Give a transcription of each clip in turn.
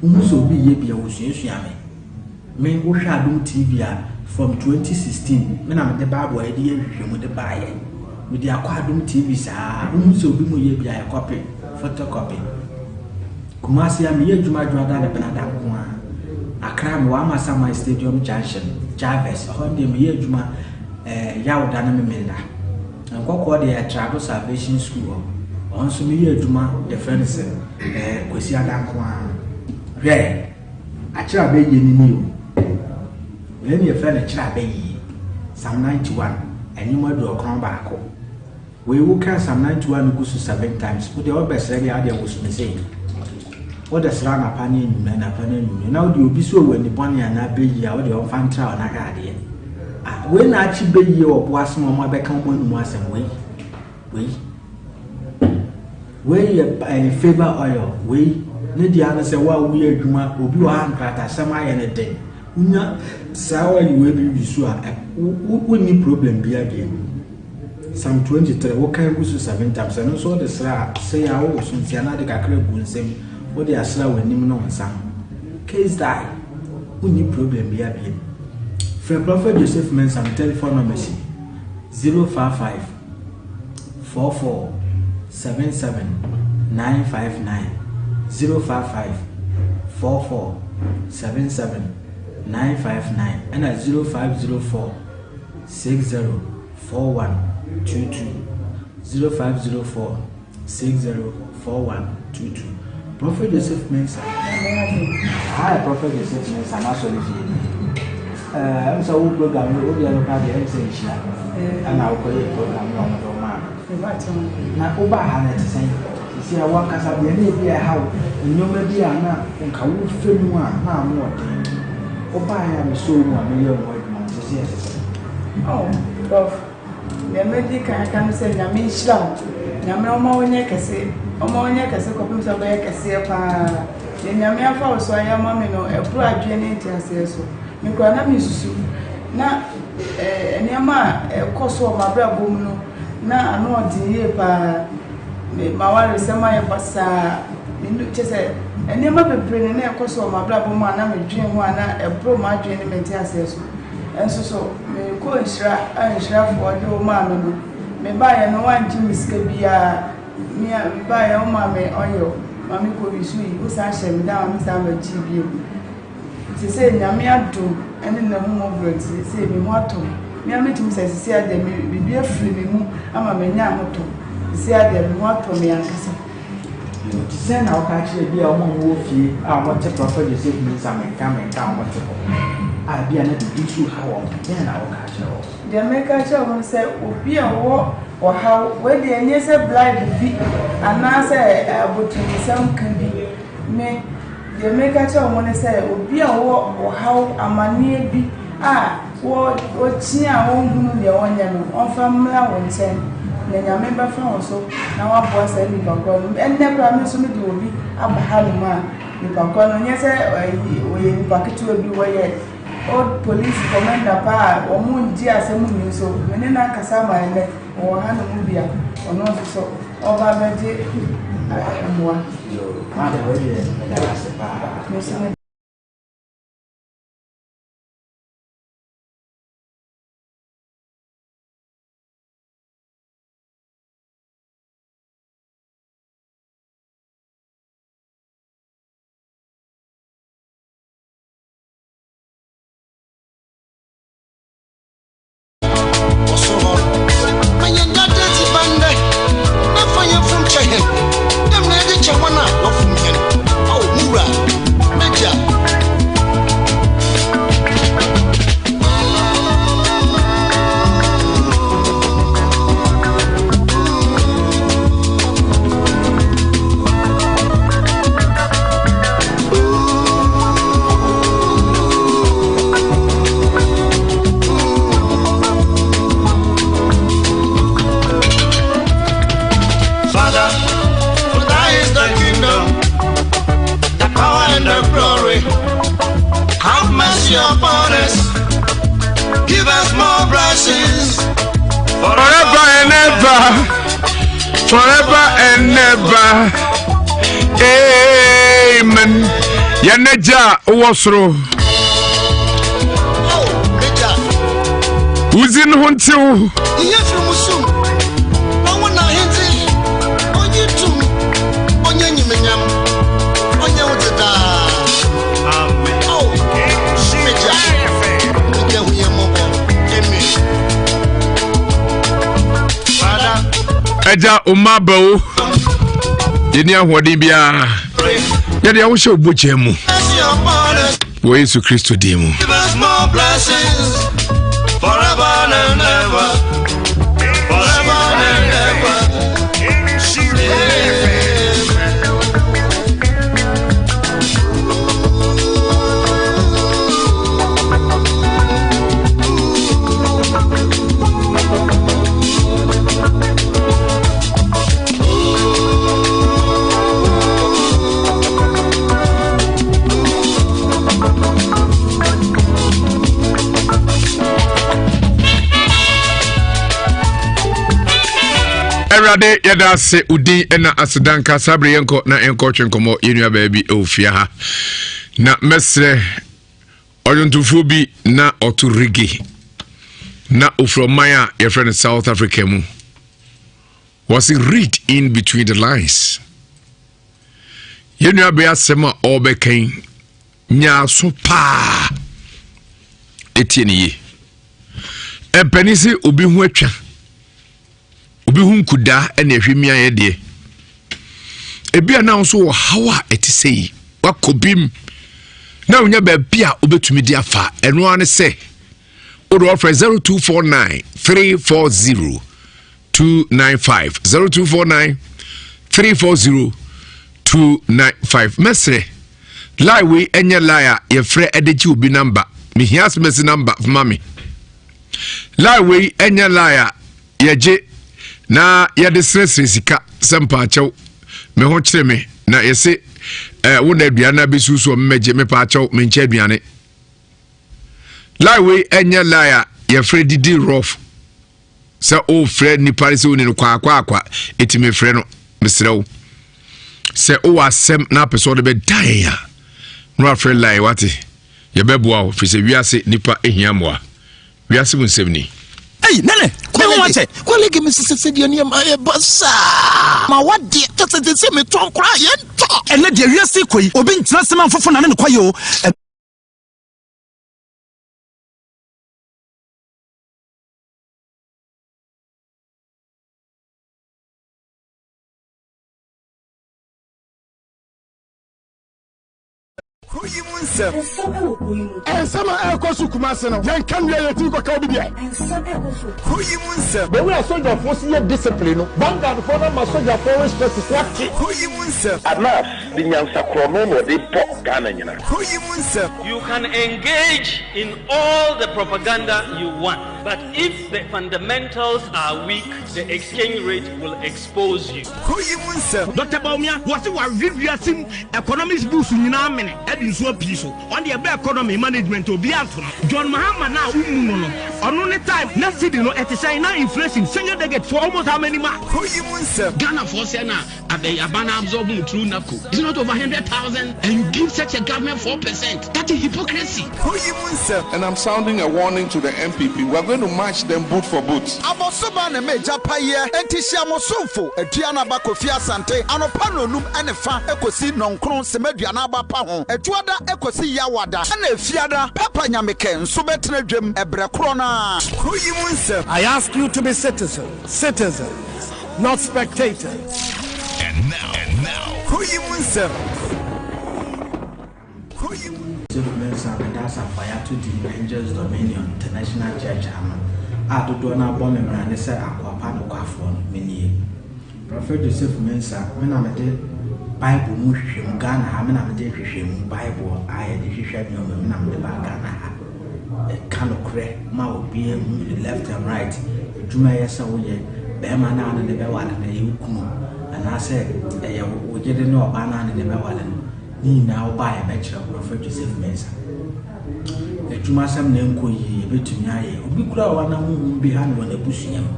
Wohu sɛ obi reyɛ bi a, wɔsuasua me. Me, wohwɛ Adom TV a, from 2016, me na mede Bible a yɛde yɛ nhwehwɛmu de baeɛ. Mede akɔ Adom TV saa. Wohu sɛ obi mu yɛ bi a, yɛkɔpe, photocopy. Kumasi a, meyɛ adwuma Dwoada ne Benada nko ara. Accra, mewɔ Amasaman Stadium Junction, Jarvis, ɛhɔ deɛ meyɛ adwuma eh, Yawda ne Memenda. Nkɔkɔɔ deɛ yɛ Trado Salvation School hɔ. Ɔno nso meyɛ adwuma yɛfrɛ no sɛ eh, Kwasiada nko ara. Hwɛ, akyerɛ abɛyie no ni o. Wei ne yɛfrɛ no kyerɛ abɛyie. Psalm 91, ɛnwom 91. Wei wo ka Psalm 91 no gu so seven times. Wo deɛ wobɛsrɛ deɛ adeɛ woso me sei. Wode srɛ anapa ne anwummerɛ, anapa ne anwummerɛ. Na wode obi so wɔ ani bɔne anaa bɛyie a wode ɔmfa ntra wo na hwɛ adeɛ. Ah, wei na akye bɛyie wɔ boa so ma ɔmo abɛka ɔmo anum asɛm wei. Wei. Wei yɛ ɛyɛ favour oil. Wei ne deɛ ano sɛ wo a woyɛ adwuma obi wɔ ha nkratasɛm ayɛ ne den. Wonya saa oil wei bi wi so a wonni problem biara bio. Psalm 23, wokan gu so seven times. Ɛno nso wode sra a, sɛ yɛ a wowɔ so nsia na ade kakra gu nsam, wode asra w'anim ne wo nsa ho. Case die. Wonni problem biara bio. Frɛ Prophet Joseph Mensah me telephone number si 055 44 77 959 055 44 77 959 ɛna 0504 60 41 22 0504 60 41 22 Prophet Joseph Mensah. Aha yɛ Prophet Joseph Mensah n'asɔre fie ni. Ɛɛ ɛm sɛ wo program no wo deɛ no koraa deɛ ɛm sɛ nhyia ɛna wokɔyɛ program no a wɔde wo maa no. Na wobaa ha no ɛte sɛn? Sisi a wankasa deɛ na ebi a ɛha wo nneɛma bi a na nka wofɛ mu a na ano ɔden. Wobaeɛ a mesɔɔ mu a meyɛ ho adwuma no sisi ɛte sɛn? Oh, Prof. Deɛ mɛdi kan aka ne sɛ Nyame nhyira wo. Nyame ɔma wo nyɛ kɛse. Ɔma wo nyɛ kɛse kɔpem sɛ wobɛyɛ kɛseɛ paa. Deɛ Nyame afa wo so ayɛ ama me no, ɛboro adwene ne nteaseɛ so. Me koraa na mesusu na eh, nneɛma a ɛkɔ so wɔ m'abrabɔ mu no, na ano ɔden yie paa. Me m'awaresɛm ayɛ basaa. Me kyɛ sɛ nneɛma bebree na na ɛkɔ so wɔ m'abrabɔ mu a na medwene ho a na ɛboro m'adwene ne me nteaseɛ so. Nso so merekɔ nhyira a nhyirafoɔ de wo maa me no, mebaeɛ no woangye me sika biara, me a mebaeɛ womaa me oil ma me kɔ use yi, wo san hyɛɛ me dan ma me san bɛgyee bio. Sesei Nyame adom ne n'ahummɔborɔ nti sesei me ho atɔ me. Me ara metumi sɛ sesei ara deɛ me biribi afiri me mu ama manya ahotɔ. Sesei ara deɛ me ho atɔ me ankasa. Nti sɛn na woka kyerɛ bi a wɔn a wɔwɔ fie a wɔte Prɔfɛt Joseph Mensah menka menka a wɔte hɔ a bi a na biribi nso ha wɔn, dɛn na woka kyerɛ wɔn? Deɛ meka kyerɛ wɔn ne sɛ obi a ɔwɔ ɔhaw, wei deɛ ɛnyɛ sɛ bribe bi anaasɛ abotirimusɛm ka bi, me deɛ meka kyerɛ wɔn ne sɛ obi a ɔwɔ ɔhaw, amaneɛ bi a Wɔ wɔkyi a wɔnhunu deɛ wɔnyɛ no, wɔmfa mmra wo nkyɛn, na Nyame bɛfa wo so na waboa saa nnipa korɔ no. Ɛnnɛ koraa me nso mede obi aba hanom a, nipa korɔ no nyɛ sɛ ɔyɛ nipa ketewa bi, wɔyɛ old police commander paa a wɔn ngye asɛm nni nso, me ne no akasa ama ɛnnɛ ɔwɔ hanom bi a, ɔno nso so ɔba abɛgye mmoa. Yoo, maame wei deɛ meda wo ase paa. Me nso meda. Father, for thy is the kingdom, the power and the glory. Have mercy upon us. Give us more blessings. Forever and ever. Forever and ever. Amen. Yɛn agya a wowɔ soro, wo dzin ho ntsew. Agya ɔma ba o, yɛni ahoɔden biara, yɛde ahohyɛ wo bogya mu wɔ Yesu Kristo din mu. Awurade yɛda ase wo din ɛna aseda nka saa bere yɛnkɔ na yɛnkɔ twe nkɔmmɔ yɛn nua baabi ɛwɔ fie ha na mɛsrɛ Ɔdwontofoɔ bi na ɔto reggae na ɔfiri ɔman a yɛfrɛ no South Africa mu. Wɔse read in between the lines. Yɛn nua bɛyɛ asɛm a ɔrebɛka yi nyaaso paa ɛtie ne yie. Mpanin sɛ obi ho atwa Obi ho nkudaa na ɛhwɛ mia yɛ deɛ. Ebi a na nso wɔ haw a ɛte sɛ yi, wakɔ bim na wonya baabi a wobɛtumi de afa. Ɛno ara ne sɛ wode wɔfrɛ 0249 340 295 0249 340 295. Mɛsrɛ lie wei ɛnyɛ lie a yɛfrɛ ɛde gye obi namba. Mehia asɛmasi namba ma me. Lie wei ɛnyɛ lie a yɛgye na yɛde srɛsrɛ sika sɛ mpaakyɛw me ho kyerɛ me na yɛse eh, wo na aduane no abɛsiw so mmɛgye mepaakyɛw menkyɛ aduane. Lie wei ɛnyɛ lie a yɛfrɛ didi rough sɛ wofrɛ nnipa no sɛ woni no kwaakwaakwa ɛti mefrɛ no mesrɛ wo sɛ wowɔ asɛm na apɛ sɛ wode bɛda yɛn a na wafrɛ lie wate yɛbɛboa wo firi sɛ wiase nnipa hia mmoa Wiase mu nsɛm ni. Ei, nene, me ho akyɛ. Kwalege me sese sɛ deɛ nneɛma ayɛ basaa. Ma wadeɛ kyɛ sɛ sese metɔn koraa yɛntɔ. Ɛnɛ deɛ wiase kɔ yi, obi nkyerɛ sɛm amfofo nane no kɔ yɛ o. Kuro yi mu nsɛm. Nsɛm ɛwɔ kuro yi mu. Nsɛm a ɛrekɔ so Kumasi no, yɛnka nwie a yɛtumi kɔka obi deɛ. Nsɛm ɛrekɔ so. Kuro yi mu nsɛm. The way a sogyafoɔ si yɛ discipline no, vanguard foɔ no ama sogyafoɔ respect so ate. Kuro yi mu nsɛm. Anas de nyansa korɔno na ɔde bɔ Ghana nyina. Kuro yi mu nsɛm. You can engage in all the propaganda you want, but if the fundamentals are weak, the exchange rate will expose you. Kuro yi mu nsɛm. Doctor Bawumia, wɔse wawe wiase mu economics books nyinaa amene de nsuo apii so. Ɔno deɛ ɛbɛ economy management obiara nto no. John Mahama no a wommu no no, ɔno ne time na cedi no ɛte sɛn? Na inflation single digit for almost how many months? Kuro yi mu nsɛm. Ghanafoɔ sɛ na aban no absorb mu through NABCO is it not over 100,000 and you give such a government 4% that is hypocrisy. Kuro yi mu nsɛm. And I'm sounding a warning to the NPP, we are going to match them boot for boot. Abɔsoba ne me gya payɛ enti hyia mo somfo Aduanaba Kofi Asante anɔpa nnɔnum ne fa kosi nnɔnkron sema aduanaba pa ho Adwoada kosi Yawada ɛna Efiada Papa Nyamekɛ nso bɛtena dwam ɛbrɛ korɔ no ara. Kuro yi mu nsɛm. I ask you to be citizens, citizens, not spectators. And now, and now, Kuro yi mu nsɛm. Kuro yi mu. Joseph Mensah bɛda asafo a yɛato din Angels Dominion International Church ano a dodoɔ no ara bɔ me mmara ne sɛ akoa pa nokwafoɔ no, me nie. Prɔfɛt Joseph Mensah, me na mede Bible mu nhwehwɛmu, Ghana ha me na mede nhwehwɛmu Bible a yɛde hwehwɛ nneɛma me na mede baa Ghana ha. Ɛka nokorɛ ma obiara hu ne left and right, adwuma ɛyɛ sɛ woyɛ, bɛrima no a ne ne bɛware no ɛyɛ wo kunu anaasɛ ɛyɛ wo yere ne ɔbaa no a ne ne bɛware no. Ne nyinaa wo ba a yɛbɛkyerɛ wo Prɔfɛt Joseph Mensah. Adwumasɛm na ɛnkɔ yie yɛbɛtumi ayɛ. Obi koraa wɔ hɔ na honhom bi ha no wɔ n'abusua mu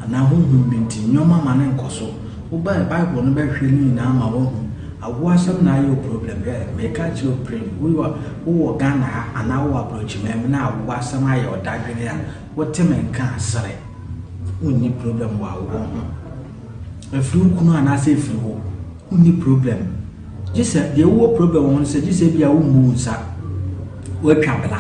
anaa honhom bi nti nneɛma ma no nkɔ so. Wo ba a Bible no bɛhwɛ ne nyinaa ma woahu. Awoɔ asɛm na ayɛ wo problem hwɛ meka akyerɛ wo pren wowɔ wowɔ Ghana ha anaa wowɔ abrɔkyiman mu na awoɔ asɛm ayɛ wo dadwene a wote me nka a sere wonni problem wɔ awoɔ ho ɛfiri wo kunu anaasɛ ɛfiri wo wonni problem gye sɛ deɛ wowɔ problem wɔ ho no sɛ gye sɛ ebia wommu wo nsa woatwa bla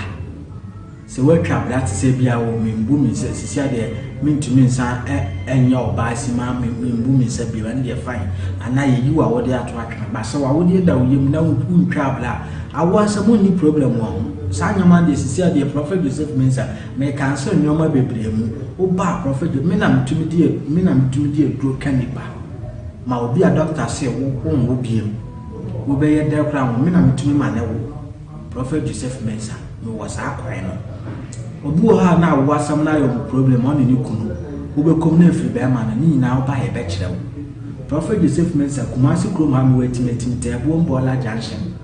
Sɛ woatwa bra te sɛ bi a o membu me nsa sisi adeɛ mentumi nsan nyɛ ɔbaa simaa membu me nsa bio ɛno deɛ fine anaa yɛyi w'awodeɛ ato atwene ba sɛ w'awodeɛ da wo yam na wontwaa bra a awoɔ asɛm wonni problem wɔ ho saa nneɛma deɛ sisi adeɛ Prophet Joseph Mensah me cancel nneɛma bebree mu woba a Prophet me na metumi di me na metumi di aduro ka nipa ma obi a doctor se wo wonwo biem wobɛyɛ dɛ koraa wo me na metumi ma ne wo Prophet Joseph Mensah, mewɔ saa kwan no. Obi wɔ hɔ a na awo asɛm no ayɛ ɔmo problem, ɔne ne kunu. Wobɛkɔm na afiri bɛrima no, ne nyinaa woba a yɛbɛkyerɛ wo. Prophet Joseph Mensah, Kumasi kurom ha mewɔ Atimatim Taabuom Bɔɔla Junction.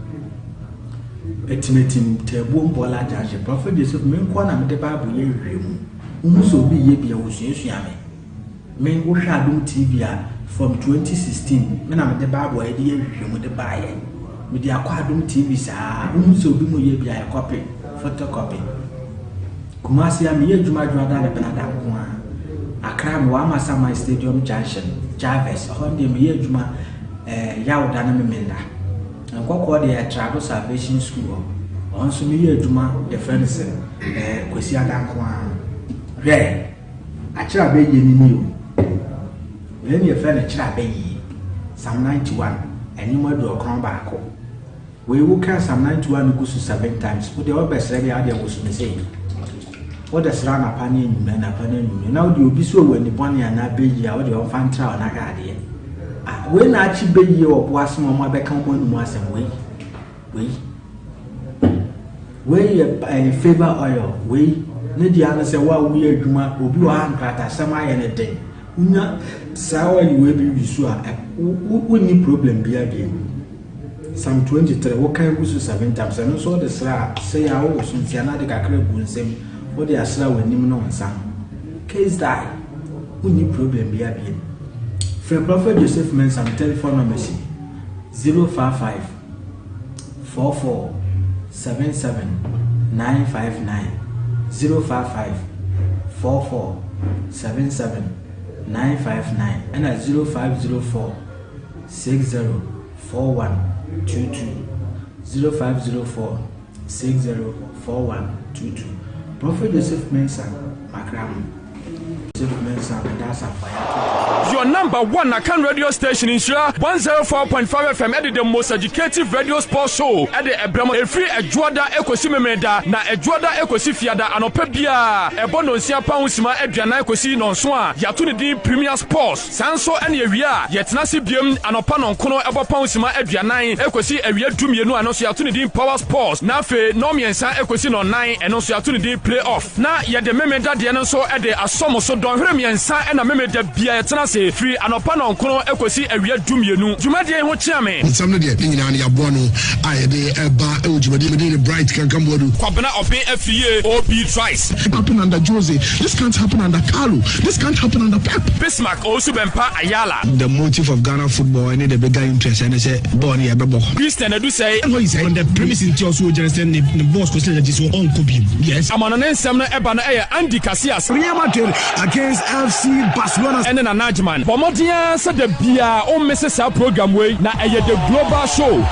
Atimatim Taabuom Bɔɔla Junction. Prophet Joseph, me nkoa na mede Bible yɛ nhwehwɛmu. Wohu sɛ obi yɛ bi a, wosuasua me. Me wo hwɛ adom TV a from 2016 me na mede bible a yɛde yɛ nhwehwɛmu de baayɛ mede akɔ adom TV saa wohu sɛ obi mu yɛ bi a yɛ copy photocopy Kumasi a meyɛ adwuma adwuma ne benada nko a Accra mewɔ Amasaman Stadium Junction Jarvis ɛhɔ deɛ meyɛ adwuma eh, Yawda ne Memenda Nkɔkɔɔ deɛ Trado Salvation School hɔ ɔno nso meyɛ adwuma yɛfrɛ no sɛ eh, Kwasi Ada nko a hwɛ Akyerɛ abɛyie no nie o. Wei ne yɛfrɛ no kyerɛ abɛyie. Psalm 91, ɛnwom 91. Wei wo ka Psalm 91 no gu so seven times. Wo deɛ wobɛsrɛ deɛ adeɛ woso ne sei. Wode srɛ anapa ne anwummerɛ, anapa ne anwummerɛ. Na wode obi so wɔ ani bɔne anaa bɛyie a wode ɔmfa ntra wo na hwɛ adeɛ. Ah, wei na akye bɛyie wɔ bo ase ma ɔmo abɛka ɔmo anum asɛm wei. Wei. Wei yɛ ɛyɛ favour oil. Wei ne deɛ ano sɛ wo a woyɛ adwuma obi wɔ ha nkratasɛm ayɛ ne den. Wonya saa oil wei bi wi so a wonni problem biara bio. Psalm 23 wokan gu so seven times ɛno nso wode sra a sɛ yɛ a wowɔ so nti anaa de kakra gu nsam wode asra w'anim ne wo nsa ho. Case die. Wonni problem biara bio. Frɛ Prophet Joseph Mensah me telephone number si 055 44 77 959 055 44 77 959 ɛna 0504 60 41 22 0504 60 41 22 Prophet Joseph Mensah Makramo. Your number one Akan radio station Nhyira 104.5 FM ɛde the most educative radio sports show ɛde ɛbrɛ mo ɛfiri Ɛdwoada ɛkɔsi Memeneda na Ɛdwoada ɛkɔsi Fiada anɔpa biara ɛbɔ nonsia pa ho sima aduanan kɔsi nɔnson a yɛato ne din Premier Sports saa nso ɛne awia a yɛtena ase biom anɔpa nɔnkono ɛbɔ pa ho sima aduanan ɛkɔsi awia dumienu a ɛno nso yɛato ne din Power Sports na afei nɔnmiɛnsa ɛkɔsi nɔnnan ɛno nso yɛato ne din Play Off. Na yɛde Memeda deɛ no nso de asɔ mo so dɔnhwere mmiɛnsa na Memeda biara yɛtena ase firi anɔpa nnɔnkron kɔsi awia dumienu. Dwumadie yi ho kyea me. Nsɛm no deɛ, ne nyinaa no yɛaboa ano a yɛde reba wɔ dwumadie mu. Din ne Bright Kankan Boadu. Kwabena Ɔben Afriyie OB Trice. Happen under Jose, this can't happen under Carlo, this can't happen under Pep. Bismarck Owusu Bɛmpa Ayala. The motive of Ghana football ɛne the bigger interest ɛne sɛ bɔɔl no yɛbɛbɔ. Christian Adusei. On the premise nti ɔso ogyina sɛ ne ne boss kɔ sɛ so ɔnkɔ bi. Yes. Amanɔne nsɛm no ɛba no ɛyɛ Andy Casillas. Real Madrid against FC Barcelona. Ɛne Nana Agyeman. Bɔ mmɔden ara sɛ da biara wo mmese saa program wei na ɛyɛ The Global Show.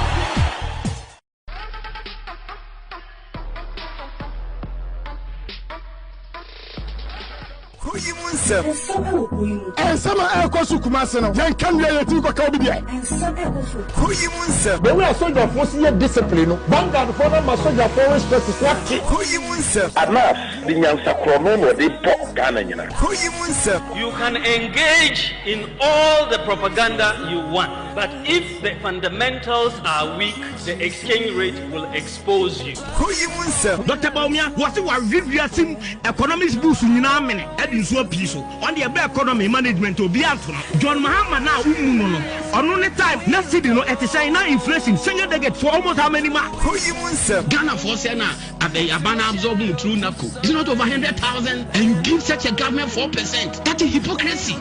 Kuro yi mu nsɛm. Nsɛm ɛwɔ kuro yi mu. Nsɛm a ɛrekɔ so Kumasi no, yɛnka nwie a yɛtumi kɔka obi deɛ. Nsɛm ɛrekɔ so. Kuro yi mu nsɛm. The way a sogyafoɔ si yɛ discipline no, vanguard foɔ no ama sogyafoɔ respect so ate. Kuro yi mu nsɛm. Anas de nyansa korɔno na ɔde bɔ Ghana nyina. Kuro yi mu nsɛm. You can engage in all the propaganda you want, but if the fundamentals are weak, the exchange rate will expose you. Kuro yi mu nsɛm. Doctor Bawumia, wɔse wawe wiase mu economics books nyinaa amene de nsuo apii so. Ɔno deɛ ɛba economy management a obiara nto no. John Mahama no a wommu no no, ɔno ne time na cedi no ɛte sɛn? Na inflation single digit for almost how many months? Kuro yi mu nsɛm. Ghanafoɔ sɛɛ na Abana absorb through NAPCO. Is it not over 100,000? And you give such a government 4%. That is hypocrisy.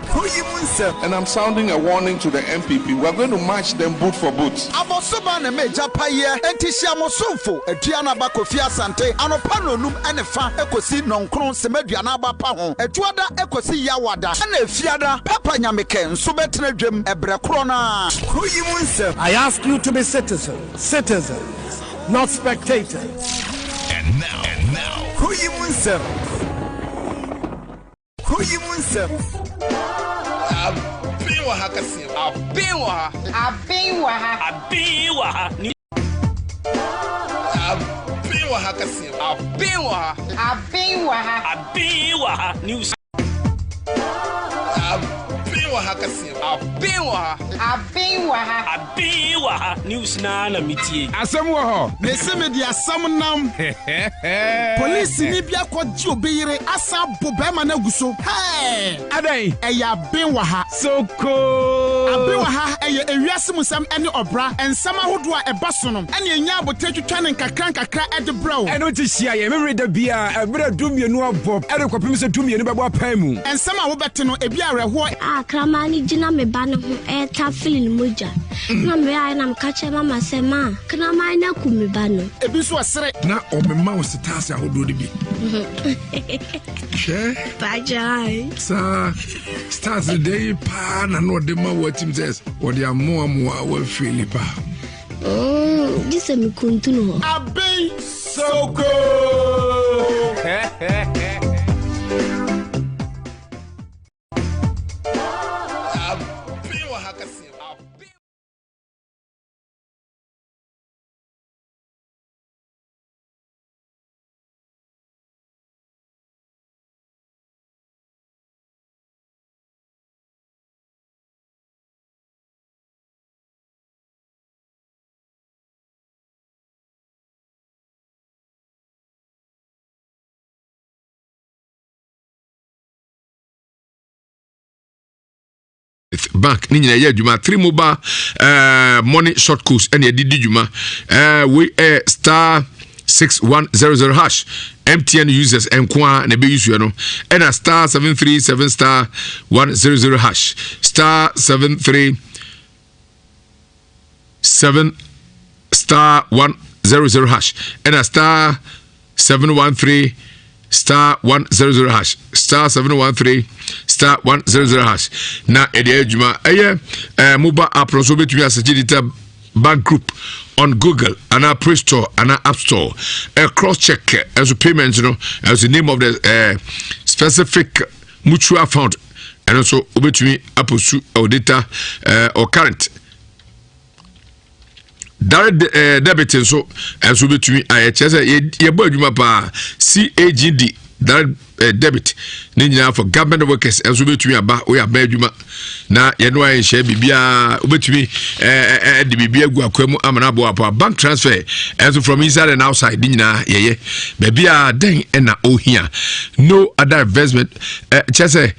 And I'm sounding a warning to the NPP. We are going to match them boot for boot. Abɔsoba na m'agya payɛ, enti hyia mo somfo, Aduanaba Kofi Asante, anɔpa nnɔnum ne fa kosi nnɔnkron sema aduanaba pa ho, Adwoada kosi Yawada, ɛna Efiada, Papa Nyamekɛ nso bɛtena dwam ɛberɛ korɔ no ara. Kuro yi mu nsɛm. I ask you to be citizens, citizens, not spectators. And now, and now. Kuro yi mu nsɛm. Kuro yi mu nsɛm. Aben wɔ ha kɛseɛ. Aben wɔ ha. Aben wɔ ha. Aben wɔ ha. Aben wɔ ha kɛseɛ. Aben wɔ ha. Aben wɔ ha. Aben wɔ ha. News. Aben wɔ ha kɛseɛ. Aben wɔ ha. Aben wɔ ha. Aben wɔ ha. News naa na metie. Asɛm wɔ hɔ. Mese mede asɛm nam. Polisini bi akɔgye obi yere asan abo barima no agu so. Hɛɛ! Adɛn? Ɛyɛ aben wɔ ha. Sokoo! Aben wɔ ha ɛyɛ ewiase mu nsɛm ne ɔbra nsɛm ahodoɔ a ɛba so no ɛna ɛnya abotire twitwa no nkakra nkakra de brɛ wo. Ɛno nti hyia yɛn Memeneda biara ɛberɛ a dumienu abɔ de kɔpem sɛ dumienu bɛbɔ apae mu. Nsɛm a wobɛte no ebi awerɛhoɔ. A kraman no gyina me ba no ho retafere ne mogya. Na mebaeɛ na meka kyerɛɛ mama sɛ, Ma, kraman no aku me ba no. Ebi nso ɛsere. Na ɔmema wo setaase ahodoɔ no bi. Hwɛ. Pagyae. Saa stars no deɛ yi paa na na ɔde ma wo atim sɛ ɔde amoamoa wafeeli paa. Mm, gye sɛ mekuntunu hɔ. Aben Soko. Bank ne nyinaa yɛ adwuma three mobile uh, money short codes ɛna ɛde di dwuma uh, wei ɛyɛ star 6100 hash mtn users nko a na ɛbɛyi suɛ no ɛna star 737 star 100 hash star 73 7 star 100 hash ɛna star 713 star 100 hash star 713 star 100 hash na ɛde ayɛ adwuma ɛyɛ ɛɛ mobile app no nso wobɛtumi asɛgye data bank group on google anaa play store anaa app store ɛ cross check ɛnso payment no ɛnso name of the ɛɛ specific mutual fund ɛno nso wobɛtumi aposu ɛwɔ data ɛɛ or current direct eh, debit nso ɛnso wobɛtumi ayɛ kyerɛ sɛ yɛbɔ adwuma paa cagd direct eh, debit ne nyinaa for government workers ɛnso wobɛtumi aba woyɛ aban adwuma na yɛne ayɛ nhyɛ biribiaa wobɛtumi eh, eh, de biribi agu akwa mu ama no aboa apoa bank transfer ɛnso from inside and outside ne nyinaa yɛyɛ baabi a dɛn ɛna ohia no other investment kyerɛ sɛ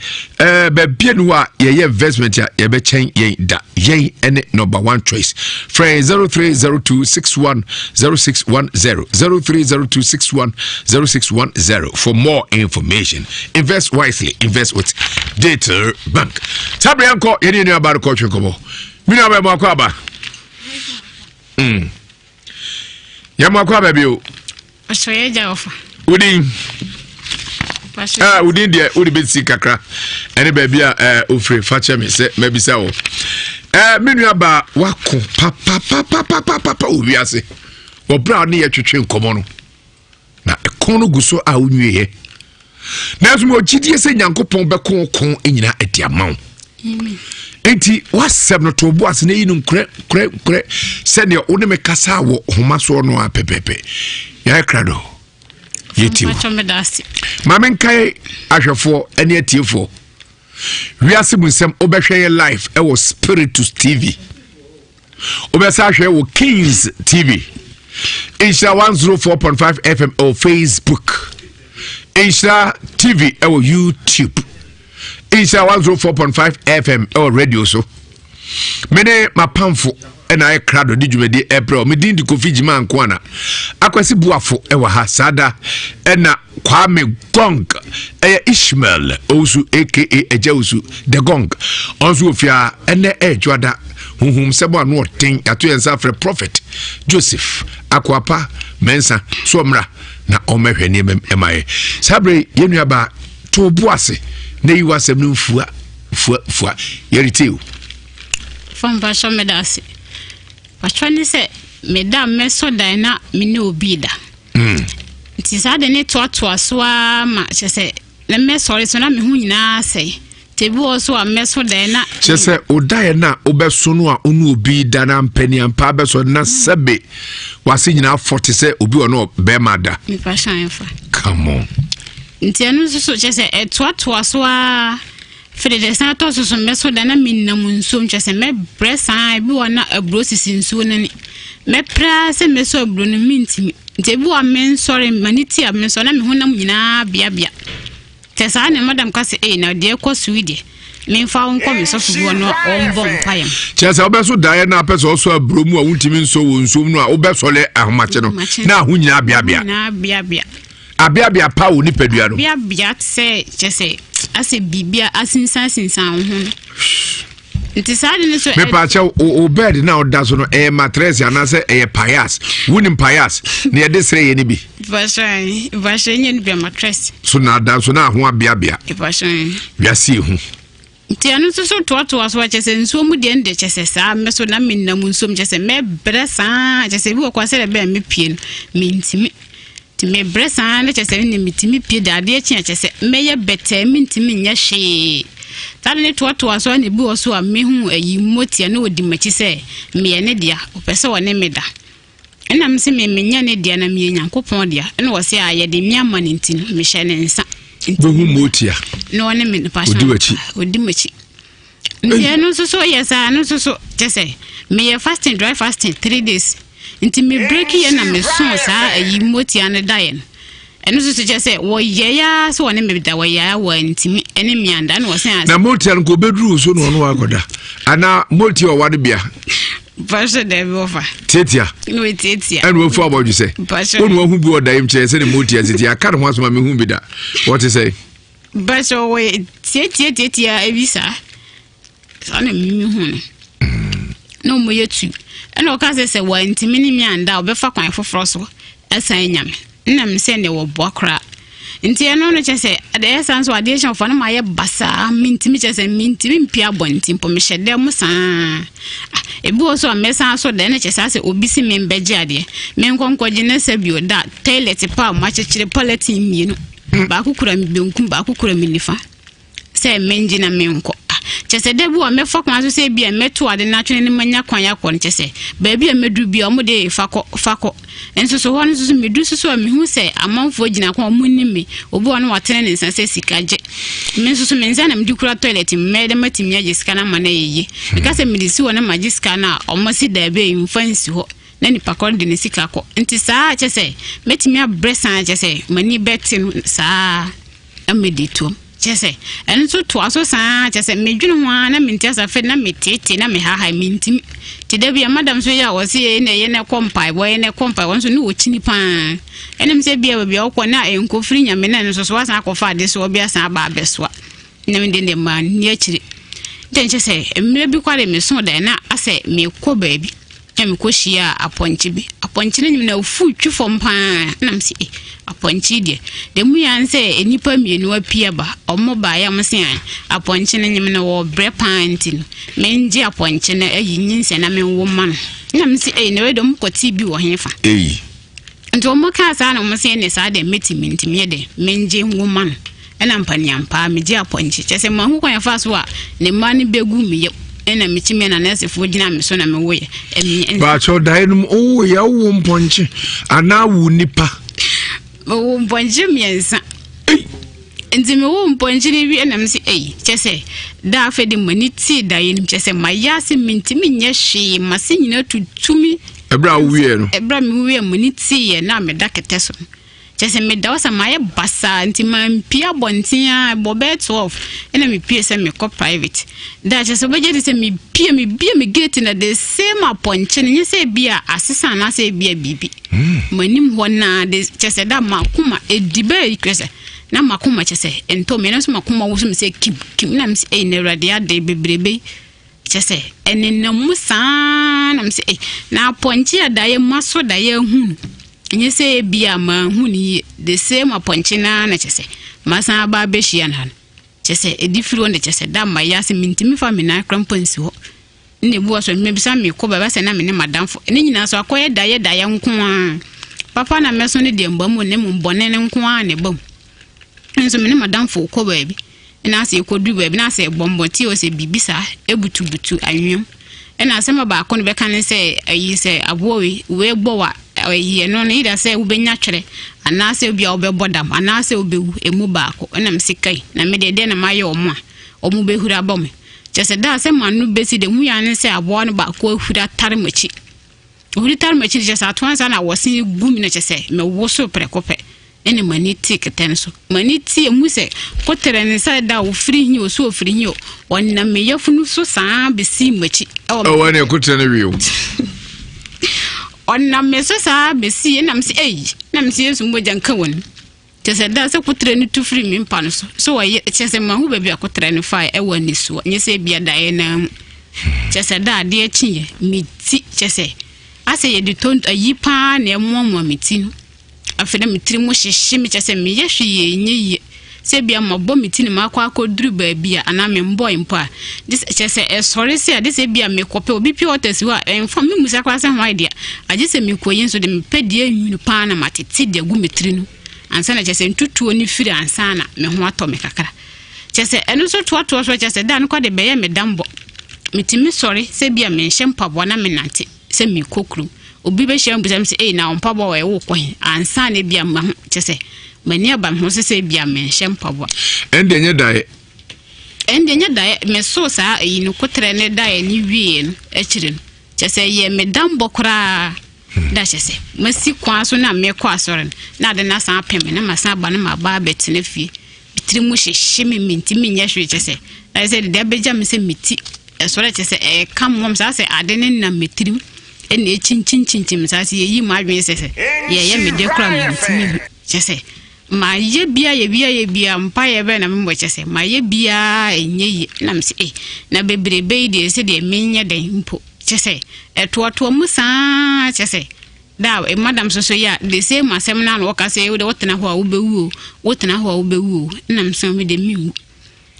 baabi a ni hɔ a yɛyɛ investment a yɛbɛkyɛn yɛn da yɛn ne number one choice frɛ 0302 61 0610 0302 61 0610 for more information invest wisely invest with Data Bank saa bere yɛnkɔ yɛne yɛn nuabaa no kɔtwe nkɔmmɔ me nuabaa mu akɔ aba mm. Yɛn mu akɔ aba bio. Ɔsɔyɛ gya ɔfa. Wodin. Ah, wodin deɛ wode bɛsi kakra ɛne baabi a eh, ofiri fa kyɛ me sɛ mabisa wo. Eh, me nua baa wako papapapapapa wɔ wiase. Wɔ berɛ a ne yɛtwetwe nkɔmmɔ no. Na ɛko no gu so a wonwieɛ. Nanso mewɔ gyidie sɛ Nyankopɔn bɛko ko nyinaa adi ama wo. Enti w'asɛm no to bo ase na yi no nkorɛ nkorɛ nkorɛ sɛdeɛ wo ne me kasa wɔ homa soɔ no a pɛpɛpɛ. Yɛayɛ krado. Yɛtie wo. Ma menkae ahwɛfoɔ ne atiefoɔ. Wiase mu nsɛm wobɛhwɛ yɛ live ɛwɔ Spiritus TV. Wobɛsa ahwɛ wɔ Kings TV. Nhyira 104.5 FM ɛwɔ Facebook. Nhyira TV ɛwɔ YouTube. Nhyira 104.5 FM ɛwɔ radio so. Mene mapamfo. ɛna ayɛ krado de dwumadie ɛbrɛ wo. Medin de Kofi Gyima Ankoana. Akwasi Buafo ɛwɔ ha saa da ɛna Kwame Gong ɛyɛ Ishmael Owusu aka Agya Owusu The Gong ɔnso wɔ fie a ɛnɛ ɛyɛ dwoada huhum sɛbɔ ano ɔden yɛato yɛn nsa afrɛ Prophet Joseph Akoapa Mensah so ɔmmra na ɔmmɛhwɛ nneɛma ɛma yɛ saa berɛ yɛn nuabaa to bo ase na yi w'asɛm no mfua fua fua yɛretie o. Fa mpakyɛ meda ase. Pakyɛ ne sɛ meda mɛsɔ dan na me ne obi da. Mm. Nti saa de ne toatoa so ara ma kyɛ sɛ na mɛsɔre so na me ho nyinaa sɛe. Nti ebi wɔ so a mɛso dan na. Kyɛ sɛ odaeɛ no a wobɛso no a wo ne obi da na mpaniampa bɛsɔ na sɛbe wase nyinaa fɔ te sɛ obi ɔne bɛrima da. Mepakyɛ fa. Come on. Nti ɛno nso so kyɛ sɛ ɛtoatoa so ara. Afei deɛ san tɔ so so mɛso da na menam nsuom kyerɛ sɛ mɛbrɛ saa ebi wɔ na aburo sisi nsuo no ani mɛpere ara sɛ mɛsɔ aburo no mentumi nti ebi wɔ a mensɔre m'ani ti a mensɔre na me honam nyinaa beabea kyɛ saa na madam ka sɛ ei na deɛ ɛkɔ so yi deɛ memfa wo nkɔ me sɔfo bi hɔ na ɔmbɔ mpaeɛ m kyerɛ sɛ wobɛso daeɛ no apɛ sɛ ɔsɔ aburo mu a wontumi nsɔ wɔ nsuom no a wobɛsɔre ahomakye no na aho nyinaa beabea nyinaa beabea Abeabea pa wɔ nipadua no. Abeabea te sɛ kyɛ sɛ asɛ biribi asinsansinsan wo ho no. Nti saa de no so. Mepa kyɛw o bed na ɔda so no ɛyɛ mattress anaasɛ ɛyɛ payas. Wonim payas na yɛde srɛ yɛ no bi. Bahyɛ bahyɛ nyɛ no bi mattress. So na ada so na ho abeabea. Bahyɛ. Wiase ehu. Nti ɛno nso so toatoa so kyɛ sɛ nsuo mu deɛ no deɛ kyɛ sɛ saa mɛ so na menam nsuo mu kyɛ sɛ mɛbrɛ saa kyɛ sɛ ebi wɔ kwan sɛ ɛbɛn mepie no mentumi nti mebrɛ saa ne kyɛ sɛ ne metumi pie de adeɛ kye a kyɛ sɛ mɛyɛ bɛtɛɛ mentumi nyɛ hwee saa de ne toatoa so na ebi wɔ so a mehu ayi mmotia na ɔdi m'akyi sɛ meyɛ ne dea ɔpɛ sɛ ɔne me da ɛna me sɛ me menyɛ ne dea na meyɛ Nyankopɔn dea ɛna ɔsɛ a yɛde me ama no nti no mehyɛ ne nsa. Bɛhu motia. Na ɔne me nipa Ɔdi w'akyi. Ɔdi m'akyi. Nti ɛno nso so yɛ saa ɛno nso so kyɛ sɛ meyɛ fasting dry fasting 3 days nti me break yɛ na meso saa ayi motia no daeɛ no ɛno nso so kyɛ sɛ wɔyɛ ya sɛ wɔne me da wɔyɛ ya wɔantumi ɛne me anda na wɔsɛn ase. Na motia no nka ɔbɛduru so na ɔno wakɔda anaa motia ɔwa no bia. Mpakyɛ daabi wɔfa. Tiatia. Na wɔtiatia. Ɛna wɔfu abɔdwe sɛ. Wo na wahu bi wɔ dayem kyerɛ sɛ ne motia sɛ ti aka ne ho asoma mehu bi da. Wɔte sɛ. Mpakyɛ wɔyɛ tiatia tiatia ebi saa. Saa na mimi hu no. Na wɔn yɛ tu. Ɛna ɔka sɛ sɛ wɔantumi ne me anda a ɔbɛfa kwan foforɔ so asan anya me. Nna me sɛ nea wɔboa koraa. Nti ɛno no kyɛ sɛ ɛyɛ saa nso adeɛ hyɛ ɔfa no ma ayɛ basaa mentumi kyɛ sɛ mentumi mpie abɔnten mpo mehyɛ dɛm mu saa ah, ebi wɔ so a mɛsan so dɛn no kyɛ saa sɛ obi si me mbɛgye adeɛ menkɔ nkɔgye ne sɛ bio da toilet pa a wɔakyekyere polythene mmienu baako kura me benkum baako kura me nifa sɛ mengye na menkɔ. Ah, kyerɛ sɛ da bi wɔ mɛfa kwan so sɛ ebia mɛto ade no atwene no manya kwan akɔ no kyerɛ sɛ baabi a mɛduru bia ɔmo de fa kɔ fa kɔ nso so hɔ no nso so medu so so a mehu sɛ amanfoɔ gyina kwan ɔmo nim me obi wɔ no watene ne nsa sɛ sika gye me nso so me nsa na mede kura toilet mu mɛyɛ dɛ matumi agye sika no ama no ayɛ yie meka sɛ mede si hɔ na magye sika no a ɔmo se daabi mfa nsi hɔ na nipa korɔ no de ne sika kɔ nti saa kyɛ sɛ mɛtumi abrɛ saa kyɛ sɛ m'ani bɛte no saa Mede toam. Kyerɛ sɛ, ɛno nso toa so saa ara, kyerɛ sɛ, medwene ho ara na mente ase, afei na meteetee na mehaahae, mentumi. Nti da bi a madam nso yɛ a ɔse yɛ na yɛ na ɛkɔ mpaebɔ, yɛ na ɛkɔ mpaebɔ, nso ne ɔkyini paa. Ɛnam sɛ bia baabi a wokɔ na ɛnkɔfiri Nyame na ɛno nso so wasan akɔfa adesoa bi asan aba abɛsoa. Na mede deɛ manni akyire. Nti nkyɛ sɛ mmerɛ bi kɔ de meso dae na asɛ mekɔ baabi. Na mekɔhyiaa apɔnkye bi. Apɔnkye no nyim na ofuw twe fam paa. Na mese, eh, apɔnkye yi deɛ, da mu yɛ ara ne sɛ nnipa mmienu apue aba. Wɔn baeɛ a wɔse ae, apɔnkye no nyim na wɔrebrɛ paa nti no, mengye apɔnkye no ayi nyinsɛn na menwo mma no. Na mese, eh, na wei deɛ wɔkɔtee bi wɔ hefa? Ei. Nti wɔn kaa saa na wɔn se ɛne saa deɛ mɛtumi nti menyɛ dɛ mengye nwoma no ɛna mpaniampaa megye apɔnkye kyɛ sɛ mahu kwan ɛfa so a ne mma no bɛgu me yam ɛna mekyi me na nɛɛsefoɔ gyina me so na mewoyɛ ɛmeɛ baakyɛ ɔdaeɛ no mu wowoyɛ wowo mpɔnkye anaa wo nipa Mewoo mpɔnkye mmiɛnsa. Nti mewoo mpɔnkye no wie na mese ei kyɛ sɛ da afei de m'ani tee daeɛ no kyɛ sɛ mayɛ ase mentumi nyɛ hwee m'ase nyinaa tutu me. Ɛberɛ a wowieɛ no? Ɛberɛ a mewieɛ m'ani teeɛ na meda kɛtɛ so no. Kyerɛ sɛ meda hɔ sɛ mayɛ basaa nti mampue abɔnten ara ɛbɔ bɛyɛ 12 ɛna mepue sɛ mekɔ private. Da kyerɛ sɛ wobɛgye di sɛ mepue mebue me gate na the same apɔnkye no nyɛ sɛ ebi a asesa anaasɛ ebi a biribi. M'anim hɔ naa de kyerɛ sɛ da makoma ɛdi bɛyɛ kyerɛ sɛ na makoma kyerɛ sɛ ɛntɔ me ɛno nso makoma woso me sɛ kim kim na mesɛ ei na awurade ade bebrebe yi. Kyerɛ sɛ, ɛnenam mu saa ara na mesɛ, ei, na apɔnkye a daeɛ maso daeɛ ahu no, ɛnyɛ sɛ ebia manhu no yie, the same apɔnkye no ara na kyerɛ sɛ masan aba abɛhyia no ha no. Kyerɛ sɛ, ɛdi firi hɔ na kyerɛ sɛ da mayɛ ase mentumi fa me nan koraa mpo nsi hɔ. Nna ebi wɔ so mebisa mekɔ baabi asɛ na me ne m'adamfo. Ne nyinaa so akɔyɛ daeɛ daeɛ nko ara. Papa na mɛso no deɛ mba mu na mmom bɔne no nko ara na ɛba mu. Nso me ne m'adamfo kɔ baabi. Na asɛ yɛkɔduru baabi na asɛ bɔmmɔte o sɛ biribi saa butubutu anwea mu. Ɛna asɛm a baako no bɛka ne sɛ ayi sɛ aboa wei wei bɔ wa ayi ɛno no either sɛ wobɛnya twerɛ anaasɛ obi a wobɛbɔ dam anaasɛ wobɛwu ɛmu baako. Ɛna mese kai na me deɛ deɛ na mayɛ wɔn a wɔn bɛhuri abɔ me. Kyerɛ sɛ da a sɛ m'ano bɛsi deɛ hu yɛ ara ne sɛ aboa no baako ahuri atare m'akyi. Ohuri tare m'akyi no kyerɛ sɛ atoa nsa na wɔsen gu me no kyerɛ sɛ mewoso prɛko pɛ ɛna m'ani tee kɛtɛ no so. M'ani tee mu sɛ koterɛ ne nsa da ofiri hi o so ofiri hi o ɔnam me yafunu so saa besii m'akyi. Ɛwɔ ɛne koterɛ no wie o. Ɔnam me so saa besii ɛna me sɛ ei na me sɛ Yesu mogya nka wɔn. Kyerɛ sɛ da sɛ koterɛ no tu firi me mpa no so so wɔyɛ kyerɛ sɛ mahu baabi a koterɛ no fae ɛwɔ anisoɔ nyɛ sɛ ebia daeɛ naa mu kyerɛ sɛ da adeɛ kyeeɛ me ti kyerɛ sɛ asɛ yɛde tonto ayi paa na ɛmoamoa me ti no afei na me tiri mu hyehye me kyerɛ sɛ meyɛ hwee ɛnyɛ yie sɛ ebia mabɔ me ti na makɔ akɔduru baabi a anaa membɔe mpo a de sɛ kyerɛ sɛ ɛsɔre sɛ ade sɛ ebia mekɔpɛ obi pure water si hɔ a ɛmfa me musa koraa sɛ hwan dea agye sɛ mekɔyi nso de mepɛ deɛ nwunu paa na matete de agu me tiri no ansa na kyerɛ sɛ ntutuo no firi ansa na me ho atɔ me kakra kyerɛ sɛ ɛno nso toatoa so kyerɛ sɛ da no kɔ de bɛyɛ me dambɔ metumi sɔre sɛ bia menhyɛ mpaboa na menante sɛ mekɔ kurom obi bɛhyia me bisa me sɛ ei na wo mpaboa wɔ ɛwo kɔ he ansa na ebia maho kyerɛ sɛ m'ani aba me ho so sɛ ebia menhyɛ mpaboa ɛnde ɛnyɛ daeɛ Ɛnde ɛnyɛ daeɛ, mesoo saa ayi no koterɛ ne daeɛ no wieɛ no akyire no, kyerɛ sɛ ɛyɛɛ me dammɔ koraa da kyerɛ sɛ masi kwan so na mekɔ asɔre no na ade no asan apem me na masan aba na maba abɛtena fie me tiri mu hyehye me mentumi nyɛ hwee kyerɛ sɛ na ayɛ sɛ deɛ abɛgya me sɛ me ti ɛsɔre kyerɛ sɛ ɛka mmom saa sɛ ade no nam me tirim ɛna ɛkyinkyinkyinkyim saa sɛ yɛyi m'adwene sɛ sɛ yɛyɛ me de koraa mentumi hu kyerɛ sɛ Mayɛ bia yɛ bia yɛ bia mpaeɛ bɛn na memmɔ kyɛ sɛ mayɛ biaa ɛnyɛ yie na mese ei na bebrebe yi deɛ sɛ deɛ menyɛ dɛn mpo kyɛ sɛ ɛtoatoa mu saa kyɛ sɛ da a madam soso yɛ a the same asɛm no a na wɔka sɛ wode wotena hɔ a wobɛwu o wotena hɔ a wobɛwu o na mesɛ me deɛ menwu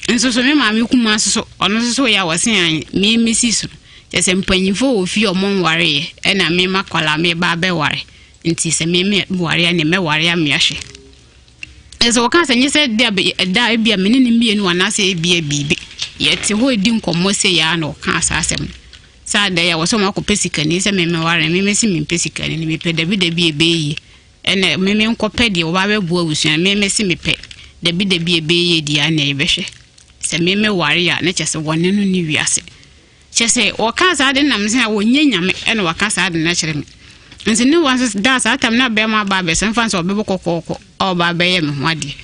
nso so me maame kumaa nso so ɔno nso so yɛ a wɔse an me mesi so kyɛ sɛ mpanyimfoɔ wɔ fie ɔmo nwareeɛ ɛna me makwala meba abɛware Nti sɛ me me ware a ne mɛware a meahwɛ. Ɛsɛ wɔka sɛ nyɛ sɛ da ɛda ebi a me ne ne mmienu anaasɛ ebi a biribi. Yɛte hɔ edi nkɔmmɔ sɛ yɛ a na ɔka saa asɛm no. Sɛ ada yi a wɔsɛ wɔn akɔpɛ sikani sɛ me mɛware me mɛsi mempɛ sikani no mepɛ dabi dabi ɛbɛyɛ yie. Ɛna me menkɔpɛ deɛ wɔba abɛboa abusua me mɛsi mepɛ dabi dabi ɛbɛyɛ yie deɛ a na yɛbɛhwɛ. Sɛ me mɛware a na kyerɛ sɛ wɔne no ne wiase. Kyerɛ sɛ, wɔkaa saa ade no nam sɛ wɔnyɛ nyame ɛna wɔaka saa ade no akyerɛ me. Nti ne wɔn nso da saa tam na bɛrima aba abɛsɛ mfa sɛ ɔbɛbɔ kɔkɔɔkɔ a ɔba abɛyɛ me ho adeɛ.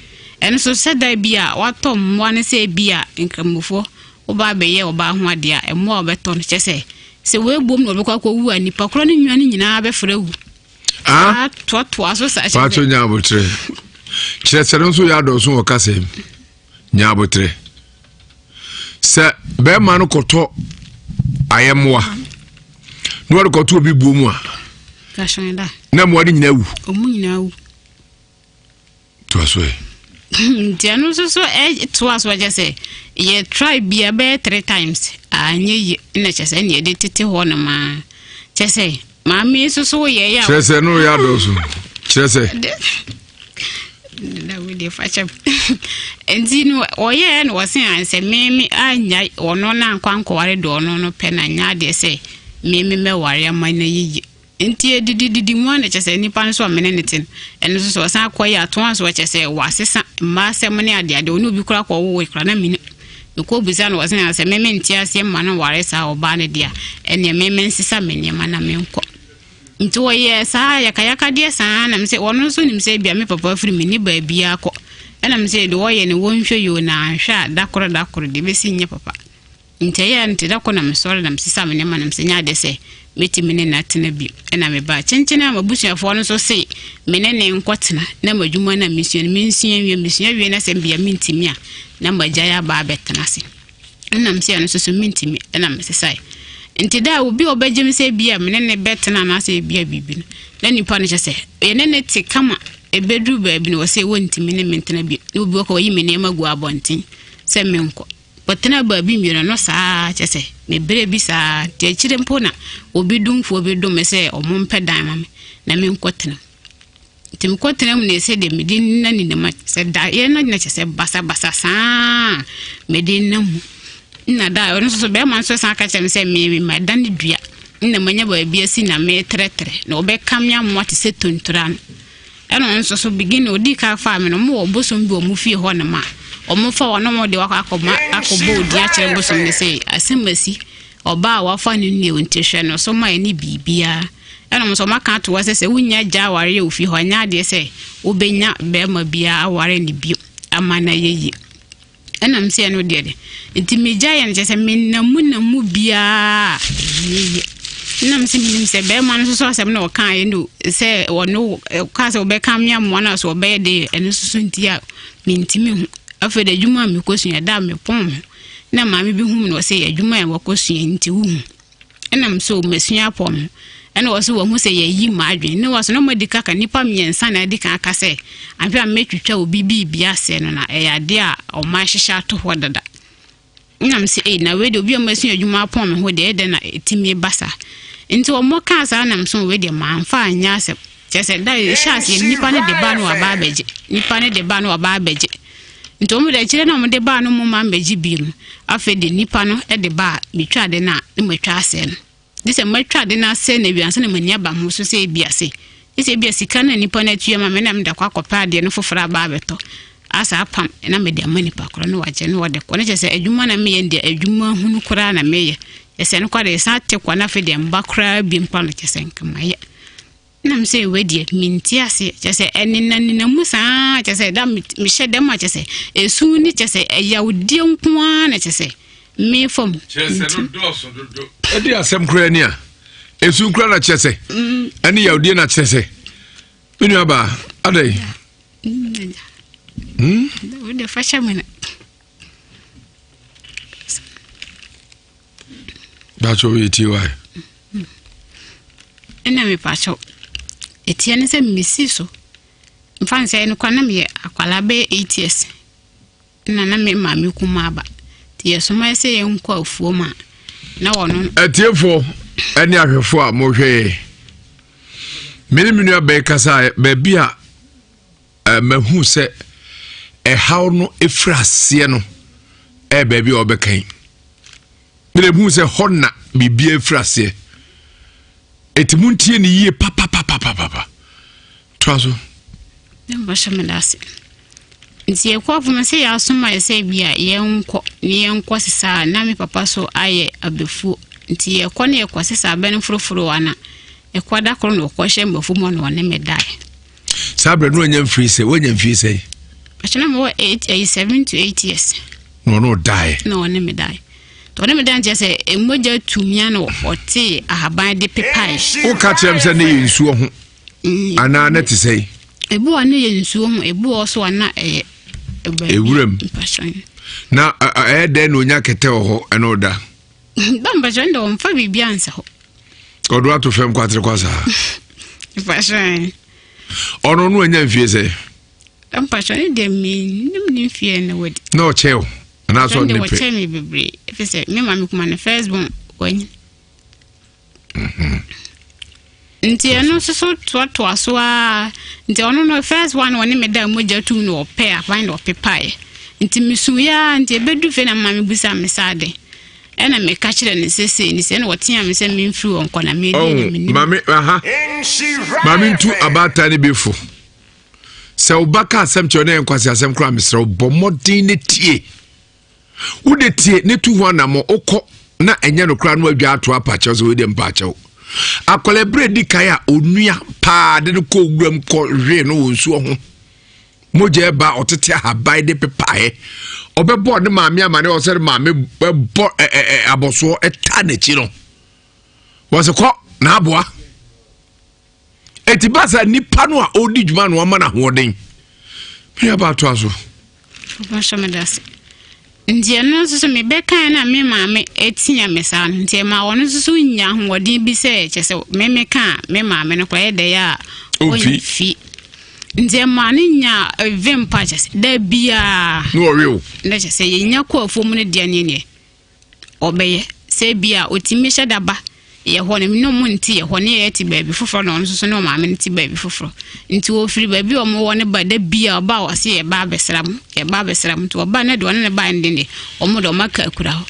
Ɛno nso sɛ da bi a watɔ mmoa no sɛ bi a nkramofoɔ woba abɛyɛ ɔbaa ho adeɛ a mmoa a wɔbɛtɔ no kyerɛ sɛ sɛ wɔabuom na wɔbɛkɔ akɔwu a nipa korɔ ne nnwa no nyinaa bɛfrɛ awu. Ah? Toatoa so saa. Paatwo nya abotrɛ. Kyerɛ sɛ no nso yɛ adɔɔso wɔ kasa mu. Nya abotrɛ. Sɛ bɛrima no kɔtɔ ayɛmmoa na wɔde kɔtɔ obi buo mu a na mmoa no nyinaa wu. Ɔmo nyinaa wu. Toa so ɛ. Nti ɛno nso so toa so kyɛ sɛ yɛ try bia bɛyɛ three times anyɛ yie na kyɛ sɛ ɛna yɛde tete hɔ nom a kyɛ sɛ maame yi nso so yɛ yɛ a. Kyerɛ sɛ no yɛ adɔɔso kyerɛ sɛ. Na wo deɛ fa kyɛm nti no ɔyɛɛ na ɔse an sɛ meme anya ɔno na ankɔ ankɔware deɛ ɔno no pɛ na nyɛ adeɛ sɛ meme mɛware ama no yiye nti ɛdidididi mu a na kyɛ sɛ nipa no so a mene ne te no ɛno nso sɛ ɔsan akɔyɛ atoa so ɔkyɛ sɛ wasesa mmaa asɛm ne adeade ɔne obi kora kɔwowe kora na mene mekɔ bisa no ɔse an sɛ meme nte aseɛ mma no ware saa ɔbaa no deɛ ɛneɛ meme nsesa me nneɛma na menkɔ. Nti wɔyɛɛ saa yakayakadeɛ saa na mesɛ ɔno nso nim sɛ ebia me papa afiri me ne baabiara kɔ. Ɛna mesɛ deɛ wɔyɛ no wɔnhwɛ yie o na anhwɛ a da koro da koro deɛ ɛbɛsi nyɛ papa. Nti ɛyɛɛ nti da koro na mesɔre na mesesa me nneɛma na mesɛ nyɛ adeɛ sɛ mɛtumi ne no atena bio. Ɛna mebaa kyenkyen a m'abusuafoɔ no nso se me ne ne nkɔtena na m'adwuma no a mesua no mensua nwie, mesua wie na sɛ bia mentumi a na magyae aba abɛtena ase. Ɛna mesɛ ɛno nso so mentumi ɛna mesesae. Nti da a obi a ɔbɛgye me sɛ ebia me ne ne bɛtena anaasɛ ebia biribi no, na nipa no kyɛ sɛ yɛne ne te kama ɛbɛduru baabi no wɔ sɛ wɔntumi ne me ntena bio. Na obi wɔkɔ wɔyi me nneɛma gu abɔnten sɛ menkɔ. Kɔtena baabi mmienu no saa kyɛ sɛ mebrɛ bi saa nti akyire mpo na obi domfoɔ bi dom me sɛ ɔmo mpɛ dan ma me na menkɔtena. Nti mekɔtena mu na ɛsɛ deɛ mede nna ne ma sɛ daeɛ no na kyɛ sɛ basabasa saa mede nna mu nna da ɔno nso so bɛrima nso san ka kyerɛ me sɛ me mada ne dua nna manya baabi asi na metrɛtrɛ na ɔbɛka me amoa te sɛ tontura no. Ɛna ɔno nso so beginning ɔdii kan faa me no ɔmo wɔ bosom bi wɔ ɔmo fie hɔ nom a ɔmo fa wɔn ɔmo de wakɔ akɔma akɔbɔ odin akyerɛ bosom no sɛ asɛm asi ɔbaa a wafa no nie nti hwɛ no so ma ɛne biribiara. Ɛna ɔmo nso ɔmo aka ato hɔ sɛ sɛ wonya gya aware wɔ fie hɔ ɛnyɛ adeɛ sɛ wobɛnya bɛrima biara aware no bio ama no ayɛ yie. Ɛna me sɛ ɛno deɛ de nti megya yɛ no kyɛ sɛ menam mu nam mu biara ɛnyɛ yie. Ɛna me sɛ menim sɛ bɛrima no nso so asɛm na ɔkaeɛ no sɛ ɔno ɔkaa sɛ ɔbɛka me amoa no a so ɔbɛyɛ de ɛno nso so nti a mentumi ho. Afei de adwuma a mekɔsua da a mepɔn ho na maame bi hu me na ɔsɛ adwuma a wɔkɔsua nti wohu. Ɛna me so masua apɔ me ho. Ɛna ɔse wahu sɛ yɛayi m'adwene. Ne wɔse na ɔmadi ka ka nnipa mmiɛnsa na adi kan aka sɛ anhwɛ a mɛtwitwa obi biribi asɛe no na ɛyɛ adeɛ a ɔma ahyehyɛ ato hɔ dada. Ɛna me sɛ ei na wei deɛ obi a masua adwuma apɔn me ho deɛ ɛdɛn na ɛtumi ba saa. Nti wɔn kaa saa na me so wei deɛ mamfa anyɛ asɛm. Kyerɛ sɛ da ɛhyɛ aseɛ nnipa no de ba no waba abɛgye. Nnipa no de ba no waba abɛgye. Nti wɔn de akyire na wɔn de baa no mu ma mbɛgye bio no, afei de nnipa no de ba a metwa ade no a na matwa asɛe no. Gye sɛ matwa ade no asɛe no awie ansa na m'ani aba ho so sɛ ebi ase. Gye sɛ ebi a sika no a nnipa no atua ma me na mede akɔ akɔpɛ adeɛ no foforɔ aba abɛtɔ asa apam na mede ama nipa korɔ na wagye na wɔde kɔ. Ne kyerɛ sɛ adwuma na meyɛ no deɛ adwuma hunu koraa na meyɛ. Kyerɛ sɛ no koraa deɛ yɛsan te kɔ na afei deɛ mba koraa biom koraa no kyerɛ sɛ nka mayɛ. Na me sɛ wei deɛ mente aseɛ kyɛ sɛ ɛnenanena mu saa kyɛ sɛ da mehyɛ dɛm a kyɛ sɛ ɛsu ne kyɛ sɛ ɛyawdeɛ nko ara na kyɛ sɛ mefa mu. Kyerɛ sɛ no dɔɔso dodo. Ɛde asɛm koraa ni a ɛsu koraa na kyerɛ sɛ mm. ɛne yawdeɛ na kyerɛ sɛ me nua baa adɛn. Hmm? Wode fa hyɛ me no. Bakyɛ woyɛ tie wae. Ɛna mepakyɛw ɛteɛ ne sɛ mesi so mfa ne sɛ ɛno kora na meyɛ akwalaa bɛyɛ 8 years na na me maame kuma aba nti yɛsoma sɛ yɛnkɔ afuom a na wɔno atiefoɔ ɛne ahwɛfoɔ a mohwɛ yɛ me ne me nua bɛyɛ kasa baabi a Mahu sɛ ɛhaw no ɛfiri aseɛ no ɛyɛ baabi a ɔbɛka yi mede hu sɛ hɔ na biribiara firi aseɛ ɛti mu ntie ne yie papapapapapa toa so. Mbɔhyɛ me da ase nti yɛkɔ afom sɛ yɛasoma yɛ sɛ bi a yɛnkɔ ne yɛnkɔ sesa na me papa so ayɛ abɛfuo nti yɛkɔ ne yɛkɔ sesa abɛ no foroforo ana ɛkɔ da koro na ɔkɔhyɛ mmafo mu na ɔne me dae. Saa berɛ no wanya mfiri sɛ wanya mfie sɛn? Ɛkyɛ na mewɔ eight ɛyi 7 to 8 years. Na ɔne ɔdaeɛ. Na ɔne me daeɛ. Nti ɔne me daeɛ nkyerɛ sɛ mogya tumia na ɔtee ahaban de pepae. Woka kyerɛ m sɛ ne yɛ nsuo ho mm. anaa ne te sɛn? Ebi wɔ ne yɛ nsuo ho ebi wɔ so a na ɛyɛ ewuram. Na ɛyɛ dɛn na onya kɛtɛ wɔ hɔ ɛna ɔda? Ba mpakyɛ ndɛ ɔmfa biribi ansa hɔ. Ɔdo ato fam kwatere kwa saa. Mpakyɛ. Ɔno no anya mfie sɛ. Mpakyɛ ne deɛ menim ne mfie na wadi. Na ɔkyɛ o. Anaasɛ ɔne pɛ. Ɔkyɛ me bebree ɛfiri sɛ me maame kuma ne first born wanyi. Mhm. Nti ɛno nso so toatoa so ara nti ɔno no first one ɔne me da mogya tum na ɔpɛ aban na ɔpepaeɛ nti mesuiɛ ara nti ɛbɛdu fie na maame bisa me sɛ ade ɛna meka kyerɛ no sɛ sei ne sɛ ɛna ɔtea me sɛ memfiri hɔ nkɔ na medeɛ na menim. Maame aha maame ntu abaatan no bi fo sɛ wo ba ka asɛm kyerɛ na yɛ nkwasi asɛm koraa mesrɛ wo bɔ mmɔden ne tie. Wode tie ne tu ho anammɔ wokɔ na ɛnyɛ no koraa no adwa ato apa kyɛw sɛ wei deɛ mpa akyɛw. Akwadaa berɛ di kan a onua paa de no kɔ wuram kɔ hwee no wɔ nsuo ho. Mogya ɛba ɔtete ahaban de pepaeɛ. Ɔbɛbɔ ne maame amane ɔsɛ ne maame bɛbɔ ɛɛ abɔsoɔ ɛta n'akyi no. Wɔsɛ kɔ na aboa. Eti ba sɛ nipa no a ɔredi dwuma no ama no ahoɔden. Me aba atoa so. Ɔbɛhyɛ me dase. Nti ɛno nso so mebɛkae na me maame atia me saa no nti ɛma ɔno nso so nya ahoɔden bi sɛ kyɛ sɛ me meka a me maame no koraa ɛyɛ dɛ a ɔmfi. Nti ɛma no nya vim pa kyɛ sɛ da biara. Na ɔwe o. Na kyɛ sɛ yɛnya kɔ afuom no deɛ ne neɛ. ɔbɛyɛ. Sɛ ebia otumi hyɛ da ba yɛ hɔ no, ne ɔmo nte yɛ hɔ, ne yɛyɛ te baabi foforɔ na ɔno nso so ne ɔmaame no te baabi foforɔ. Nti wɔfiri baabi a ɔmo wɔ no ba da bi a ɔba a ɔse yɛba abɛsra mo, yɛba abɛsra mo. Nti ɔba no deɛ ɔne ne baeɛ no de deɛ, ɔmo de ɔmo aka akura hɔ.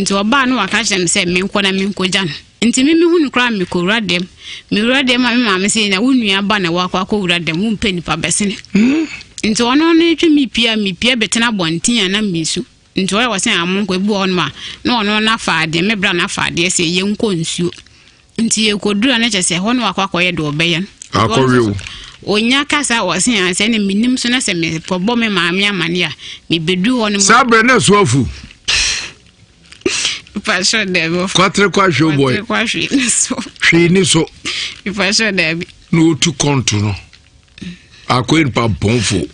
Nti ɔbaa no waka kyerɛ me sɛ menkɔ na menkɔgya no. Nti me mehu no koraa mekɔwura dɛm. Mewura dɛm a me maame se na wo nua ba na wakɔ akɔwura dɛm, wompɛ nipa bɛsene. Nti ɔno no twe me pie a mepie bɛtena abɔnten a na mesu. Nti ɔyɛ wɔ sɛ a monkɔ ebi wɔ hɔnom a na ɔno n'afa adeɛ me bra n'afa adeɛ sɛ yɛnkɔ nsuo nti yɛkɔduru a na kyɛ sɛ ɛhɔ no wakɔ akɔyɛ deɛ ɔbɛyɛ no akɔwe o onya kasa wɔ se a sɛ ne menim so na sɛ mekɔbɔ me maame amane a mebɛdu hɔ no saa berɛ na ɛso afu Pastor daabi kwatere kɔ ahwe o boy kwatere kɔ ahwe ne so hwee ne so Pastor daabi na ɔtu kɔnto no akɔyɛ nipa bɔnfo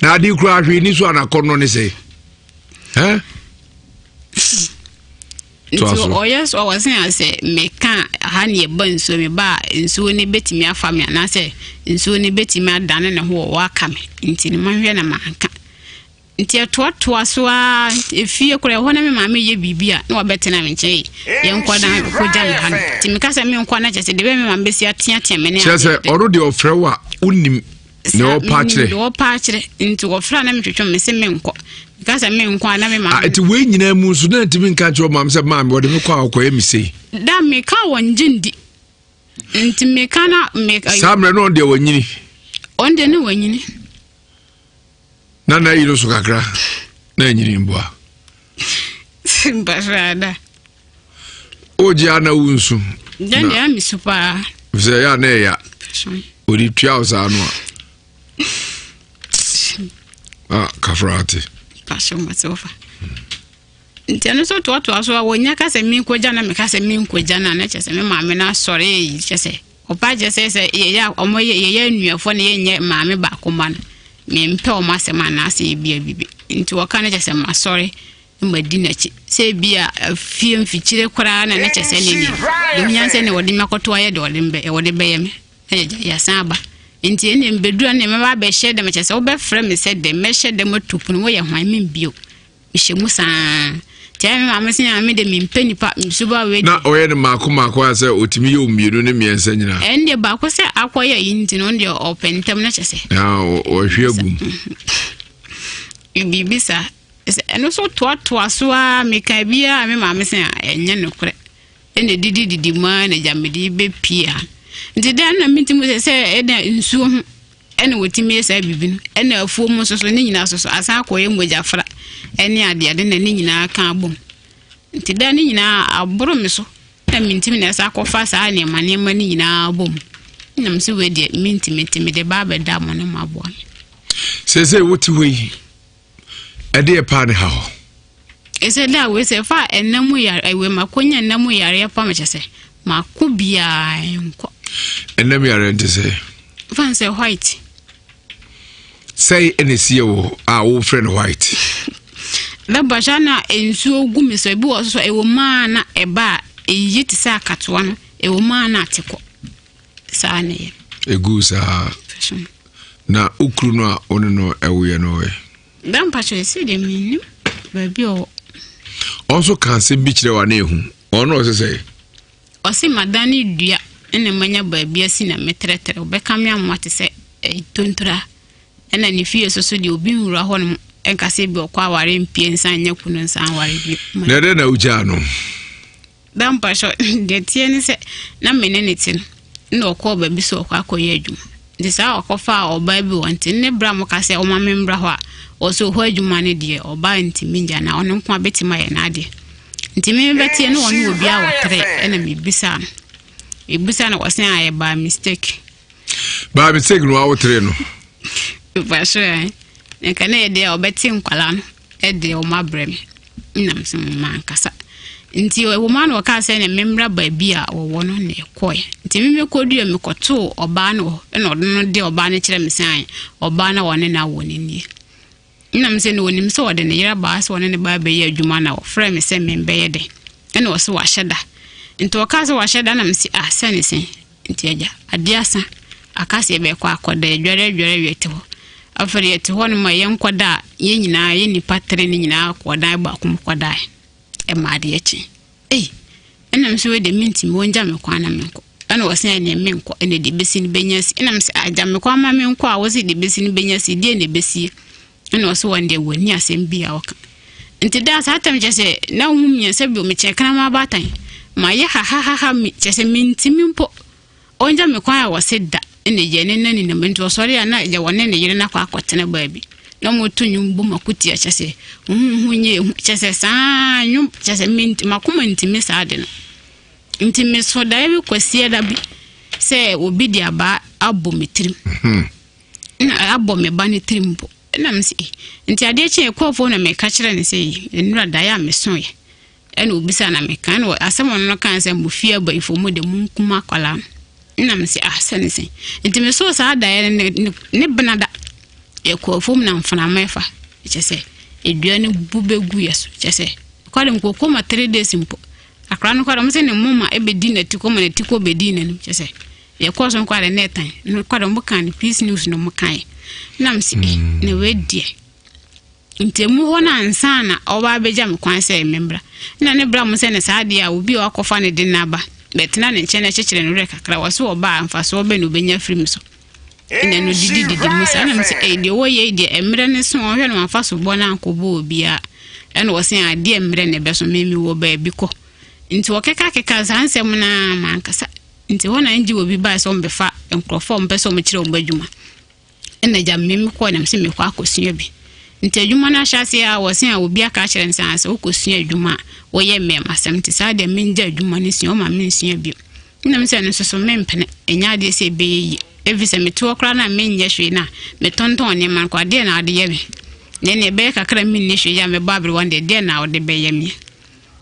na ade kura ahwɛ ni so anakɔnɔ ne sɛ ɛ. nti ɔyɛ so ɔwɔ sɛ asɛ meka ha ne ɛba nsuo me ba a nsuo no bɛtumi afa me anaasɛ nsuo no bɛtumi adane ne ho wɔ waka me nti no mahwɛ na manka Nti ɛtoatoa so ara, efie koraa ɛhɔ na me maame yɛ biribi a na wabɛtena me nkyɛn yɛnkɔ na kɔgya me ha no. Nti meka sɛ menkɔ na kyerɛ sɛ deɛ bɛyɛ me maame bɛsi ateatea me ne Kyerɛ sɛ ɔno deɛ ɔfrɛ wo a wonim deɛ ɔpa akyerɛ. Deɛ ɔpa akyerɛ nti ɔfrɛ a na metwetwe me se menkɔ. Meka sɛ menkɔ a na me maame. Ah, nti wei nyinaa mu nso na ntumi nka nkyerɛ maame sɛ maame wɔde me kɔ a ɔkɔyɛ me sei. Da meka wɔn gye ndi. Nti meka na meka. Saa mmerɛ no ɔno deɛ wanyini. Ɔno deɛ ne wanyini. na na ayi no so kakra na anyini mboa mpasrada wogye a na wo nsu dɛn deɛ ami so paa sɛ ɛyɛ a na ɛya ɔde tua wo saa no a ah, kafra ate nti ɛno nso toatoa so a wɔnya ka sɛ menkɔgya na meka sɛ menkɔgya no a na kyɛ sɛ me maame no asɔre kyɛ sɛ Ɔba kyerɛ sɛ sɛ yɛyɛ a wɔn yɛ yɛyɛ anuafoɔ na yɛnyɛ maame baako mma no mempɛ wɔn asɛm anaasɛ ebia biribi nti wɔka no kyerɛ sɛ masɔre na madi n'akyi sɛ ebia afie mfikyire koraa na ne kyerɛ sɛ ne deɛ deɛ ohia sɛ ne wɔde me akɔto ayɛ deɛ wɔde bɛ wɔde bɛyɛ me na yɛgya yɛasan aba nti ɛnna mbɛduru a na mɛba abɛhyɛ dɛm kyerɛ sɛ wobɛfrɛ me sɛ dɛm mɛhyɛ dɛm atu pono woyɛ hwan membio mehyɛ mu saa nti ɛyɛ me maame sɛ me de mempɛ nipa suba wei na ɔyɛ no maako maako a sɛ ɔtumi yɛ mmienu ne mmiɛnsa nyinaa ɛn deɛ baako sɛ akɔyɛ yi nti no deɛ ɔpɛ ntɛm no kyɛ sɛ ɔhwe agum biribi saa ɛno nso toatoa so a meka biara me maame sɛ ɛnyɛ nokorɛ ɛna didi didi mu a na gya mede bɛpie ha nti dɛn na mentimi sɛ sɛ ɛna nsuo ho ɛna wɔtumi yɛ saa biribi no ɛna afuo mu nso so ne nyinaa so so asan akɔyɛ mogyafra ɛne adeade na ne nyinaa ka abom nti da ne nyinaa aboro me so na mentumi na ɛsa akɔfa saa nneɛma nneɛma no nyinaa bom na me so wei deɛ mentumi nti mede ba abɛda mo no maboa me seesei wote hɔ yi ɛdeɛ paa ne ha hɔ Ɛsɛ dɛ a wei sɛ fa ɛnna mu yare ɛwɛ makonya ɛnna mu yareɛ pa mekyɛ sɛ mako biara nkɔ. Ɛnna mu yareɛ nte sɛ. Fa n sɛ white. Sɛe ɛna esi yɛ wɔ a wofrɛ no white. Bɛbɔ na nsuo gu me so ebi wɔ so ɛwɔ mu a na ɛba a eyi te sɛ akatoa no ɛwɔ mu a na ate kɔ saa na ɛyɛ. Egu saa na okuru no a ɔne no ɛwoyɛ no ɔyɛ. Da mpakyɛ ɛsɛ deɛ mennim baabi ɔwɔ. Ɔnso ka asɛm bi kyerɛ wa na ehu. Ɔno ɔsɛ sɛ. Ɔse madane dua ɛna manya baabi asi na metrɛtrɛ ɔbɛka me amoa te sɛ eh, tontura ɛna ne fie so so deɛ obi nwura hɔ nom ɛnka sɛ bi ɔkɔ aware mpie nsan nyɛ kunu nsan aware bio. Na ɛdɛn na wogyaa no? Da mpakyɛ deɛ teɛ ne sɛ na me ne ne te no na ɔkɔɔ baabi sɛ ɔkɔ akɔyɛ adwuma nti saa ɔkɔfaa ɔbaa bi wɔ nti ne bra mo ka sɛ ɔma me mbra hɔ a ɔsɛ ɔhɔ adwuma no deɛ ɔbaa ntumi ngya na ɔno nko a bɛtumi ayɛ n'adeɛ nti me bɛteɛ ne ɔne obi a wɔtrɛ ɛna mebisaa no. Mebusa no ɔse ayɛ by mistake. By mistake no awotere no. Mepa so ɛ. Nka na yɛ deɛ ɔbɛte nkwalaa no ɛde wɔn abrɛ me. Nam sɛ mankasa. Nti ɛwɔ mu a na ɔkaa sɛ ne memmra baabi a wɔwɔ no na ɛkɔɛ. Nti me mekɔdua mekɔtoo ɔbaa no wɔ hɔ ɛna ɔno no de ɔbaa no kyerɛ me sɛ ɔbaa no a wɔne no awo no nie. Ɛna me sɛ na ɔnim sɛ ɔde ne yere abaa sɛ ɔne ne ba bɛyɛ adwuma na ɔfrɛ me sɛ membɛyɛ dɛ. Ɛna ɔse wahyɛ da. Nti ɔkaa sɛ wahyɛ da na mese ah sɛ ne sɛn. Nti agya, adeɛ asa, aka sɛ yɛbɛkɔ akɔda, yɛdware adware awie te hɔ. Afei deɛ yɛte hɔ nom a yɛnkɔda a, yɛn nyinaa, yɛn nnipa tere no nyinaa kɔɔ dan baako mu kɔdae. Ɛma adeɛ kye. Ei, ɛna me sɛ wei deɛ mentumi, wɔngya me kwan na menkɔ. Ɛna wɔse ɛneɛ menkɔ, ɛna deɛ ɛbɛsi no bɛnya si. Ɛna me sɛ agya me kwan ma menkɔ a, wɔse deɛ ɛbɛsi no bɛnya si, deɛ na ɛbɛsie. Ɛna ɔse wɔn deɛ wɔnni asɛm bi a wɔka. Nti daa saa tam kyɛ sɛ na wo mmiɛnsa bio mekyɛ kraman abaatan mayɛ hahahaha me kyɛ sɛ mentimi mpo ɔngya me kwan a wɔse da ɛna gya ne nani nam nti ɔsɔre a na gya wɔne ne yere no akɔ akɔtena baabi na wɔto nnwom bɔ makotia kyɛ sɛ huhu nyɛ ehu kyɛ sɛ saa nnwom kyɛ sɛ menti makoma ntimi saa de no nti meso daeɛ bi kwasia da bi sɛ obi de abaa abɔ me tirim hmm. na abɔ me ba no tirim mpo ɛna me sɛ nti adeɛ kye ɛkɔɔ fam na meka kyerɛ no sɛ nnura daeɛ a mesoeɛ ɛna obisa na meka ɛna asɛm ɔno no kaa sɛ mo fie abayifo mo de mo nkum akwadaa no ɛna me sɛ ah sɛ ne sɛ nti mesoo saa daeɛ no ne ne bena da yɛkɔɔ fam na mframa ɛfa kyɛ sɛ edua no bu bɛgu yɛ so kyɛ sɛ kɔde mekɔkɔ ma 3 days mpo akwadaa no kɔde mo sɛ ne moma ɛbɛdi n'ati kɔ ma n'ati kɔ bɛdi n'anim kyɛ sɛ Yɛkɔɔ so nkɔ de na ɛtan no kɔ de ɔmo kan no peace news na ɔmo kan na mo si eh mm. na wei deɛ nti emu hɔ no ansa na ɔba abɛgya me kwan sɛ membra na ne bra mo sɛ ne saa adeɛ a obi a wakɔfa ne de n'aba bɛtena ne nkyɛn na ɛkyekyere ne werɛ kakra wɔ so ɔba a mfasoɔ bɛ na obɛnya firi mu so ɛna no didi didi mu saa na mo sɛ ɛyɛ deɛ wɔyɛ deɛ mmerɛ ne so ɔhwɛ no wafa so bɔ no ankɔbɔ obiara ɛna wɔsɛ adeɛ mmerɛ na ɛbɛso memi wɔ baabi kɔ nti wɔkeka keka saa nsɛm no a mankasa Nti hɔ na NGO bi bae sɛ wɔbɛfa nkurɔfoɔ a wɔpɛ sɛ wɔkyerɛ wɔn adwuma. Ɛna agya me mekɔɔ na mesɛ mekɔ akɔsua bi. Nti adwuma no ahyɛ aseɛ a wɔse a obi aka akyerɛ no sɛ sɛ wokɔsua adwuma a woyɛ mmɛɛmasɛm nti saa deɛ mengya adwuma no sua wɔma mensua bio. Ɛna mesɛ ɛno nso so mempene ɛnyɛ adeɛ sɛ ɛbɛyɛ yie. Ɛfiri sɛ mete hɔ koraa no a menyɛ hwee no a metontɔn nneɛma no koraa deɛ na wode yɛ me. Na ɛnna ɛbɛyɛ kakra menni hwee yɛ a mɛbɔ aberewa no deɛ deɛ na wode bɛyɛ me.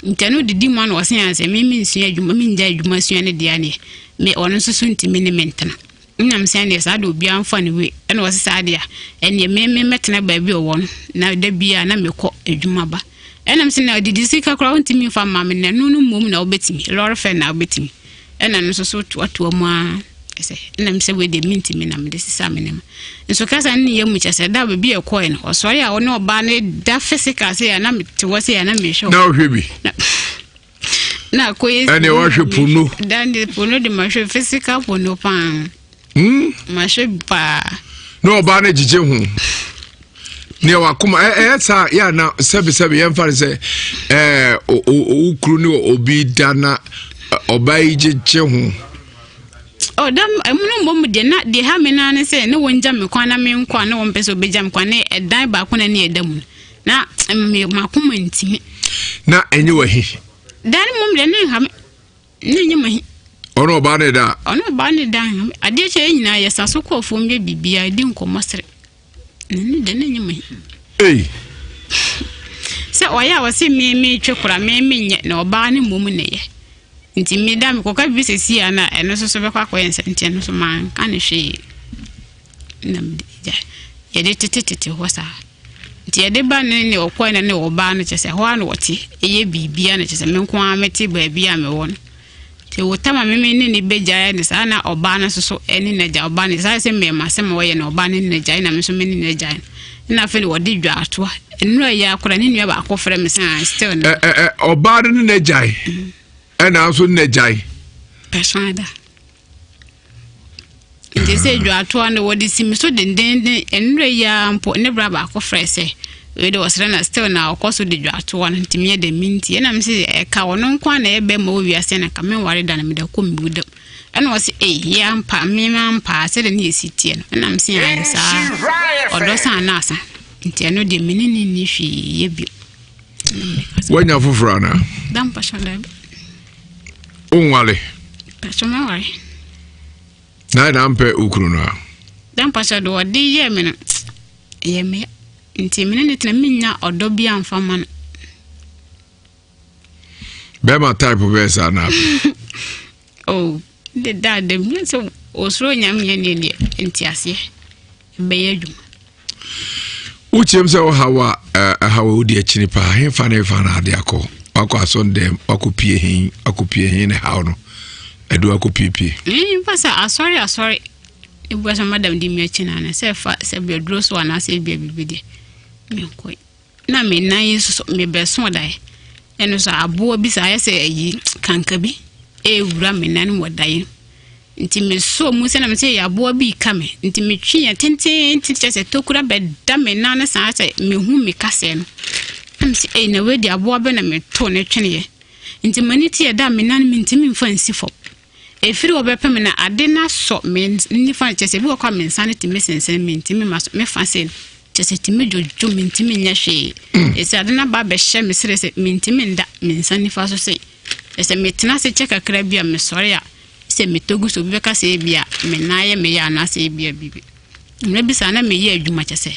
Nti ɛno didi mu a na ɔse yɛn sɛ me mensua adwuma mengya adwuma sua ne deɛ neɛ me ɔno nso so ntumi ne me ntena nam sɛ neɛ saa de obiara mfa ne wei ɛna ɔse saa deɛ ɛneɛ me me mɛtena baabi ɔwɔ no na da biara na mekɔ adwuma ba ɛnam sɛ na didi sika koraa wontumi mfa mma me na ɛno no mmom na wobɛtumi lɔre fɛ na wobɛtumi ɛna no nso so toatoa mu ara sɛ ɛna sɛ wei deɛ mentumi na mede sesa me nneɛma nso kasa no ne yɛ mu kyɛ sɛ da baabi a ɛkɔɛ no ɔsɔre a ɔne ɔbaa no da physical sɛ na mete hɔ sɛ na mehwɛ na ɔhwɛ bi na akɔyɛ ɛne wahwɛ pono dande pono de mahwɛ physical pono paa hmm? mahwɛ paa na ɔbaa no gyegye ho nea wakoma ɛyɛ saa yɛ ana sɛbisɛbi yɛmfa no sɛ ɛɛ wo kuru ne obi da na ɔbaa yi gyegye ho ɔda ɛmu no mmom deɛ na deɛ ha me naa ne sɛ ne wɔn gya me kwan na me nkɔ a ne wɔn mpɛ sɛ ɔbɛgya me kwan ne ɛdan baako na ne ɛda mu na me makoma ntumi. Na ɛnyɛ wɔ he. Dan no mmom deɛ ne nha me ne nyɛ ma he. Ɔno ɔbaa ne da. Ɔno ɔbaa ne da nha me adeɛ kyɛ yɛ nyinaa yɛ sa so kɔ fam yɛ biribiara di nkɔmmɔ sere. Na ne deɛ ne nyɛ ma he. Ei. Sɛ ɔyɛ a ɔse me me twe kora me me nyɛ na ɔbaa ne mmom ne yɛ. Nti me da mekɔka biribi sɛsi a na ɛno nso so bɛkɔ akɔyɛ nsɛm nti ɛno nso manka no hwee na mede gya yɛde tetetete hɔ saa nti yɛde ba ne ne ɔkɔɛ na ne ɔbaa no kyɛ sɛ hɔ a na wɔte ɛyɛ biribia na kyɛ sɛ me nko ara mete baabi a mewɔ no nti wo tama me me ne ne bɛgyaeɛ no saa na ɔbaa no nso so ɛne n'agya ɔbaa no saa sɛ mmɛɛma asɛm a wɔyɛ no ɔbaa no ne n'agyae na me nso me ne n'agyae no na afei de wɔde dwaatoa nnura yi akora ne nua baako frɛ me sɛ ah, still no ɔbaa no ne n'agyae ɛna nso ne n'agyae pɛsɔn da nti sɛ dwaatoa no wɔde si me so dendenden nnura yi ara mpo ne bra baako frɛ sɛ wei de wɔsrɛ na still na ɔkɔ so de dwaatoa no nti meyɛ dɛ menti ɛna me sɛ ɛka ɔno nko a na ɛyɛ bɛma wɔ wiase na nka menware da na meda kɔ mewu dam Ɛna ɔse ei yɛ ampa me ampa sɛdeɛ ne yɛsi teɛ no ɛna mese ayɛ saa ɔdɔ san na asa nti ɛno deɛ me ne ne nni hwee yɛ bio. Woanya foforɔ anaa? Dampahyɛ daabi. Wonwale? Mpakyɛ maware. Na na mpɛ wo kunu no a? Dɛ mpakyɛ de ɔde yɛɛ me no ɛyɛ me ya nti me ne ne tena mennya ɔdɔ bi amfa ma no. Bɛrima type bɛyɛ saa na apɛ. Oh, de da da mu sɛ osoro nyame yɛ ne deɛ nteaseɛ bɛyɛ adwuma. Wokyerɛm sɛ wohaw a ɛhaw a wodi akyiri paa hefa ne hefa na ade akɔ wakɔ asɔndɛm wakɔ pie he wakɔ pie he ne haw no ɛde wakɔ piepie. Mfa sɛ asɔre asɔre ebu sɛ madam di mi akyi na sɛ fa sɛ biaduro so anaasɛ ebia biribi deɛ menkɔe. Na me nan yi nso so mebɛso daeɛ. Ɛno nso aboa bi saa ayɛ sɛ ayi kanka bi ɛrewura me nan mu wɔ daeɛ mu. Nti mesɔɔ mu sɛ na mesɛ yɛ aboa bi reka me. Nti metwe yɛ tententen kyerɛ sɛ tokura bɛda me nan no saa sɛ mehu me kasɛɛ no. Na mesɛ ei na wei deɛ aboa bɛ na metoo ne tweneɛ. Nti m'ani te ɛda me nan mentumi mfa nsi fam. Ɛfiri hɔ bɛpem no ade no asɔ me nifa kyerɛ sɛ ebi wɔ kɔ a me nsa no tumi sensɛn mentumi ma so mefa sei no kyerɛ sɛ tumi dwodwo mentumi nyɛ hwee ɛsɛ ade no aba abɛhyɛ me serɛ sɛ mentumi nda me nsa nifa so sei kyerɛ sɛ metena ase kyɛ kakra bi a mesɔre a sɛ metɔ gu so obi bɛka sɛ ebi a me nan yɛ me ya anaasɛ ebi a biribi mmerɛ bi saa na meyɛ adwuma kyɛ sɛ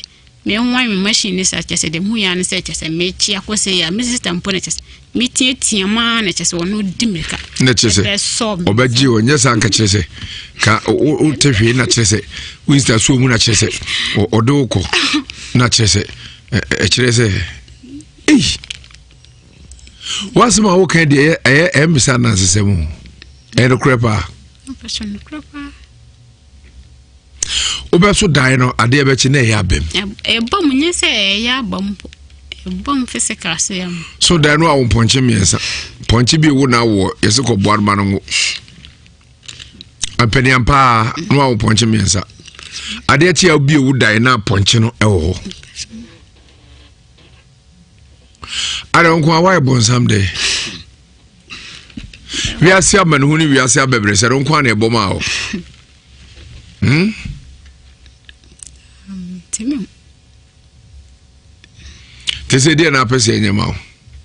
Menwan me machine ne saa kyɛsɛ deɛ mehu yɛ ne sɛ kyɛsɛ mekyia kɔ sɛ yɛ me sister mpo na kyɛsɛ meteatea mu ara na kyɛsɛ ɔno di mirika na kyerɛ sɛ ɔbɛgye ɔnyɛ saa nka kyerɛ sɛ ka wote hwee na kyerɛ sɛ wo sister so mu na kyerɛ sɛ ɔde wo kɔ na kyerɛ sɛ ɛkyerɛ sɛ ei wasɛm a woka deɛ ɛyɛ ɛmmisa nansesɛm o ɛyɛ nokorɛ paa wobɛso dan no adeɛ bɛkye na ɛyɛ abam ɛbɔ mu nyɛ sɛ ɛyɛ abam mpo ɛbɔ mu physical so yɛ mu so dan no a wo mpɔnkye mmiɛnsa pɔnkye bi wo na awoɔ yɛsɛ kɔboa no ma no ngo ampaniam paa na wawo pɔnkye mmiɛnsa adeɛ kye a wobie wo dan na pɔnkye no ɛwɔ hɔ ada nko a woayɛ bɔnsam dɛ wiase amanehu ne wiase abɛbrɛsɛ no nko a na ɛbɔ maa wo hmm? te sɛ deɛ na apɛ sɛ ɛnyɛ ma wo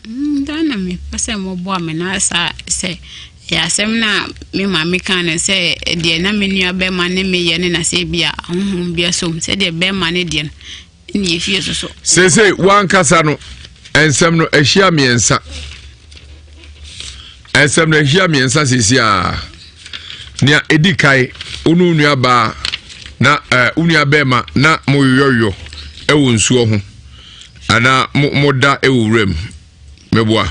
mm, daa na mepɛ sɛ mɔboa me na saa sɛ ɛyɛ asɛm no a me maame ka no sɛ deɛ na me nua bɛrima ne meyɛ ne na sɛ bi a honhom bi asom sɛdeɛ bɛrima ne deɛ no ne efie so so. Seesei wankasa no nsɛm no ahyia mmiɛnsa nsɛm no ahyia mmiɛnsa seesei a nea edi kae wo ne wo nua baa na ɛɛ eh, wo nua bɛrima na mo yoyɔyɔ ɛwɔ nsuo ho anaa mo mo da ɛwɔ wuram meboa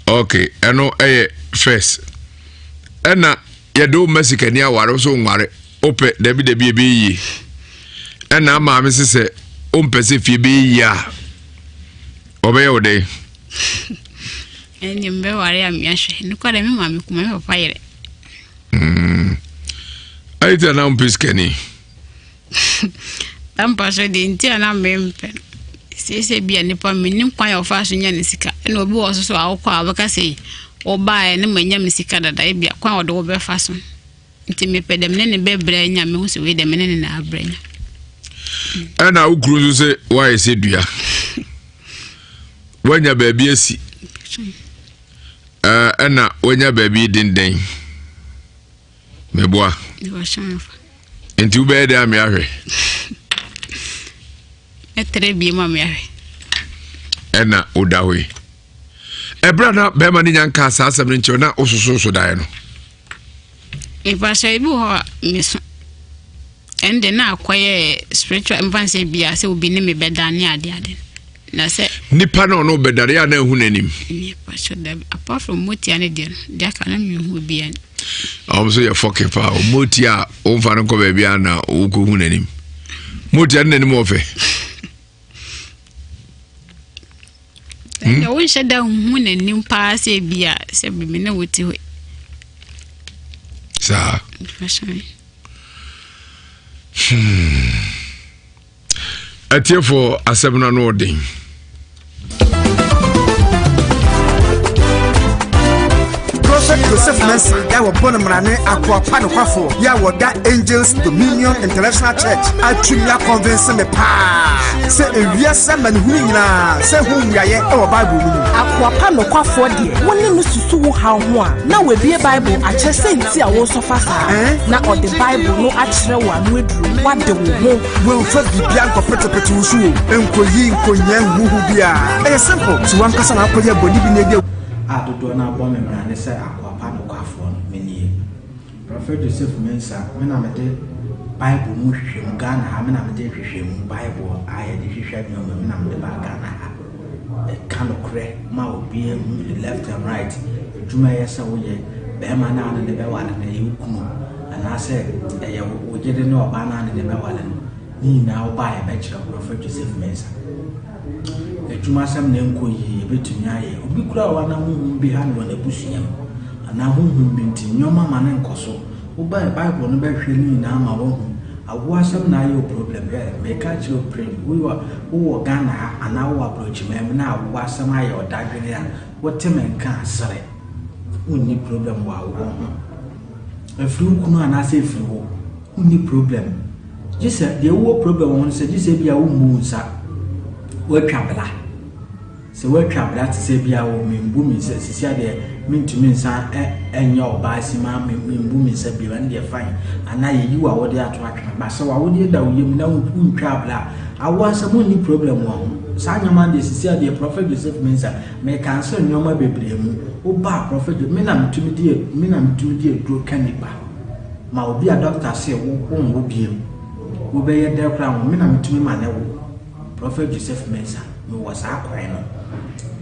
ok ɛno ɛyɛ first ɛna yɛde wo ma sikani aware wo so nware wopɛ dabi dabi ɛbɛyɛ yie ɛna maame se sɛ wompɛ sɛ fie bɛyɛ yie a ɔbɛyɛ wo dɛn ɛne mbɛware a meahwɛ nokwa dɛ me maame kuma me papa yerɛ mm. ayɛ ti a na wompɛ sikani Ampa so deɛ nti a na mempɛ no seesei bi a nipa menim kwan a ɔfa so nya ne sika ɛna obi wɔ so so a wokɔ a wobɛka sɛ wobaeɛ ne manya me sika dada ebi a kwan a ɔde wobɛfa so nti mepɛ dɛ mene ne bɛbrɛ nya mehu sɛ wei dɛ mene ne na abrɛ nya. Ɛna wo kunu nso sɛ woayɛ sɛ dua woanya baabi asi ɛna woanya baabi denden meboa nti wobɛyɛ dɛn ame ahwɛ ɛtrɛ bie ma me ahwɛ ɛna woda hɔ yi ɛberɛ a na bɛrima no nya nkaa saa asɛm no nkyerɛ na wosososo daeɛ no mpahyɛ ebi wɔ hɔ a meso ɛnde na akɔyɛ spiritual mfa sɛ bia sɛ obi ne me bɛda ne ade ade na sɛ nipa na ɔno bɛdare a na ehu n'anim nipa so dabi apart from motia ne deɛ no deɛ aka na mehu obiara ni ɔmo nso yɛ fɔke paa motia a womfa no nkɔ baabi a na wokɔhu n'anim motia ne n'anim ɔfɛ ɛnna wonhyɛ da nhu n'anim paa sɛ bi a sɛ bibi ne wote hɔ saa Hmm. Atiefoɔ asɛm no ano ɔden. Prophet Joseph Mensah a wɔbɔ no mmrane Akoa Pa Nokwafoɔ yi a wɔda Angels Dominion International Church atumi akɔnvense me paa sɛ ewiase amanehunu nyinaa sɛ ho mmuaeɛ wɔ Bible no mu. Akoa pa nokwafoɔ deɛ, wo ne no susu wo haw ho a, na wabue Bible akyerɛ sɛ nti a woresɔfa saa, na ɔde Bible no akyerɛ wo ano aduro, woade wo ho. Womfa biribiara nkɔpetepete wo so o, nkoyi nkonyɛ nhuhu biara. Ɛyɛ simple, sɛ w'ankasa na akɔyɛ bɔne bi na ebia. A dodoɔ no ara bɔ me mmara ne sɛ akoa pa nokwafoɔ no, menie. Prɔfɛt Joseph Mensah, me na mede Bible mu nhwehwɛmu, Ghana ha, me na mede nhwehwɛmu, Bible a yɛde hwehwɛ nneɛma, me na mede baa Ghana ha. Meka nokorɛ ma obiara hu ne left and right, adwuma ɛyɛ sɛ woyɛ, bɛrima no a ne ne bɛware no ɛyɛ wo kunu, anaasɛ ɛyɛ wo yere ne ɔbaa no a ne ne bɛware no, ne nyinaa wobaa yɛbɛkyerɛ wo, Prɔfɛt Joseph Mensah. Adwumasɛm na ɛnkɔ yie, yɛbɛtumi ayɛ. Obi koraa wɔ hɔ a na honhom bi ha no wɔ n'abusua mu, anaa honhom bi nti nneɛma ma no nkɔ so. Wobae Bible no bɛhwehwɛ ne nyinaa ma woahu. Awoɔ asɛm na ayɛ wo problem. Hwɛ, meka akyerɛ wo prim, wowɔ wowɔ Ghana ha anaa wowɔ aborɔkyiman mu na awoɔ asɛm ayɛ wo dadwene a, wote me nka a, sere. Wonni problem wɔ awoɔ ho. Ɛfiri wo kunu anaasɛ ɛfiri wo, wonni problem. Gye sɛ deɛ wowɔ problem wɔ ho no sɛ gye sɛ ebia wommu wo nsa, woatwa bla. Sɛ woatwa bra te sɛ ebia wo membu me nsa sisi adeɛ mentumi nsa ɛnyɛ ɔbaa si ma membu me nsa bio ɛno deɛ fine anaa yɛyi wo awodeɛ ato atwene ba sɛ w'awodeɛ da wo yam na wontwa bra awo asɛm wonni problem wɔ ho saa nneɛma deɛ sisi adeɛ Prophet Joseph Mensah meka sɛ nneɛma bebree mu woba Prophet me na metumi di me na metumi di aduro ka nipa ma obi a doctor se wo wonwo biem wobɛyɛ dɛ koraa wo me na metumi ma ne wo Prophet Joseph Mensah, mewɔ saa kwan no.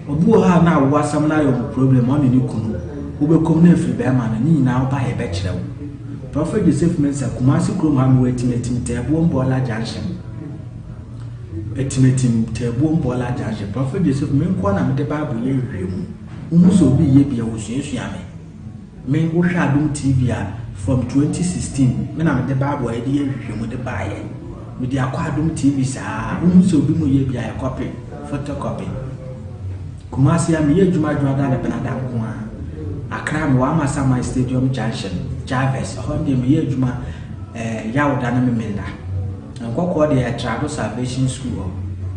Obi wɔ hɔ a na awo asɛm no ayɛ ɔmo problem, ɔne ne kunu. Wobɛkɔm na afiri bɛrima no, ne nyinaa woba a yɛbɛkyerɛ wo. Prophet Joseph Mensah, Kumasi kurom ha mewɔ Atimatim Tɛɛboom Bɔɔla Junction. Atimatim Tɛɛboom Bɔɔla Junction. Prophet Joseph, me nkoa na mede Bible yɛ nhwehwɛmu. Wohu sɛ obi yɛ bi a, wosuasua me. Me wo hwɛ adom TV a from 2016 me na mede bible a yɛde yɛ nhwehwɛmu de baayɛ mede akɔ adom TV saa wohu sɛ obi mu yɛ bi a yɛ copy photocopy Kumasi a meyɛ adwuma adwuma ne benada nko a Accra mewɔ Amasaman Stadium Junction Jarvis ɛhɔ deɛ meyɛ adwuma eh, Yawda ne Memenda Nkɔkɔɔ deɛ Ɛtrado Salvation School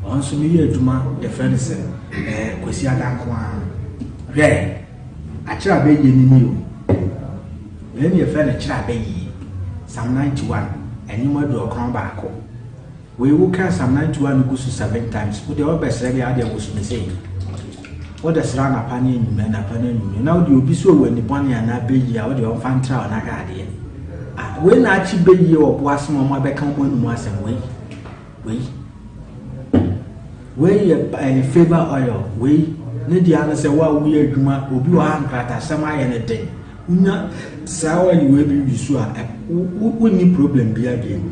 hɔ ɔno nso meyɛ adwuma yɛfrɛ no sɛ eh, Kwasi Ada nko a hwɛ Akyerɛ abɛyie no nie o. Wei ne yɛfrɛ no kyerɛ abɛyie. Psalm 91, ɛnwom 91. Wei woka Psalm 91 no gu so seven times. Wo deɛ wobɛsrɛ deɛ adeɛ woso me sei. Wode srɛ anapa ne anwummerɛ, anapa ne anwummerɛ. Na wode obi so wɔ ani bɔne anaa bɛyie a wode ɔmfa ntra wo na hwɛ adeɛ. Ah, wei na akye bɛyie wɔ bo ase ma ɔmo abɛka ɔmo anum asɛm wei. Wei. Wei yɛ ɛyɛ favour oil. Wei ne deɛ ano sɛ wo a woyɛ adwuma obi wɔ ha nkratasɛm ayɛ ne den. Wonya saa oil wei bi wi so a wonni problem bi adwene mu.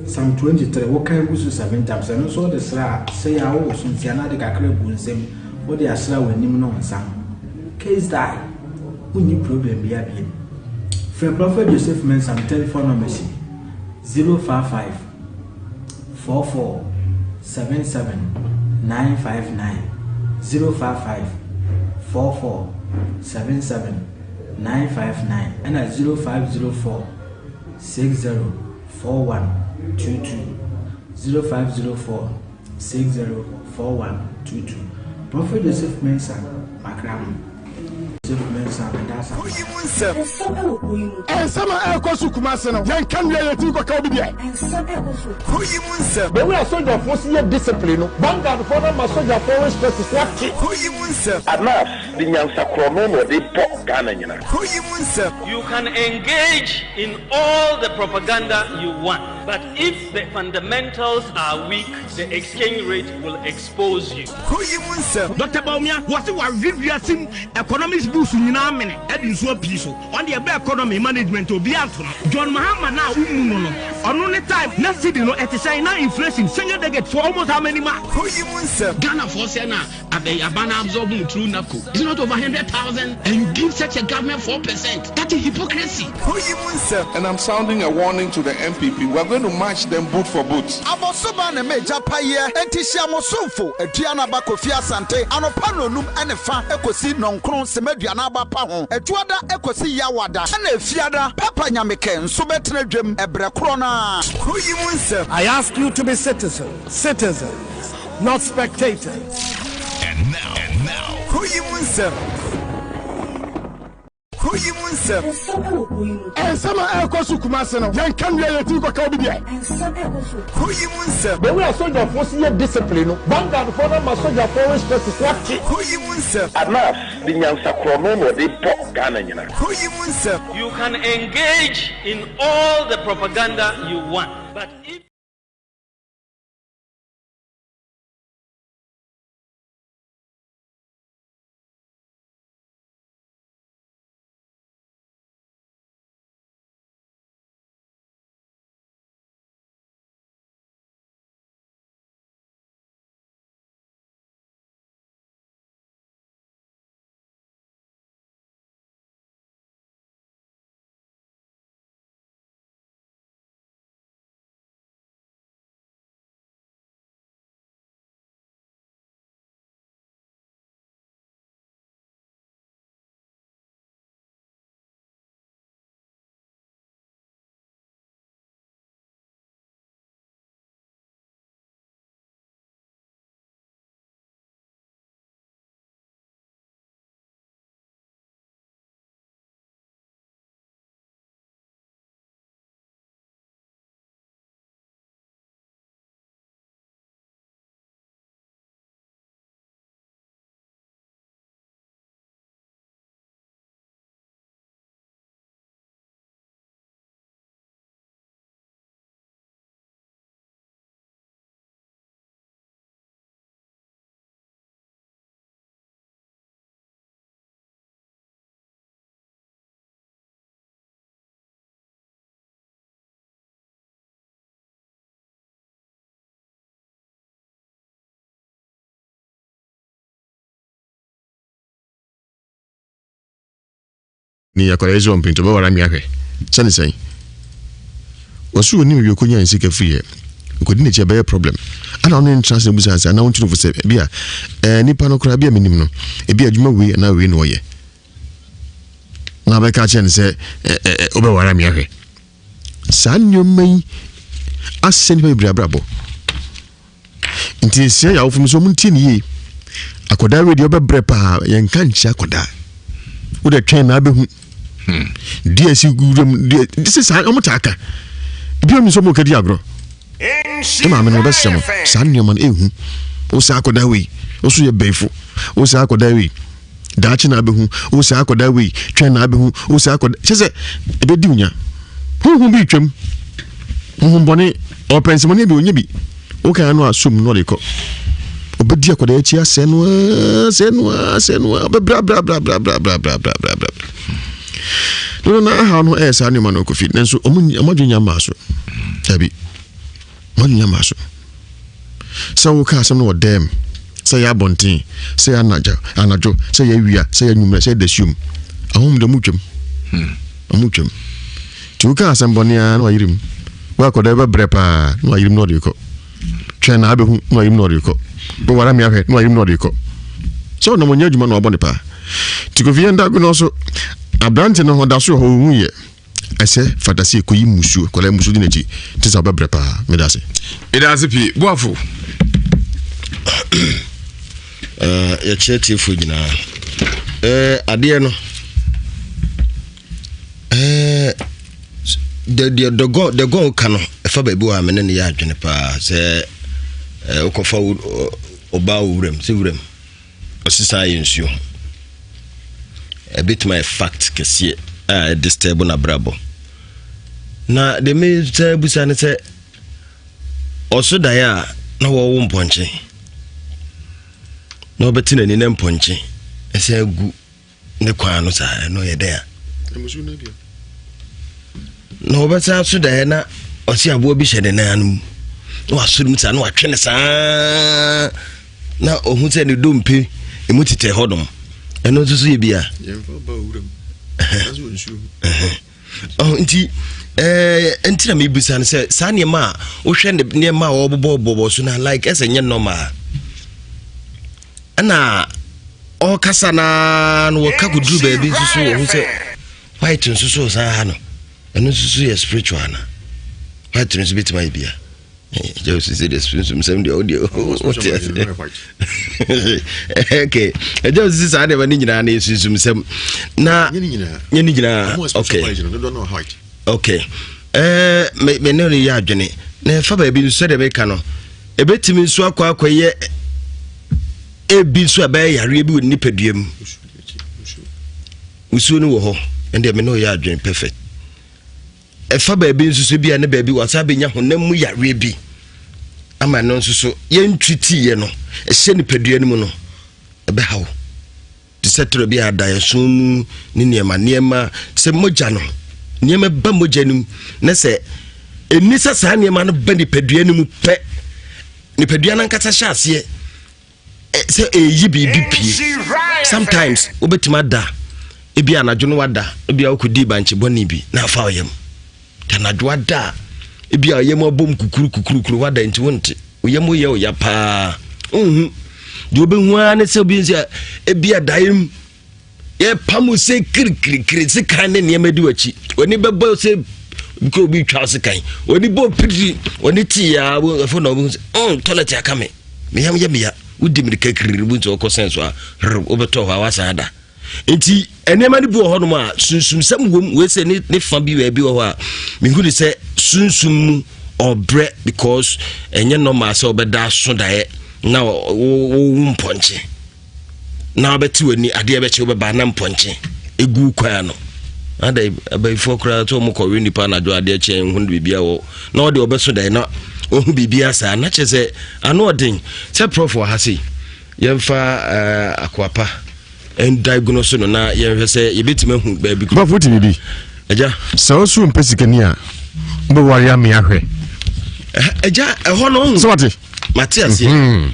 Psalm 23 wokan gu so seven times ɛno nso wode sra a sɛ yɛ a wowɔ so nti anaa de kakra gu nsam wode asra w'anim ne wo nsa ho. Case die. Wonni problem bi abiem. Frɛ Prophet Joseph Mensah telephone numbers yi 055 44 77 959 055 44 77 959 ɛna 0504 60 41 22 0504 60 41 22 Prophet Joseph Mensah Makramo Joseph Mensah meda ase. Kuro yi mu nsɛm. Nsɛm ɛwɔ kuro yi mu. Nsɛm a ɛrekɔ so Kumasi no, yɛnka nwie a yɛtumi kɔka obi deɛ. Nsɛm ɛrekɔ so. Kuro yi mu nsɛm. The way a sogyafoɔ si yɛ discipline no, Vanguard foɔ no ama sogyafoɔ respect so ate. Kuro yi mu nsɛm. Anas de nyansa korɔno na ɔde bɔ Ghana nyina. Kuro yi mu nsɛm. You can engage in all the propaganda you want, but if the fundamentals are weak, the exchange rate will expose you. Kuro yi mu nsɛm. Doctor Bawumia, wɔse wawe wiase mu economics books nyinaa amene de nsuo apii so. Ɔno deɛ ɛba economy management a obiara nto no. John Mahama no a wommu no no, ɔno ne time na cedi no ɛte sɛn? Na inflation single digit for almost how many months? Kuro yi mu nsɛm. Ghanafoɔ sɛ na aban no absorb mu through NABCO is it not over 100,000 and you give such a government 4% that is hypocrisy. Kuro yi mu nsɛm. And I'm sounding a warning to the NPP, we're going. going to match them boot for boot. Abɔsoba ne me gya payɛ enti hyia mo somfo Aduanaba Kofi Asante anɔpa nnɔnum ne fa kosi nnɔnkron sema aduanaba pa ho Adwuada kosi Yawada ɛna Efiada Papa Nyamekɛ nso bɛtena dwam ɛbrɛ korɔ no ara. Kuro yi mu nsɛm. I ask you to be citizens, citizens, not spectators. And now, and now. Kuro yi mu nsɛm. Kuro yi mu nsɛm. Nsɛm ɛwɔ kuro yi mu. Nsɛm a ɛrekɔ so Kumasi no, yɛnka nwie yɛtumi kɔka obi deɛ. Nsɛm ɛrekɔ so. Kuro yi mu nsɛm. The way a sogyafoɔ si yɛ discipline no, Vanguard foɔ no ama sogyafoɔ respect so ate. Kuro yi mu nsɛm. Anas de nyansa korɔno na ɔde bɔ Ghana nyina. Kuro yi mu nsɛm. You can engage in all the propaganda you want, but if. Ni akwadaa yi sɛ ɔmpɛ nti ɔbɛware ame ahwɛ sɛ ne sɛn wɔso onim wie okonya ne sika firi yɛ okodi n'akyi ɛbɛyɛ problem ana ɔne ne tra sɛ busa sɛ ana wontunu fo sɛ ebi a ɛɛ nipa no koraa bi a menim no ebi adwuma wei anaa wei na ɔyɛ na abɛka kyerɛ no sɛ ɛɛ wobɛware ame ahwɛ saa nneɛma yi asɛ nipa bebree abrabɔ Nti nsia yɛ awofo no sɛ ɔmo ntie ne yie. Akwadaa wei deɛ ɔbɛbrɛ paa yɛnka nkyia akwadaa. Wode twɛn na abɛhu. Hmm. Deɛ esi wuram deɛ sɛ saa ɔmo taa ka. Ebi ɔmo nso ɔmo kadi agorɔ. Ne maame no ɔbɛsrɛ mo saa nneɛma no ehu. Wo saa akwadaa wei, wo so yɛ bɛyifo. Wo saa akwadaa wei. Daakye na abɛhu wo saa akwadaa wei, twɛn na abɛhu wo saa akwadaa. Kyɛ sɛ ɛbɛdi wo nya. Honhom bi retwam. Honhom bɔne, ɔpɛ nsɛmɔne bi, ɔnyɛ bi. Woka ano a som na ɔde kɔ. Ɔbɛdi akwadaa akyi asɛe no asɛe no asɛe no ɔbɛbrɛbrɛbrɛbrɛbrɛbrɛbrɛbrɛ. No na aha no ɛyɛ saa nneɛma no kofi nanso ɔmo ɔmo adwene nya mmaa so. Dabi. Ɔmo adwene nya mmaa so. Sɛ woka asɛm no wɔ dɛm, sɛ yɛ abɔnten, sɛ yɛ anadwo, anadwo, sɛ yɛ awia, sɛ yɛ anwummerɛ, sɛ yɛ dasuom. Ahom de ɔmo twam. Ɔmo twam. Nti woka asɛm bɔne ara na wayere mu. Woakɔda bɛbrɛ paa na wayere mu na ɔde rekɔ. Twɛn na abɛhu na wayere mu na ɔde rekɔ. Bɛwara me ahwɛ na wayere mu na ɔde rekɔ. Sɛ ɔnam ɔnyɛ adwuma na wabɔ ne paa. Nti Kofi yɛn da no so aberante no ɔda so wɔ hɔ ɔhu yɛ. Ɛsɛ fata sɛ ɛkɔyi mmusuo, kɔla mmusuo di n'akyi. Nti sɛ ɔbɛbrɛ paa. Meda ase. Meda ase pii. Boafo. Uh, yɛkyerɛ tiefoɔ nyinaa. Uh, adeɛ no Ɛɛ deɛ dɔgɔn dɔgɔn ka no ɛfa baabi wɔ a me ne no yɛ adwene paa sɛ ɛɛ wokɔfa wo ɔbaa wɔ wuram sɛ wuram ɔsesa ayɛ nsuo ho ɛbɛtumi ayɛ fact kɛseɛ a ɛdisturb n'abrabɔ na deɛ mesan busa ne sɛ ɔso daeɛ a na wɔwo mpɔnkye na ɔbɛte n'ani na mpɔnkye ɛsɛ agu ne kwan no saa ɛno yɛ dɛn a na wɔbɛsan so daeɛ na ɔse aboa bi hyɛ ne nan no mu na wasoro mu saa na watwe ne saa na ɔhu sɛ ne dompe ɛmu tetɛ hɔ nom ɛno nso so yɛ bia nti. Ɛɛ nti na mebisa no sɛ saa nneɛma a wohwɛ ne nneɛma a wɔbobɔbobɔ so no like ɛsɛ nyɛ normal. Ɛna ɔkasa naa no wɔka kɔduru baabi nso so wɔhu sɛ white nso so san ha no ɛno nso so yɛ spiritual na white no nso bɛtumi ayɛ bia. Ɛgya wo sisi deɛ sunsumsɛm deɛ wodeɛ wote ase. Okay, ɛgya wo sisi saa nneɛma no nyinaa no yɛ sunsumsɛm na nyɛ ne nyinaa. Okay, okay, ɛɛ me me ne no yɛ adwene na ɛfa baabi nso sɛdeɛ meka no ɛbɛtumi nso akɔ akɔyɛ ebi nso ɛbɛyɛ yareɛ bi wɔ nipadua mu. Nsuo no wɔ hɔ ɛndeɛ me ne ɔyɛ adwene perfect. Ɛfa baabi nso so bi a ne baabi wasan bɛnya honam mu yareɛ bi ama ɛno nso so yɛntwitiiɛ no ɛhyɛ nipadua no mu no ɛbɛhaw te sɛ torɔ bi a adaeɛso mu ne nneɛma nneɛma sɛ mogya no nneɛma ba mogya no mu na sɛ ɛni sɛ saa nneɛma no ba nipadua no mu pɛ nipadua no ankasa hyɛ aseɛ sɛ ɛyi biribi pie. Sometimes wobɛtumi ada ebi anadwo no wada ebi a wokɔdii bankye bɔne bi na afa ɔyam anadwo ada a ebi a ɔyam abom kukuru kukurukuru wada nti wonte ɔyam yɛ ɔya paa nhu deɛ wobɛhu ara ne sɛ obi sɛ ebi adaeɛ mu yɛpam sɛ kirikirikiri sekan ne nneɛma di w'akyi w'ani bɛbɔ sɛ nka obi twa sekan w'ani bɔ piriri w'ani ti ya ɛfo na obi sɛ mm toilet aka me meyam yɛ meya wodi mirika kiriri bu nti ɔkɔ sɛn so a rr wobɛtɔ hɔ a wasan ada nti nneɛma no bi wɔ hɔnom a sunsumsɛm wom wei sɛ ne ne fa bi baabi wɔ hɔ a mehu ne sɛ sunsum mu ɔbrɛ because ɛnyɛ normal sɛ ɔbɛda aso daeɛ na wo mpɔnkye na wabɛte w'ani adeɛ bɛkye wobɛba na mpɔnkye ɛgu kwan ano ada abayifoɔ koraa sɛ ɔmo kɔwe nnipa anadwo adeɛ kye hu biribi a wɔ na ɔde ɔbɛso dae na ɔhu biribi asaa na kyerɛ sɛ ano ɔden sɛ prɔfo wɔ ha sei yɛmfa uh, akoapa ndiagnose no na yɛnhwɛ sɛ yɛbɛtumi ahu baabi prɔfo wote biribi agya sɛ wo so mpɛ sikani a wobɛware ame ahwɛ agya ɛhɔ no sɛ wate mate aseɛ mhm.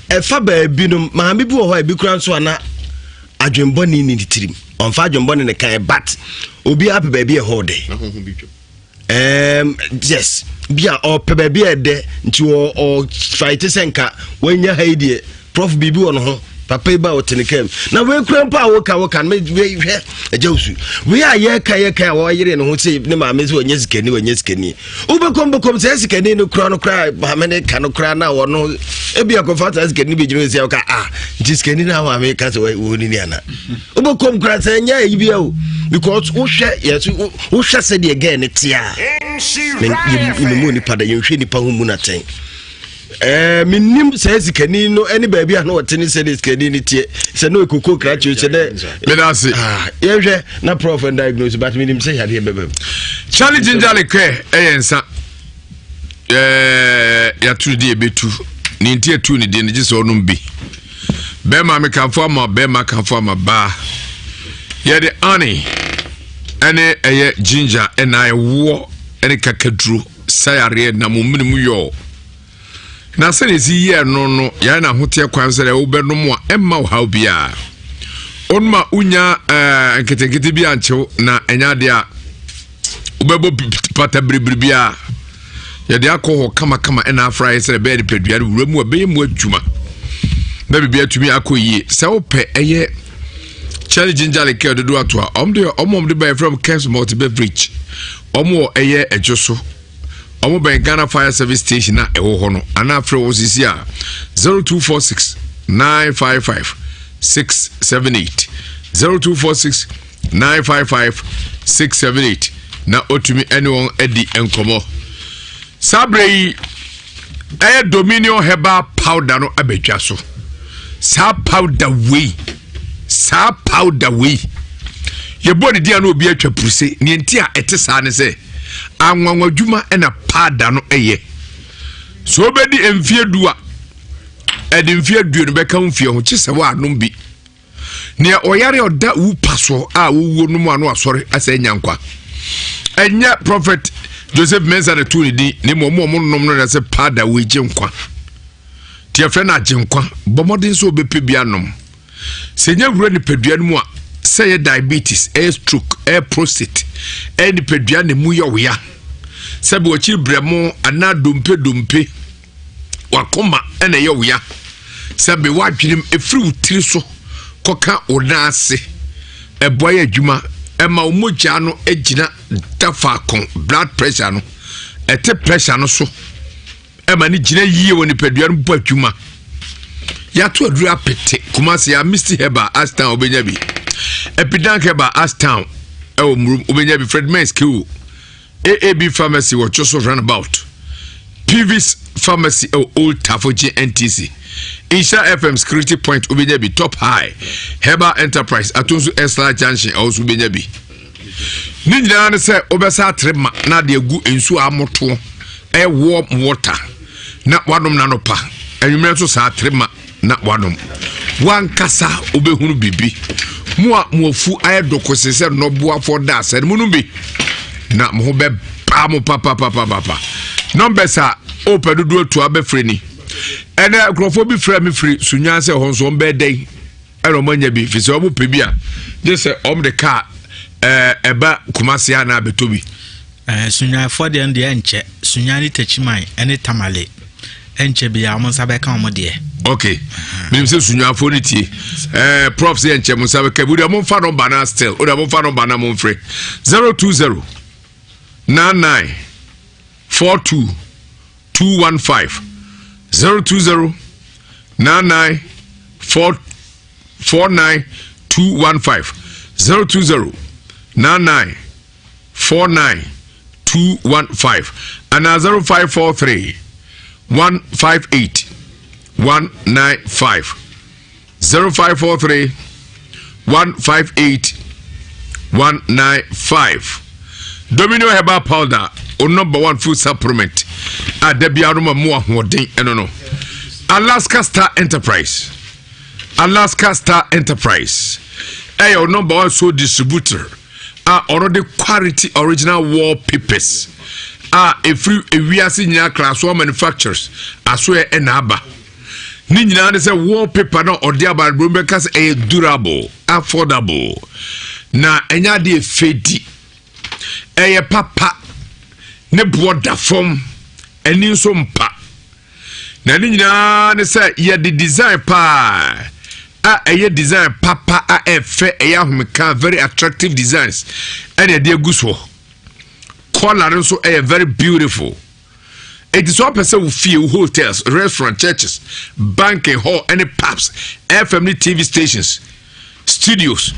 ɛfa baabi no maame bi wɔ hɔ a ebi kura nso ana adwenbɔne ne ne tirim ɔnfa adwenbɔne ne kan but obi apɛ baabi ɛhɔ dɛ yes bi a ɔpɛ baabi a ɛdɛ nti ɔ ɔ fight sɛ nka wanya ha yi deɛ Prof biribi wɔ ne ho papa yi ba ɔte ne kam na wei kura mpo a woka woka no hwɛ agya osu wei a yɛka yɛka a wɔyere ne ho sɛ ne maame sɛ wɔnyɛ sikani wɔnyɛ sikani wobɛkɔm bɛkɔm sɛ sikani no kura no kora maame ne ka no kora na wɔno ebi akɔfa saa sikani bɛgyina sɛ woka ah nti sikani no a maame ka sɛ wɔni ni ana wobɛkɔm kora sɛ ɛnyɛ ayi bia o because wohwɛ yɛso wohwɛ sɛdeɛ gɛɛ ne te a memu nipa da yɛnhwɛ nipa ho mu no atɛn ɛɛ menim saa sikani no ɛne baabi a na ɔte ne sɛdeɛ sikani no teɛ sɛ na ɔkoko krakye sɛ dɛ meda ase ah, yɛhwɛ na prof and diagnose but menim sɛ yadeɛ bɛba mu Charlie Ginger Liqueur ɛyɛ nsa ɛɛ yɛatoro di ɛbɛtu ne nti atu ne deɛ no gye sɛ ɔnom bi bɛrima mekamfo ama bɛrima kamfo ama baa yɛde honey ɛne ɛyɛ ginger ɛna ɛwoɔ ɛne kakaduro sa yareɛ nam omene mu yɔɔ na sɛdeɛ ɛsi yɛɛ no no yɛayɛ no ahoteɛ kwan sɛ deɛ wobɛnom a ɛmma wo haw biara wonom a wonya eh, nketenkete bi ankyew na ɛnyɛ adeɛ a wobɛbɔ pata biribiri biara yɛde akɔ hɔ kamakama ɛna afra yɛ sɛ ɛbɛyɛ nipadua no wura mu a ɛbɛyɛ mu adwuma na biribi atumi akɔ yie sɛ wopɛ ɛyɛ kyɛne ginger liqueur dodo ato a ɔmo de ɔmo ɔmo de ba yɛfrɛ ɔmo kens malt beverage ɔmo wɔ ɛyɛ ɛdwo so ɔmo bɛn Ghana Fire Service station a ɛwɔ hɔ no anaa frɛ wɔ sisi a 0246 955 678 0246 955 678 na otumi ɛne wɔn adi nkɔmɔ saa berɛ yi ɛyɛ Dominion Herbal Powder no abɛtwa so saa powder wei saa powder wei yɛbɔ ne din a na obi atwa puruse nea nti a ɛte saa ne sɛ anwanwadwuma na powder no yɛ so wobɛdi mfeɛ du a ɛde mfeɛ aduonu bɛka wo mfeɛ ho kye sɛ woanom bi nea ɔyare ɔda wu pa so a wowuo no mu ano asɔre asɛ anya nkwa ɛnyɛ prophet joseph mensa na tu ne din ne mmom ɔmo ɔmo nom no na sɛ powder wei gye nkwa Nti yɛfrɛ no agyenkwa. Bɔ mmɔden sɛ wobɛpɛ bi anom. Sɛ ɛnya wura nipadua no mu a, Sɛ ɛyɛ diabetes, ɛyɛ stroke, ɛyɛ prostate, ɛyɛ nipadua na emu yɛ ɔya, sɛbi wɔkyiri brɛmo anaa dompe dompe, wakoma ɛna ɛyɛ ɔya, sɛbi wadwenem efiri wo tiri so kɔka wo nan ase, ɛboa yɛ adwuma ɛma wo mogya no gyina da faako, blood pressure no ɛte pressure no so. ɛma no gyina yie wɔ nipadua no bɔ adwuma yɛato aduru apete kumase a misty herbal ashtown wobɛnya bi epidank herbal ashtown ɛwɔ murum wobɛnya bi fred mens kewo aab pharmacy wɔ twoso runabout pvs pharmacy ɛwɔ old tafo ntc nhyira fm security point wobɛnya bi top high herbal enterprise atonso esla junction ɛwɔ so wobɛnya bi ne nyinaa ne sɛ wobɛsa atere ma na ade agu nsuo a amotoɔ ɛyɛ warm water na wanom na anɔpa anwummerɛ nso saa atere ma na wanom wankasa wobɛhunu biribi mo a mo afu ayɛ dɔkose sɛ nnɔboafoɔ da asɛ no mo nom bi na mo ho bɛbaa mo papapapapa numbers a wopɛ dodoɔ atua bɛfrɛ ni ɛnɛ nkurɔfoɔ bi frɛ me firi sunyan sɛ hɔ nso wɔn bɛɛ dɛn ɛna wɔn anya bi fi sɛ wɔn pɛ bi a gye sɛ wɔn de kaa ɛɛ ɛba kumase a na abɛtɔ bi. Ɛɛ sunyanfoɔ deɛ no deɛ ɛnkyɛ sunyan ne takyiman ɛne tamale ɛnkyɛ bi a wɔn nsa bɛka wɔn deɛ. ok menim sɛ sunyanfoɔ no tie ɛɛ prof sɛ ɛnkyɛ mo nsa bɛka bi o deɛ mo nfa nɔmba na still o deɛ mo nfa nɔmba na mo nfrɛ 020 99 42 215 020 99 4 49 215 020 99 49 215 anaa 0543 158 195 0543 158 195 Dominion Herbal Powder o number one food supplement a da biara no ma mu ahoɔden ɛno no Alaska Star Enterprise Alaska Star Enterprise ɛyɛ o number one sole distributor a ɔno de quality original wallpapers a ɛfiri ewiase nyinaa class one manufacturers asoɛ ɛna aba ne nyinaa ne sɛ wallpaper na ɔde aba no bɛka sɛ ɛyɛ durable affordable na ɛnyɛ adeɛ efedi ɛyɛ papa ne boɔ da fam ani nso mpa na ne nyinaa ne sɛ yɛde design paa a ɛyɛ design papa a ɛfɛ ɛyɛ ahomeka very attractive designs ɛna ɛde agu soɔ kɔla no nso ɛyɛ very beautiful. Enti sɛ ɔpɛ sɛ wo fie, wo hotels, restaurant, churches, banking hall ɛne pubs, FM ne TV stations, studios,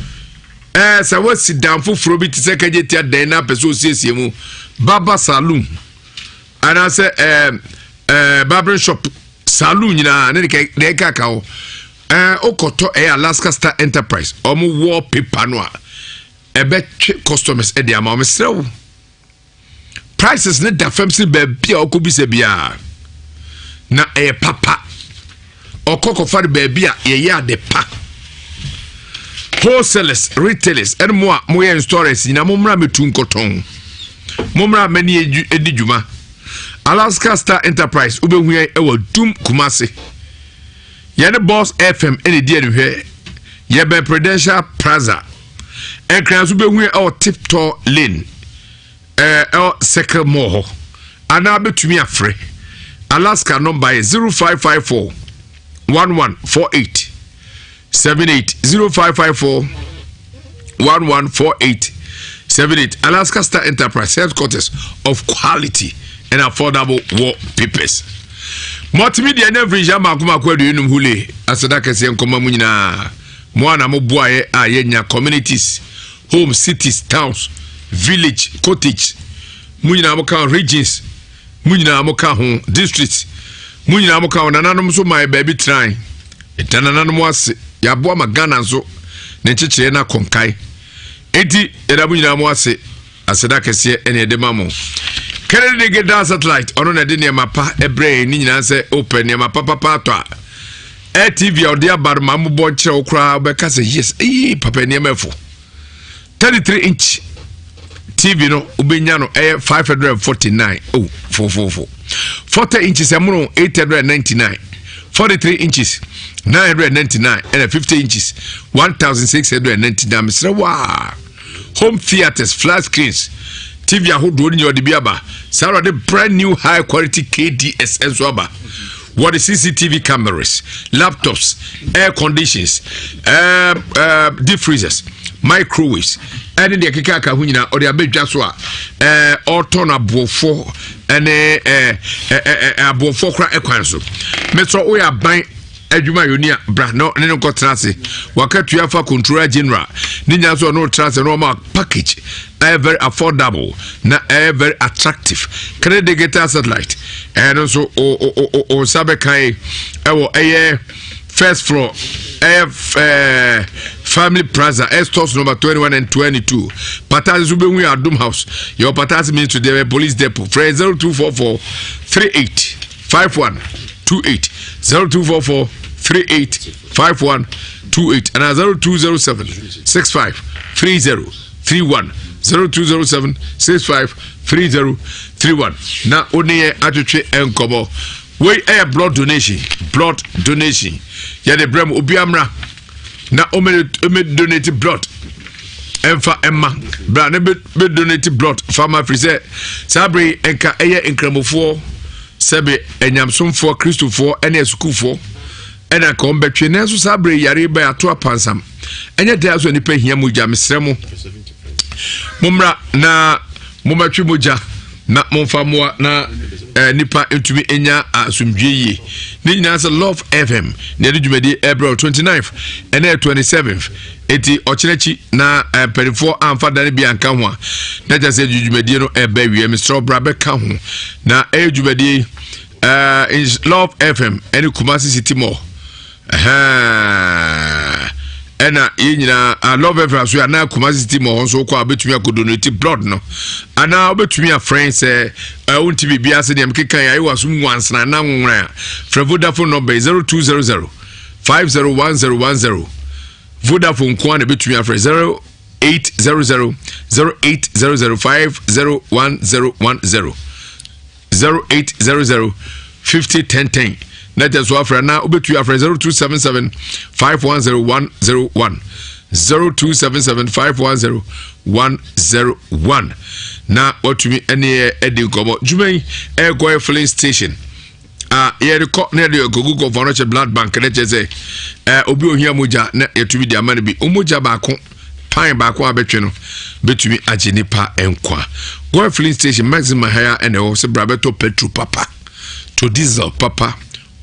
ɛɛ sɛ woasi dan foforɔ bi te sɛ kagye tia dan na apɛ sɛ osiesie mu, barber saloon, anaasɛ ɛɛ ɛɛ barbering shop, saloon nyinaa ne deɛ ɛkaka hɔ, ɛɛ wokɔtɔ ɛyɛ Alaska Star Enterprise, wɔn wallpaper no a ɛbɛtwe customers ɛde ama wɔn, mesrɛ wo. Prices ne da fam sene baabi a ɔkɔbisa biara na ɛyɛ papa ɔkɔ kɔfa no baabi a yɛyɛ ade pa wholesalers retailers ɛne mo a moyɛ installers nyinaa mommra mɛtu nkɔtɔn mommra mɛne ɛdi dwuma Alaska Star Enterprise wobɛhu yɛn ɛwɔ Dum Kumase yɛne Boss FM ɛne di anihwɛ yɛbɛn Prudential Plaza Nkran nso bɛhu yɛn ɛwɔ Tiptoe Lane ɛwɔ Circle Mall hɔ anaa bɛtumi afrɛ Alaska nɔmba yɛ 0554 1148 78 0554 1148 78 Alaska Star Enterprise headquarters of quality and affordable wallpapers. Multimedia ne mfirinhyia mmaako mmaako 50 hule aseda kɛseɛ nkɔma mu nyinaa. Mo a na mo boaeɛ a yɛnya communities, homes, cities, towns, village, cottage, mo nyinaa mo ka ho, regions, mo nyinaa mo ka ho, districts, mo nyinaa mo ka ho, nananom nso maa baabi tenae. Ɛda nananom ase, yɛaboa ma Ghana nso ne nkyekyereɛ no akɔnkae. Enti yɛda mo nyinaa mo ase. Aseda kɛseɛ ɛne ɛde ma mo. Kennedy Digital Satellite ɔno na ɛde nneɛma pa ɛbrɛ yɛn ne nyinaa sɛ wopɛ nneɛma papapa atɔ a Air TV a ɔde aba no ma mobɔ nkyerɛ wo koraa wobɛka sɛ yes eyi papa nneɛma ɛfo 33 inch TV no wobɛnya no ɛyɛ 549 oh fofofo 40 inches ɛmono 899. 43 inches 999 ɛna 50 inches 1699. Mesrɛ waa, home theatres, flat screens, TV ahodoɔ no nyɛ ɔde bi aba saa. Ɔde brand new high quality KDS nso aba. Wɔde CCTV cameras, laptops, air conditions, deep freezers, microwaves ɛne deɛ keka aka ho nyinaa ɔde abɛdwa so a ɔretɔ no aboɔfoɔ ɛne aboɔfoɔ kora ɛkwan so. Mɛsɛ woyɛ aban adwuma yɛni a, bra na ne no nkɔtena ase. Wakatua fa Controller General ne nyinaa so, ɔno tena ase na ɔma package ɛyɛ very affordable na ɛyɛ very attractive. Kene digital satellite ɛno nso o nsa bɛkan ɛwɔ ɛyɛ first floor, ɛyɛ Family Plaza, ɛyɛ stores number 21 and 22. Patasi nso bɛhu yɛ Adum House, yɛwɔ Patasi Ministry deɛ, police depot. Frɛ 0244 38 51 28, 0244 38 51 28 and 0207 65 30 31, 0207 65 30 31 na wo ne yɛ atwetwe nkɔmmɔ. Wei ɛyɛ blood donation. Blood donation yɛde brɛ mu, obi amra na ɔmɛ donate blood ɛmfa ɛma bra ne bɛ donate blood fama, firi sɛ saa bere nka ɛyɛ nkramofoɔ, sɛbe anyamsomfoɔ, Kristofoɔ ɛne asukuufoɔ ɛna nka wɔn bɛtwe. Nanso saa bere yare bɛ ato apansam, ɛnyɛ dan so nipa hia mogya. Mesrɛ mo, mommra na mommɛtwe mogya na momfa mmoa na nipa ntumi nya asomdwe yie. Ne nyinaa sɛ Love FM na yɛde dwumadi ɛbrɛ 29th ɛne 27th, eti ɔkyerɛ na mpanimfoɔ amfa da no bi anka ho a, na kyerɛ sɛ dwumadie no ɛbɛ wie. Mesrɛ bra bɛka ho na ɛyɛ dwumadie Love FM ɛne Kumasi City Mall ɛna yɛn nyinaa Love FM aso anaa Kumasi City Mall hɔ nso kɔ a, wobɛtumi akɔ donate blood no anaa wobɛtumi afrɛn sɛ wonti biribi ase deɛ mekeka yɛ ayɛ wɔ asom nwansena anaa nwonwran a, frɛ Vodafone number 0200 501010. Vodafone nko a na ɛbɛtumi afrɛ 0800 0800 501010, 0800 50 10 10 na kyɛ so afrɛ na wobɛtumi afrɛ 0277 510 101, 0277 510 101 na watumi ɛne ɛdi nkɔmmɔ. Dwuma yi ɛrekɔ filling station a yɛde kɔ na yɛde kogu kɔfɔ no kyɛ blood bank ne kyɛ sɛ obi ohia mogya na yɛtumi de ama no bi. Mogya baako pan baako a bɛtwe no bɛtumi agye nipa nkwa. Goil filling station maximum ha ɛna ɛwɔ sɛ bra bɛtɔ petrol papa to diesel papa,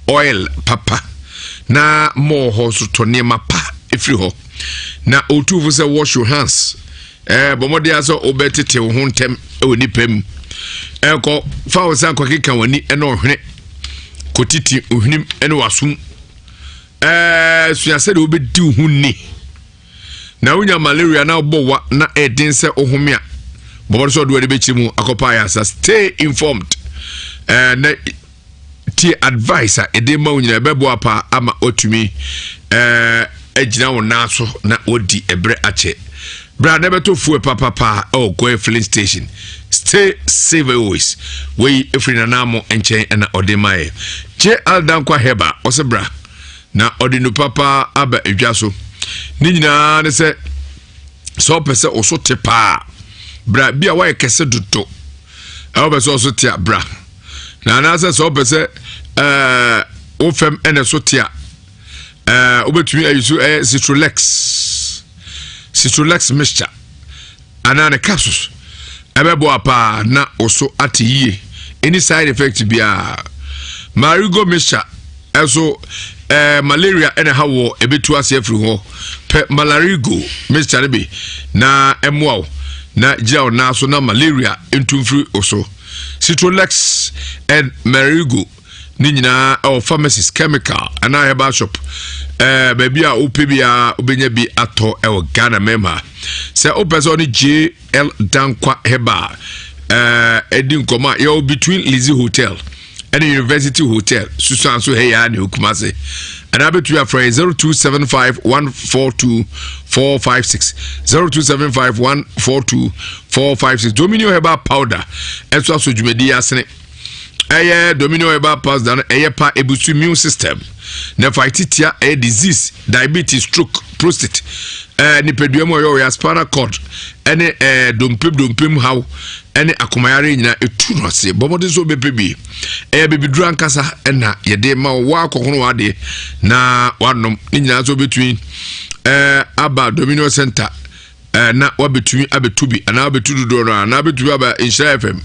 oil papa na mɔɔ hɔ so tɔ nneɛma pa ɛfiri hɔ. Na otuufo sɛ wash your hands, bɔ mmɔden sɛ wobɛtete wo ho ntɛm ɛwɔ nipa mu. Ɛkɔ fa wo sa nkɔkeka w'ani ɛne ɔhwene kɔtiti ohwenem ɛne w'asom. Sua sɛdeɛ wobɛdi wo ho ni na wonya malaria na wobɔ wa na ɛden sɛ wohome a, bɔbɔde sɛ ɔde w'ani bɛkyerɛ mu akɔpa ayɛ. Stay informed na tie advice a ɛde ma wo nyinaa, ɛbɛboa paa ama watumi agyina wo nan so na wadi ɛberɛ akyɛ. Bra na ɛbɛtɔ fuel papapa ɛwɔ Goil filling station. Stay safe always. Wei ɛfiri nanamo nkyɛn ɛna ɔde ma yɛ gye Aldankwa Heba. Ɔsɛ bra na ɔde nu papa aba edwa so. Ne nyinaa ne sɛ sɛ ɔpɛ sɛ ɔso te paa, bra. Bi a wayɛ kɛse dodo, ɛwɔ pɛ sɛ ɔso te a, bra. Na anaasɛ sɛ ɔpɛ sɛ wo fam ɛna so te a, wobɛtumi ayi so ɛyɛ Citrolex, Citrolex mixture anaa ne capsules, ɛbɛboa paa na wo ate yie. Any side effect biara. Marigo mixture ɛso malaria ɛna ha wɔ, ɛbɛtu ase afiri hɔ pɛ. Malarigo mixture no bi na ɛmmoa wo na gyina wo nan so na malaria ntu mfiri wo so. Citrolex and Marigo ne nyinaa ɛwɔ pharmacies, chemical anaa herbal shop, baabi a wopɛ biara wobɛnya bi atɔ ɛwɔ Ghana. Mɛma sɛ wopɛ sɛ ɔne JL Dankwa Herbal ɛdi nkɔmɔ a, yɛwɔ between Lizzie Hotel ɛne University Hotel Susan so ha yi ne Okumase, ɛna bɛtumi afrɛ 0275 142 456, 0275 142 456. Dominion Herbal Powder ɛnso aso dwumadi asene. Ɛyɛ Dominion Herbal Powder no ɛyɛ pa ebusu immune system na fa titia ɛyɛ disease, diabetes, stroke, prostate, ɛɛ nipadua mu ɔyɛ ɔyɛ spinal cord ɛne ɛɛ dompe dompe mu haw ɛne akomayare nyinaa etu no ase. Bɔmɔden so bɛpɛ bi ɛyɛ bibiduro ankasa ɛna yɛde ma wɔ akɔhono wɔ adeɛ na wanom ne nyinaa nso bɛtumi ɛɛ aba Dominion Center. Eh, na wabɛtumi abɛtu bi anaa wabɛtu dodoɔ no a na wabɛtumi aba nhyira fm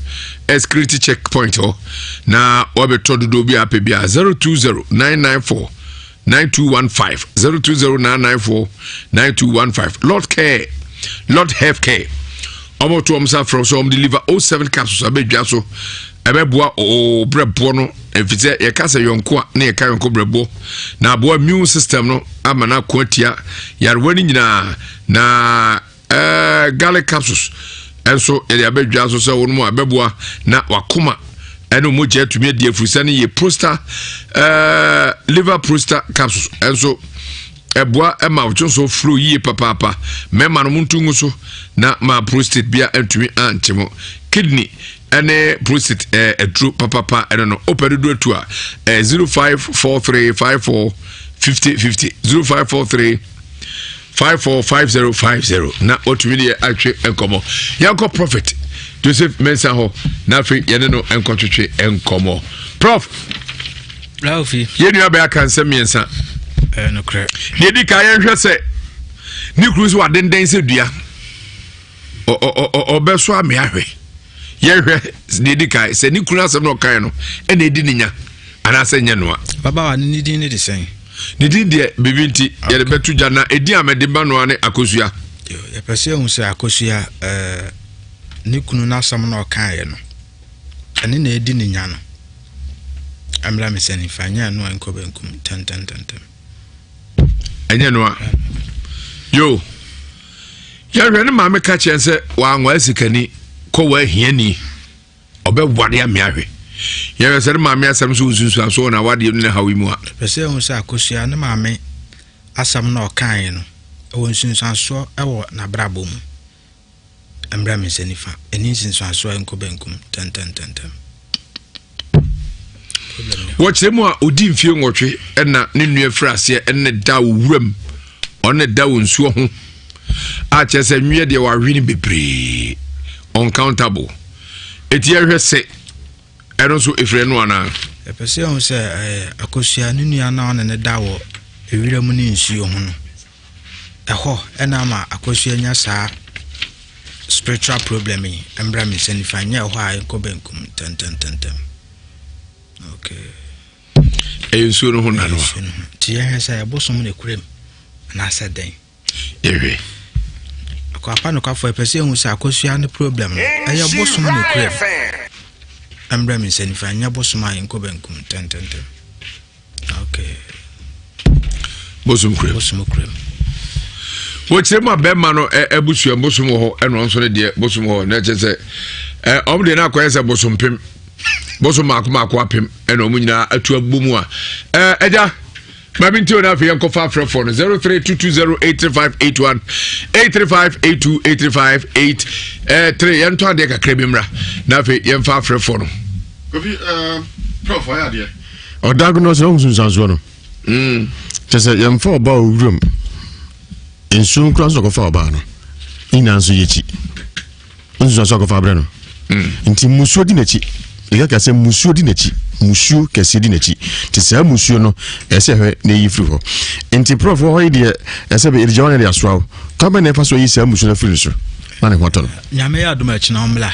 eh, security check point hɔ na wabɛtɔ dodoɔ bi apɛ bi a 020 994 9215 020 994 9215 Lord Care Lord Health Care ɔmo to ɔmo sa frɛ sɛ ɔmo deliver 07 capsules abɛdwa so ɛbɛboa o brɛboɔ no ɛfiri sɛ yɛka sɛ yɔnko a na yɛka yɔnko brɛboɔ na aboa immune system no ama no ako atia yarewa no nyinaa Na eh, garlic capsules nso yɛde abɛdwa so sɛ wɔn mu a ɛbɛboa na wakoma ɛne mogya atumi adi afurusa no yie prosta eh, liver prosta capsules nso ɛboa ma wotwonso flow yie papaapa mmarima no monto ngu so na ma prostate bia ntumi ankye mo kidney ɛne prostate eh, aduro papapa ɛno no wopɛ dodo atu a eh, 054354 50 50 0543 545050 na watumi deɛ atwe nkɔmmɔ yɛnkɔ prophet joseph mensa hɔ na afei yɛne no nkɔtwetwe nkɔmmɔ prof yɛn nua bɛyɛ aka nsɛm mmiɛnsa deɛ di ka yɛnhwɛ sɛ ne kuru so wadenden sɛ dua ɔbɛso ame ahwɛ yɛhwɛ deɛ di kan sɛ ne kunu asɛm na ɔkae no ɛna ɛdi ne nya anaasɛ nyɛ noa. Babawa no ne din ne de sɛn? Ne din deɛ biribi nti yɛde bɛto gya na ɛdin a mɛde ba noa ne Akosua. Yɛpɛ sɛ yɛhu sɛ Akosua ɛɛ ne kunu n'asɛm na ɔkaeɛ no ɛne na ɛdi ne nya no ɛmmra me sɛ nifa nyɛ ɛno a ɛnkɔ benkum ntɛntɛntɛntɛm. Ɛnyɛ noa yo yɛhwɛ ne maame ka kyerɛ sɛ wɔanwaa sikani kɔ wɔahiani. Ɔbɛware ame ahwɛ. Yɛhwɛ sɛ ne maame asɛm so nsunsuansoɔ wɔ n'awadeɛ no ne haw yi mu a. Pɛ sɛ ehu sɛ Akosua ne maame asɛm no a ɔkaeɛ no, ɛwɔ nsunsuansoɔ wɔ n'abrabɔ mu. Ɛmmra me nsa nifa, ɛnni nsunsuansoɔ a ɛnkɔ benkum ntɛmntɛmntɛm. Wɔkyerɛ mu a ɔdi mfie nwɔtwe ɛna ne nua firi aseɛ ɛne da wɔ wuram ɔne da wɔ nsuo ho a kyerɛ sɛ nweɛ deɛ wawe no bebree uncountable Eti yɛhwɛ sɛ ɛno nso ɛfiri ɛno anaa? Yɛpɛ sɛ yɛhu sɛ ɛɛ Akosua ne nua no a ɔne no da wɔ ewira mu ne nsuo ho no, ɛhɔ ɛna ama Akosua nya saa spiritual problem yi. Ɛmbra me nsa nifa, nyɛ ɛhɔ a ɛnkɔ benkum ntɛntɛntɛntɛm. Okay. Ɛyɛ nsuo no ho na no a. Nti yɛhwɛ sɛ ɛbosom na ɛkura mu anaasɛ dɛn. Yɛhwɛ. Akwapa nokwafo ɛpɛ sɛ ehu sɛ akosua ne problem no ɛyɛ bosom na ekura mu. Ɛmbrɛ me nsa nifa nyɛ bosom a nkɔ benkum ntɛntɛntɛm. Okay. Bosom kura mu. Bosom kura mu. Wɔkyerɛ mu a bɛrima no abusua bosom wɔ hɔ ɛna ɔnso ne deɛ bosom wɔ hɔ na ɛkyɛ sɛ ɛ ɔmo deɛ no akɔyɛ sɛ bosom pem bosom mako mako apem ɛna ɔmo nyinaa atu abɔ mu a ɛ ɛgya. Maame nti na afei yɛnkɔfa afrɛfoɔ no 0322083581 83582 83583 yɛntɔ adeɛ kakra bi mmra na afei yɛmfa afrɛfoɔ no. Kofi uh, prof ɔyɛ adeɛ ɔdago no sɛ ɔhu sunsuansoɔ no mm. kyɛ sɛ yɛmfa ɔba owuram nsuo nkura nso ɔkɔfa ɔbaa no nyinaa nso yɛkyi nsusuanso akɔfa abrɛ no mm. nti musuo di n'akyi yɛka sɛ musuo di n'akyi musuo kɛseɛ di n'akyi nti saa musuo no ɛsɛ hwɛ na ɛyi firi hɔ nti prɔf wɔ hɔ yi deɛ ɛsɛ bɛ ɛde gya wɔn de asoa wo kwan bɛ na ɛfa so yi saa musuo no afiri no so na ne ho atɔ no. Nyame yɛ adom akyi na ɔmmla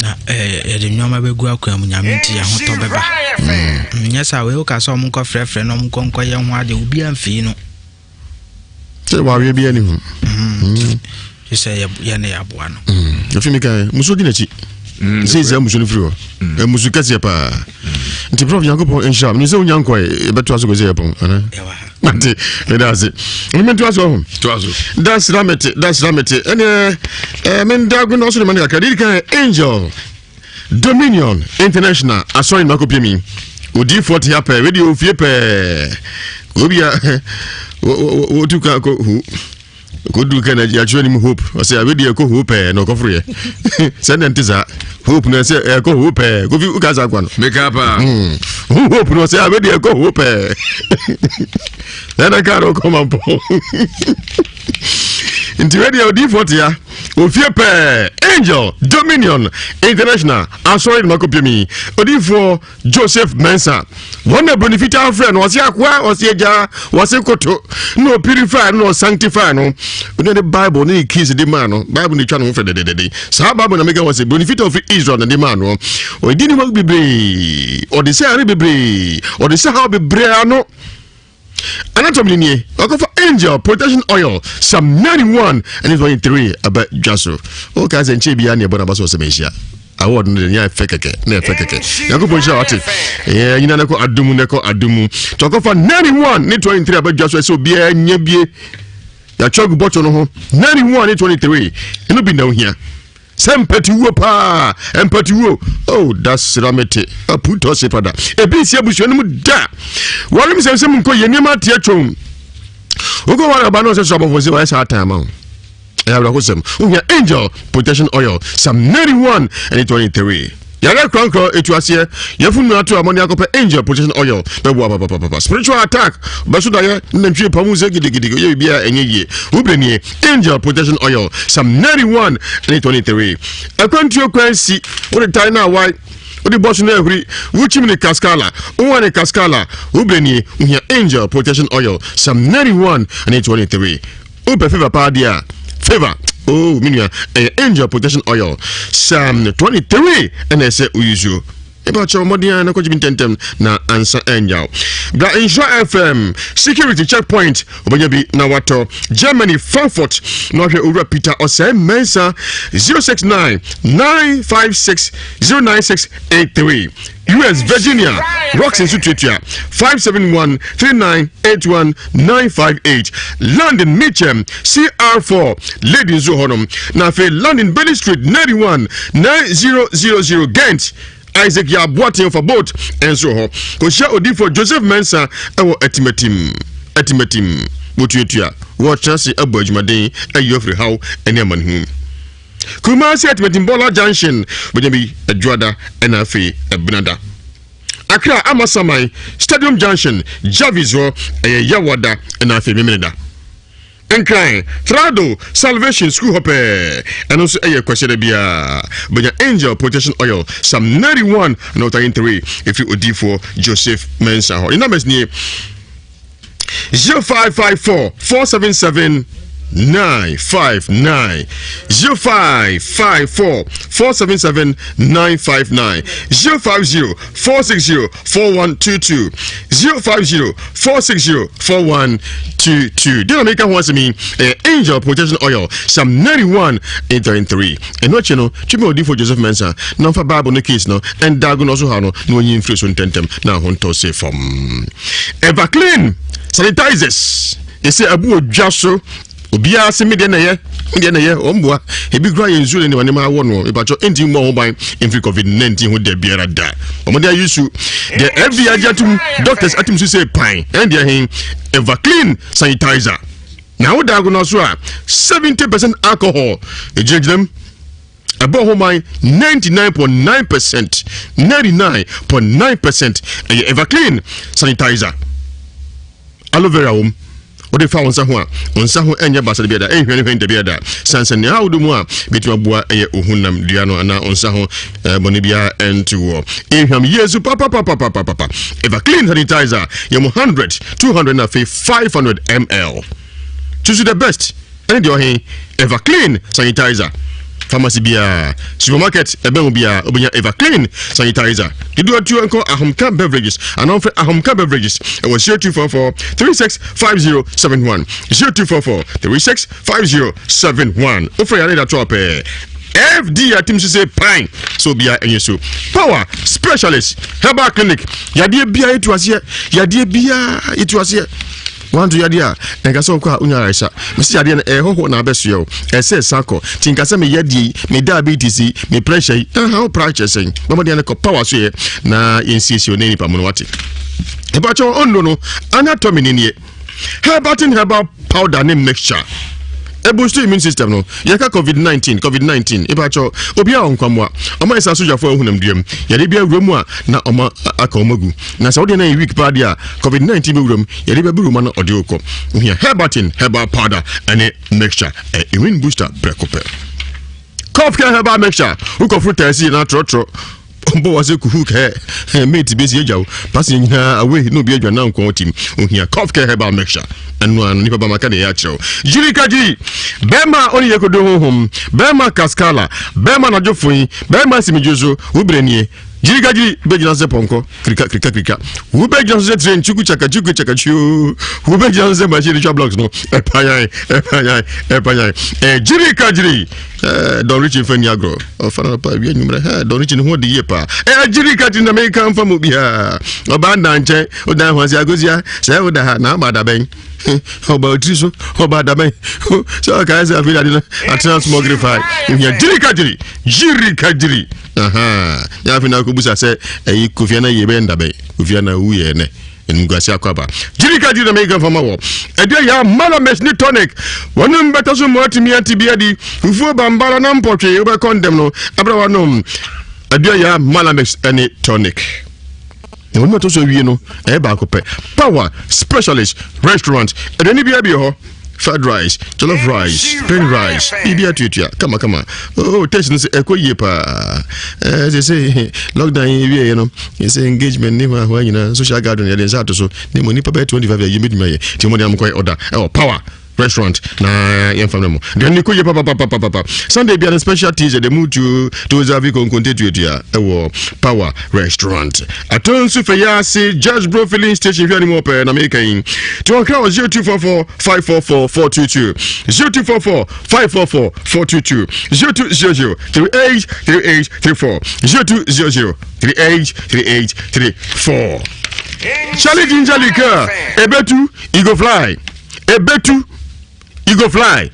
na yɛde nneɛma bɛgu akwan mu nyame nti yɛn ho tɔ bɛba mm. nyɛ saa wei woka sɛ ɔmo nkɔ frɛfrɛ na ɔmo nkɔ nkɔyɛ ho adeɛ obiara mfii no sɛ wareɛ bi ani ho gye sɛ yɛ ne yɛaboa no ɛfi mi kan musuo di n'akyi sɛ sɛ musuo no firi hɔ musu kɛseɛ paa nti prof nyankopɔn nhyira menim sɛ wonya nkɔe yɛbɛtoa so kɔsi yɛpɔn ana nti meda ase mentoa so ho da sra mete da sra mete ɛneɛ menda go no ɔso ne ma ne kakra didi kan angel Dominion International asɔre na akɔpie mi odiifoɔ te ha pɛɛ wei deɛ ofie pɛɛ obi a wɔtu ka kɔ hu Kɔduru kɛ na yɛatwerɛ nim hope. Ɔsɛ abɛdi ɛkɔ hope pɛɛ na ɔkɔforoyɛ. Sɛ na ɛnte saa. Hope no ɛsɛ ɛkɔ hope pɛɛ. Kofi woka saa kwa no. Meka paa. Hmm. Hope no ɔsɛ abɛdi ɛkɔ hope pɛɛ. Ɛna kaa no ɔkɔ mampɔ. Nti wei deɛ odiyifoɔ tea ofie pɛɛ Angel Dominion International asɔre no makɔpiem yi odiyifoɔ Joseph Mensah wɔn na broni fitaa frɛ no ɔse akoa ɔse agya ɔse koto na ɔpurify no na ɔsanctify no ɔne de Bible ne ne keys de maa no Bible ne twa ne ho fɛ dɛdɛdɛdɛ saa Bible na meka wɔ sɛ broni fitaa ɔfiri Israel na de maa no ɔdi ne ho bebree ɔde sɛ are bebree ɔde sɛ haw bebree ano Anatomy nie wakɔfa angel protection oil psalm 91 ɛne 23 aba dwa so woka sɛ nkyɛ biara ne ɛbɔ naba so ɔsɛ manhyia award no de ne ɛfɛ kɛkɛ na ɛfɛ kɛkɛ nyankopɔn nhyira wate ɛyɛ nyina ne kɔ adom ne kɔ adom mu nti wakɔfa 91 ne 23 aba dwa so ɛsɛ obiara nya bie yɛatwa gu bɔtɔ no ho 91 ne 23 ɛno bi na ohia Sɛ mpatuwuo paa, mpatuwuo, oh, da sra mete, aputɔ se fada. Ebi nsi abusua no mu da. Wɔrem sɛ nsɛm nkɔ yɛ nneɛma ateɛ twom. Wokɔ wɔre ɔba no ɔsɛ sɛ ɔbɔfo sɛ wɔyɛ saa atan ama wo. Ɛyɛ awerɛhosɛm. Wohia angel protection oil, Psalm 91 and 23. Yare korɔnkorɔ etu aseɛ yɛfo nua to a mɔne akɔpɛ angel protection oil bɛboa papapapa spiritual attack bɛso dayɛ ne nantwie pa mu sɛ gidigidi yɛ biribi a ɛnyɛ yie wo berɛ nie angel protection oil psalm 91 ne 23 akwantuo kwan si wode tae no awae wode bɔ so no ahuri wokyim ne kaskala wowa ne kaskala wo berɛ nie wohia angel protection oil psalm 91 ne 23 Wopɛ favor paa deɛ a, favor oh me nua ɛyɛ angel protection oil Psalm 23 ɛna ɛsɛ woyi so ɛbɛ kyɛw mmɔden a na kɔgye bi ntɛntɛm na ansa ɛnyaw bra nhyira fm security checkpoint wobɛnya bi na watɔ Germany Frankfurt na wahwɛ owura Peter Ɔsɛe Mensah 069 956 09683 US Virginia Rocks nso tuatua 571 3981 958 London Mitcham CR4 Lady nso hɔnom na afei London Bailey Street 91 9000 Ghent Isaac Yaboaten for boat nso hɔ kɔhyia odiifoɔ Joseph Mensah ɛwɔ atimatim atimatim wɔtuatua wɔtena ase abɔ adwumaden ayi afiri haw ne amanehunu Kumasi Atimatim Bɔla Junction bɛnya bi Adwoada ɛna afei Ɛbenada. Accra Amasaman Stadium Junction Javis hɔ ɛyɛ Yawada ɛna afei Memeneda. Nkran Trado Salvation School hɔ pɛɛ ɛno nso ɛyɛ Kwasiada biara bɛnya Angel Protection Oil Psalm 91 na ɔtan 3 ɛfiri odiifoɔ Joseph Mensah hɔ. Ne numbers nie 0554 477 959 0554 477 959 050 460 4122 050 460 4122 deɛ na meka ho asɛm yi ɛyɛ angel protection oil psalm 91 833 ɛno akyi no twema odifo joseph mensa na ɔmfa bible no case no ɛndago no ɔso ha no na ɔnyi mfiri so ntɛntɛm na ahontɔ se fam Everclean sanitizers yɛsɛ abu odwa so obiara se medeɛ na ɛyɛ medeɛ na ɛyɛ wɔn boa ebi kura yɛ nsuo ne nneɛma nneɛma awɔ no ebakyɛ ntumi mmɔ ho ban mfiri covid 19 ho da biara da wɔn de ayi su deɛ FDA agye atum doctors atum so sɛ pan ɛn deɛ hen Everclean sanitizer na awoda agono so a 70 percent alcohol egyinagyina mu. Ɛbɔ ho ban 99.9 percent, 99.9 percent. Ɛyɛ Everclean sanitizer. Aloe vera wom. Wode fa wo nsa ho a, wo nsa ho ɛnyɛ basa da biara da, ɛnhwɛne hwɛn da biara da. Sansa nea wode mu a, betumi aboa ɛyɛ ohunam dua no anaa wo nsa ho eh, bɔne biara ɛnto wɔ. Ehwam Yesu papapapapapapa. Everclean sanitizer yɛ mu 100, 200 na afei 500 ml. Choose the best. Ɛne deɛ ɔhe? Everclean sanitizer. Pharmacy biara, supermarket ɛbɛn wo biara, wobɛnya Everclean sanitizer. Dodoɔ atuo nkɔ Ahomka Beverages anaa wofrɛ Ahomka Beverages ɛwɔ 0244 365071 0244 365071. Wofrɛ yare da to pɛɛ. FD atim so sɛ pan sɛ obiara ɛnyɛ so. Power Specialist Herbal Clinic yadeɛ biara yɛtu aseɛ yadeɛ biara yɛtu aseɛ. Wanto yadeɛ a, ɛnka sɛ wokɔ a wonya ayaresa. Mese yadeɛ no ɛyɛ hɔhoɔ na abɛsoɛ wo. Ɛsɛ ɛsan kɔ. Nti nka sɛ me yadeɛ yi, me diabetes yi, me pressure yi, ɛha wo pra kyerɛ sɛn? Bɔ mmɔden no kɔ power so yɛ na yɛnsiesie wo ne nipa mu no wate. Ɛbakyɛ ɔnno no, anatomy ne nie. Herbatin herbal powder ne mixture. Ɛboost immune system no. Yɛka covid 19, covid 19, ebakyɛ obiara wɔ nkwammoa. Ɔma yɛ saa sogyafoɔ a wɔhunam duam. Yɛde bi awura mu a na ɔma aka ɔma gu. Na sɛ wodeɛ no yɛ weak paa deɛ a, covid 19 bɛwura mu. Yɛde bɛburu ma no ɔde wokɔ. Wohia Herbatin herbal powder ɛne mixture, ɛ immune booster prɛko pɛ. Cough care herbal mixture, wokɔforo taxi na trɔtrɔ bɔ wɔ sɛ kuhu kɛ mate bɛsi agya wo passenger nyinaa away na obi adwa na nkɔn tim. Ohia Cough care herbal mixture. Ɛno ano nipa bamaka na ɛyɛ akyerɛw. Gyiri kagyi bɛrima a ɔne yɛ kodo honhom, bɛrima kaskala, bɛrima anadwo yi, bɛrima simidwo so wobrɛ nie. Gyiri kagyi bɛgyina sɛ pɔnkɔ kirika kirika kirika, wobɛgyina so sɛ train chuku chaka chuku chaka chiu, wobɛgyina so sɛ machine twa blocks no ɛpanyan ɛpanyan ɛpanyan. Ɛ gyiri kagyiri ɛɛ Don Richie nfa ni agorɔ, ɔfa no pa awia nwummerɛ hɛ. Don Richie ne ho de yie paa. Ɛ gyiri kagyiri na meka mfa mu biara. Ɔbaa nda nkyɛn wodan ho ase agosia sɛ woda ha na ama adabɛn ɔba otiri so ɔba adabɛn sɛ ɔkae sɛ afei ade no atena smɔgere fae. Ohia gyiri kagyiri, gyiri kagyiri yɛ afei na akɔbusa sɛ ɛyi Kofi Annan yie bɛyɛ ndabɛn Kofi Annan wu yɛ nɛ animguase akɔ aba. Gyiri kagyiri na meka fama wɔ ɛdeɛ yɛ malames ne tonic wɔnom bɛtɔ so mmoa tumi ate bi adi fufuo bambara na mpɔtwe wobɛkɔ ndɛm no ɛberɛ wanom ɛdeɛ yɛ malames ne tonic na wɔn ɛtɔ so awie no ɛyɛ baako pɛ. Power Specialist Restaurant, aduane biara bi wɔ hɔ: fried rice, jollof rice, plain rice, biribi atuatua kamakama. Oh, taste no sɛ ɛkɔ yie paa. Ɛɛ sɛ sɛ lockdown yi wieɛ no, sɛ engagement ne hɔ ahoa nyinaa, social gathering, yɛde nsa ato so ne mu nipa bɛyɛ 25 yɛ yɛmɛdumi ayɛ nti wɔn de amokɔ order ɛwɔ Power Restaurant na yɛmfa no mu deɛ ne kɔ yie papapapapapa. Sunday bia no special teas yɛde mu tu to zavi konkonte tuatua ɛwɔ Power Restaurant. Atɔ nso fɛ yɛ ase Just Bro filling station hwɛ ne mu ɔpɛ na meka yi nti wɔnkra wɔ 0244 544 422, 0244 544 422, 0200 38 38 34, 0200 38 38 34. Charlie Ginger Liqueur, ebetu e go fly, ebetu e go fly.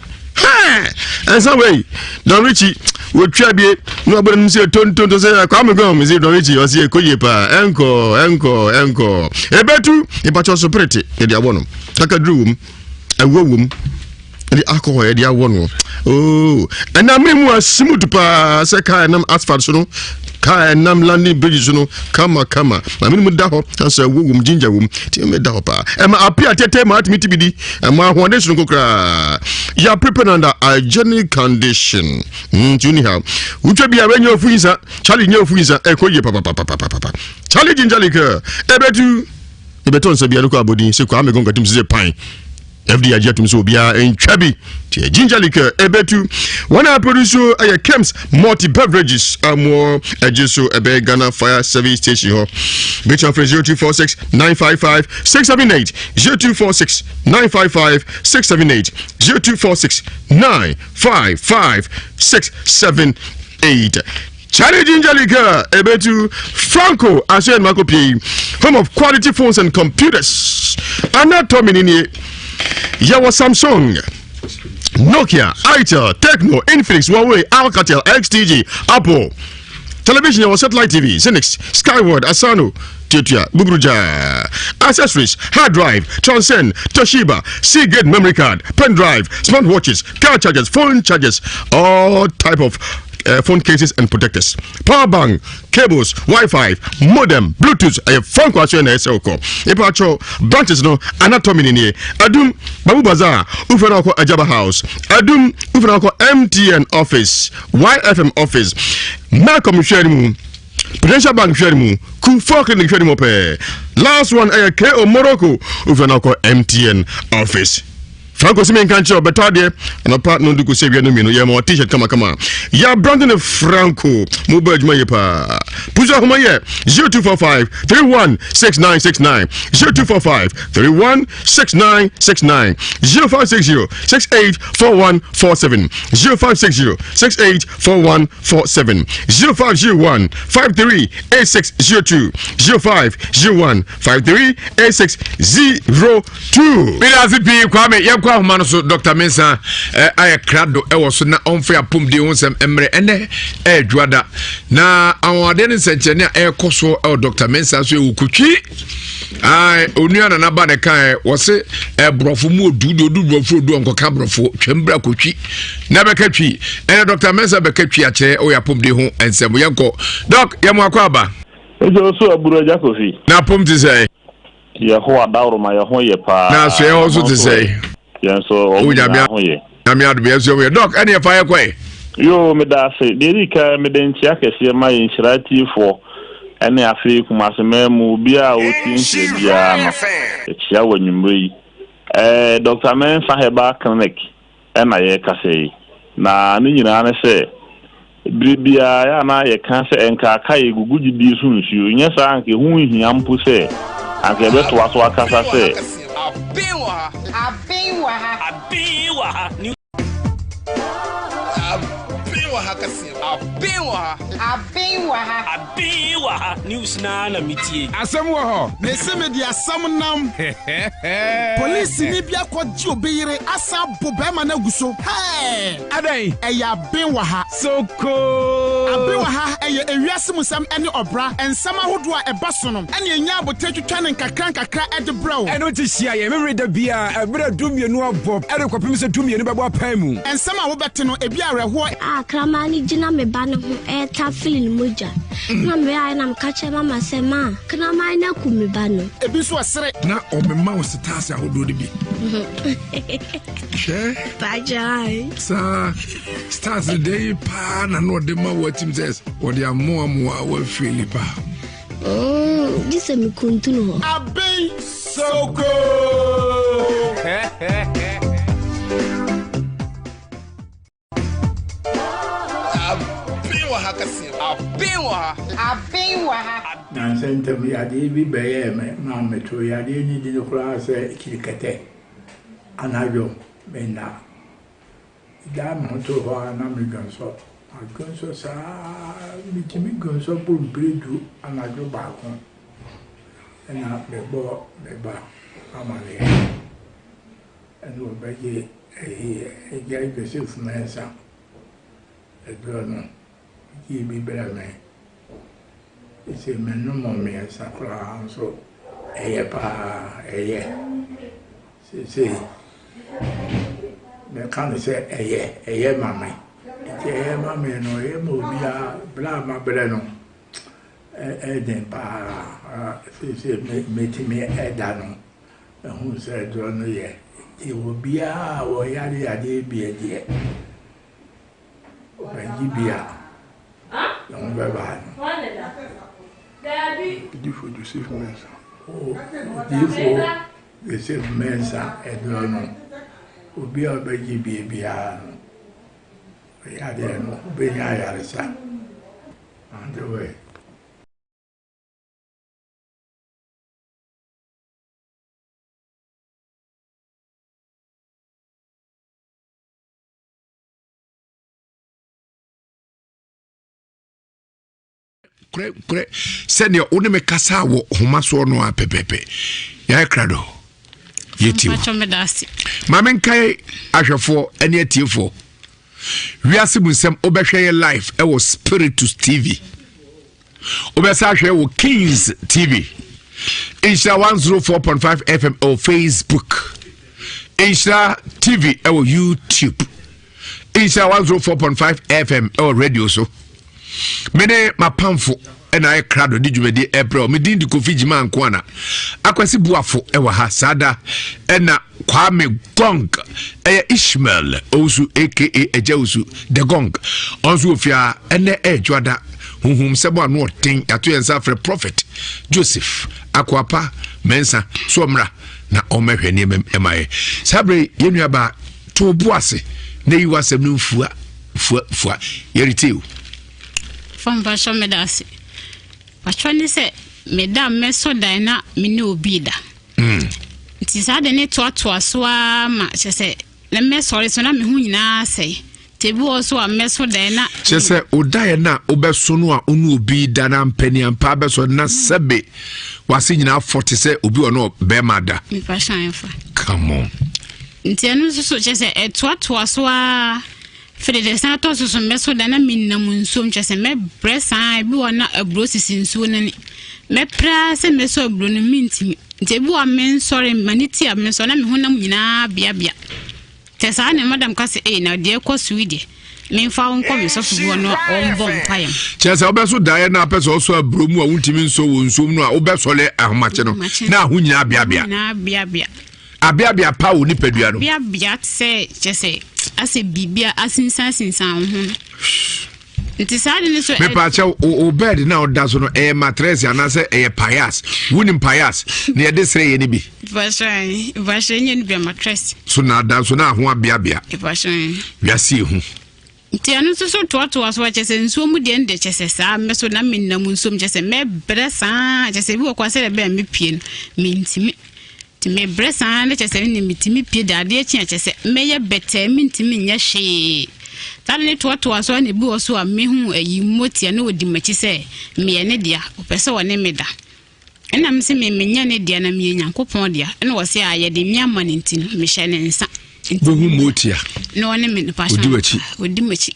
Ɛnsa wei Don Richie wotwa bie na ɔbɛn mu sɛ tontonto sɛ Kwame Gɔm sɛ Don Richie ɔsɛ ɛkɔ yie paa. Ɛnkɔ ɛnkɔ ɛnkɔ ebetu ìpàtɛ ɔsopiriti yɛde awɔ no kakaduro wom, ɛwɔ wom, ɛde alcohol yɛde awɔ no ooo. Ɛnam mmiri mu a smooth paa sɛ kaa ɛnam asphalt so no, kaa ɛnam landing bridge so no kama kama. Maame no mu da hɔ sɛ ɛwɔ wom, ginger wom tí ɛmɛ da hɔ paa. Ɛma apia tete ma atumi ti bi di, ɛma ahoɔden sononko koraa. Yɛ prepare under hygienic condition nti woni ha wotwa bi a wɛnyɛ ofu nsa. Charlie nyɛ ofu nsa, ɛkɔ yie papapapapapa. Charlie Ginger Liqueur, ɛbɛtu ɛbɛtɔ nsa bia no kɔ abɔdin sɛ Kwame Gonga tim sɛ pan fda agye atum sɛ obiara ntwa bi nti ginger liqueur ɛbɛtu. Wɔn a produce ɛyɛ Kems Multi Beverages amoɔ ɛgye so ɛbɛyɛ Ghana Fire Service station hɔ. Bɛtumi afrɛ 0246 955 678, 0246 955 678, 0246 955 678. Charlie Ginger Liqueur, Ebetu, Franco, Ashen Makopi, home of quality phones and computers. Anatomy ni yɛwɔ Samsung, Nokia, Itel, Tecno, Infinix, Huawei, Alcatel, XTG, Apple. Television yɛwɔ satellite TV, Zenix, Skyward, Asano, Tuatua, Buburuja. Accessories, hard drive, Transcend, Toshiba, Seagate memory card, pen drive, smartwatches, car chargers, phone chargers, all type of phone cases and protectors, power bank, cables, Wi-Fi, modem, Bluetooth. Ɛyɛ phone kɔ na ɛsɛ wokɔ nipa branches no anatomy ni nie: Adum Babu Bazaar, wofɛ no akɔ Ajaba House, Adum wofɛ no akɔ MTN office, YFM office, Malcolm hwɛ no mu, Prudential Bank hwɛ no mu, Kufuor Clinic hwɛ no mu pɛɛ. Last one ɛyɛ ko Morocco, wofɛ no akɔ MTN office. Franco sɛ menka nkyerɛ ɔbɛtɔ adeɛ anɔpa no de kɔsi awia no mmienu yɛma t-shirt kamakama. Yɛ abrante ne Franco mobɔ adwuma yie paa. Pusu ahoma yɛ 0245 316969, 0245 316969, 0560 684147, 0560 684147, 0501 538602, 0501 538602. Medase pii, Kwame. Yɛnkɔ. Yɛnkɔ ahoma no so Dr. Mensah eh, ayɛ krado ɛwɔ so na ɔmfa yɛ apɔmuden ho nsɛm mmerɛ ɛnɛ ɛyɛ dwoada na anwanwadeɛ ne nsɛnkyerɛnne a ɛrekɔ so ɛwɔ Dr. Mensah so ɛwɔ kotwi onua nana ba ne kae wɔse ɛborɔfo mu odu de odu borɔfo odu ɔnkɔka borɔfo twam bra kotwi na bɛka twi ɛnɛ Dr. Mensah bɛka twi akyerɛ ɔyɛ apɔmuden ho nsɛm yɛnkɔ Dɔk yɛmo akɔ aba. Ɛgye so aburo agya kofi. Na apɔm te sɛ. Yehowa dawuroma yɛn ho yɛ paa. Na asoɛ hɔ nso te sɛn? Yɛn nso wɔn nyinaa ho yɛ. Nyame adom yɛn nso yɛn ho yɛ. Dɔk, ɛne ɛfa yɛ kɔɛ. Yoo, meda ase. Deɛ ɛdi kan, mede nkyea kɛseɛ ma yɛn nhyira atiefoɔ ɛne afei Kumase man mu obiara a ɔretie nhyira biara no, yɛkyea wɔ anwummerɛ yi. Ɛɛ, Dɔkta Mensah Herbal Clinic na yɛrekasa yi. Na ne nyinaa ne sɛ, bere biara ɛyɛ a na yɛka sɛ nkaakae gugu gyidie so nsuo, nyɛ saa a anka ɛho nhia mpo sɛ anka yɛbɛtoa so akasa sɛ. Aben wɔ ha. Aben wɔ ha. Aben wɔ ha. Aben wɔ ha kɛseɛ. Aben wɔ ha. Aben wɔ ha. Aben wɔ ha. News naa na metie. Asɛm wɔ hɔ. Mese mede asɛm nam. Polisini bi akɔgye obi yere asan abo barima no agu so. Hey! Adɛn? Ɛyɛ aben wɔ ha. Sokoo! Aben wɔ ha, ɛyɛ ewiase mu nsɛm ne ɔbra nsɛm ahodoɔ a ɛba so no ɛna ɛnya abotire twitwa no nkakra nkakra de brɛ wo. Ɛno nti hyia yɛn Memeneda biara ɛberɛ a dumienu abɔ de kɔpem sɛ dumienu bɛbɔ apae mu. Nsɛm a wobɛte no, ebi awerɛhoɔ. A kraman no gyina me ba no ho retafere ne mogya. Na meae na meka kyerɛ mama sɛ, Ma, kraman no aku me ba no. Ebi nso ɛsere. Na ɔmema wo setaase ahodoɔ no bi. Hwɛ. Pagyae. Saa stars no dɛn paa na na ɔde ma wo atim sɛ ɔde amoamoa wafeeli paa. Mm, gye sɛ mekuntunu hɔ. Aben Soko. Aben wɔ ha kɛseɛ. Aben wɔ ha. Aben wɔ ha. Nnansa ntam, yadeɛ bi bɛyɛɛ me maa metoo yadeɛ no din koraa sɛ kyirikɛtɛ. Anadwo, menna. Megyaa me ho too hɔ ara na medwonsɔ. Madwonsɔ saa ara, metumi dwonsɔ boro mprɛ du anadwo baako. Ɛna mebɔɔ me ba amaneɛ. Ɛna ɔbɛgye ɛyi Agya Joseph Mensah aduro no gyee bi brɛɛ me. Seesei menom mmiɛnsa koraa nso ɛyɛ paa, ɛyɛ. Seesei mɛka no sɛ ɛyɛ, ɛyɛ ma me. Nti ɛyɛ ma me no, ɛyɛ ma obiara. Berɛ a mabrɛ no, ɛyɛ den paa. Seesei mɛtumi da no, mahu sɛ aduro no yɛ. Nti obiara a ɔyare yadeɛ bi deɛ, Ɔbɛgye bi a, ne ho bɛba no. Odiyifo Joseph Mensah. Odiyifo Joseph Mensah ɛdurɔ no, obi a ɔbɛgye bi biara no, yadeɛ no, ɔbɛnya ayaresa. Ante wei. Korɛ sɛdeɛ wo ne me kasa wɔ homa soɔ no a pɛpɛpɛ yɛayɛ krado yɛtie ma menkae ahwɛfoɔ ne atiefoɔ wiase mu nsɛm wobɛhwɛ yɛ live ɛwɔ spiritus tv wobɛsa ahwɛ wɔ kings tv nhyira 104.5 fm ɛwɔ facebook nhyira tv ɛwɔ youtube nhyira 104.5 fm ɛwɔ radio so mene mapamfo ɛna ayɛ krado de dwumadi ɛbrɛ medin de kofi gyima nko ana akwasi buafo ɛwɔ ha saa da ɛna kwame gong ɛyɛ ishmael owusu aka agya owusu the gong ɔnso wɔ fie ɛnɛ ɛyɛ dwoada honhom sɛbɔ ano ɔden yɛato yɛn nsa afrɛ prophet joseph akoapa mɛnsa so ɔmmra na ɔmmɛhwɛ nneɛma ɛma yɛ saa berɛ yɛn nuabaa to bo ase na yi w'asɛm no mfua fua fua yɛrete o fam pakyɛ meda ase pakyɛ ne sɛ meda mɛsɔ dan na me ne obi da mm. nti saa de ne toatoa so ara ma kyɛ sɛ na mɛsɔre so na me ho nyinaa sɛe nti ebi wɔ so a mɛso dan na kyerɛ sɛ wodaeɛ no a wobɛso no a wo ne obi da no ampaniampa bɛsɔ na sɛbe wase nyinaa fɔ te sɛ obi ɔne bɛrima da come on. Nti ɛno nso so kyerɛ sɛ ɛtoatoa so ara. Afei deɛ deɛ san tɔ so so mɛso da na menam nsuom kyerɛ sɛ mɛbrɛ saa ebi wɔ na aburo sisi nsuo no ani. Mɛpere ara sɛ mɛsɔ aburo no mentumi. Nti ebi wɔ a mensɔre m'ani ti a mensɔre na me honam nyinaa beabea. Kyɛ saa na madam ka sɛ ei na deɛ ɛkɔ so yi deɛ memfa wo nkɔ me sɔfo bi hɔ na ɔmbɔ mpaeɛ. Kyerɛ sɛ wobɛso daeɛ na apɛ sɛ ɔsɔ aburo mu a wontumi nsɔ wɔ nsuom no a wobɛsɔre ahomakye no na aho nyinaa beabea. Nyinaa beabea. Abeabea pa wɔ nipadua no. Abeabea te sɛ kyɛ sɛ asɛ biribi a asinsansinsan wo ho no. Nti saa de no so. Mepa kyɛw o bed na ɔda so no ɛyɛ mattress anaasɛ ɛyɛ payas. Wonim payas na yɛde srɛ yɛ no bi. Mpakyɛ mpakyɛ nyɛ no bi mattress. So na ada so na aho abeabea. Mpakyɛ. Wiase ehu. Nti ɛno nso so toatoa so kyɛ sɛ nsuo mu deɛ no deɛ kyɛ sɛ saa mɛ so na menam nsuo mu kyɛ sɛ mɛbrɛ saa kyɛ sɛ ebi wɔ kɔ sɛ ɛbɛn mepie no mentumi nti mebrɛ saa ne kyɛ sɛ ne metumi pie de adeɛ kye a kyɛ sɛ mɛyɛ bɛtɛɛ mentumi nyɛ hwee saa ne toatoa so na ebi wɔ so a mehu ayi mmotia na ɔdi m'akyi sɛ meyɛ ne dea ɔpɛ sɛ ɔne me da ɛna me sɛ me menyɛ ne dea na meyɛ Nyankopɔn dea ɛna ɔsɛ a yɛde me ama no nti no mehyɛ ne nsa. Bɛhu motia na ɔne me nipa ɔdi w'akyi ɔdi m'akyi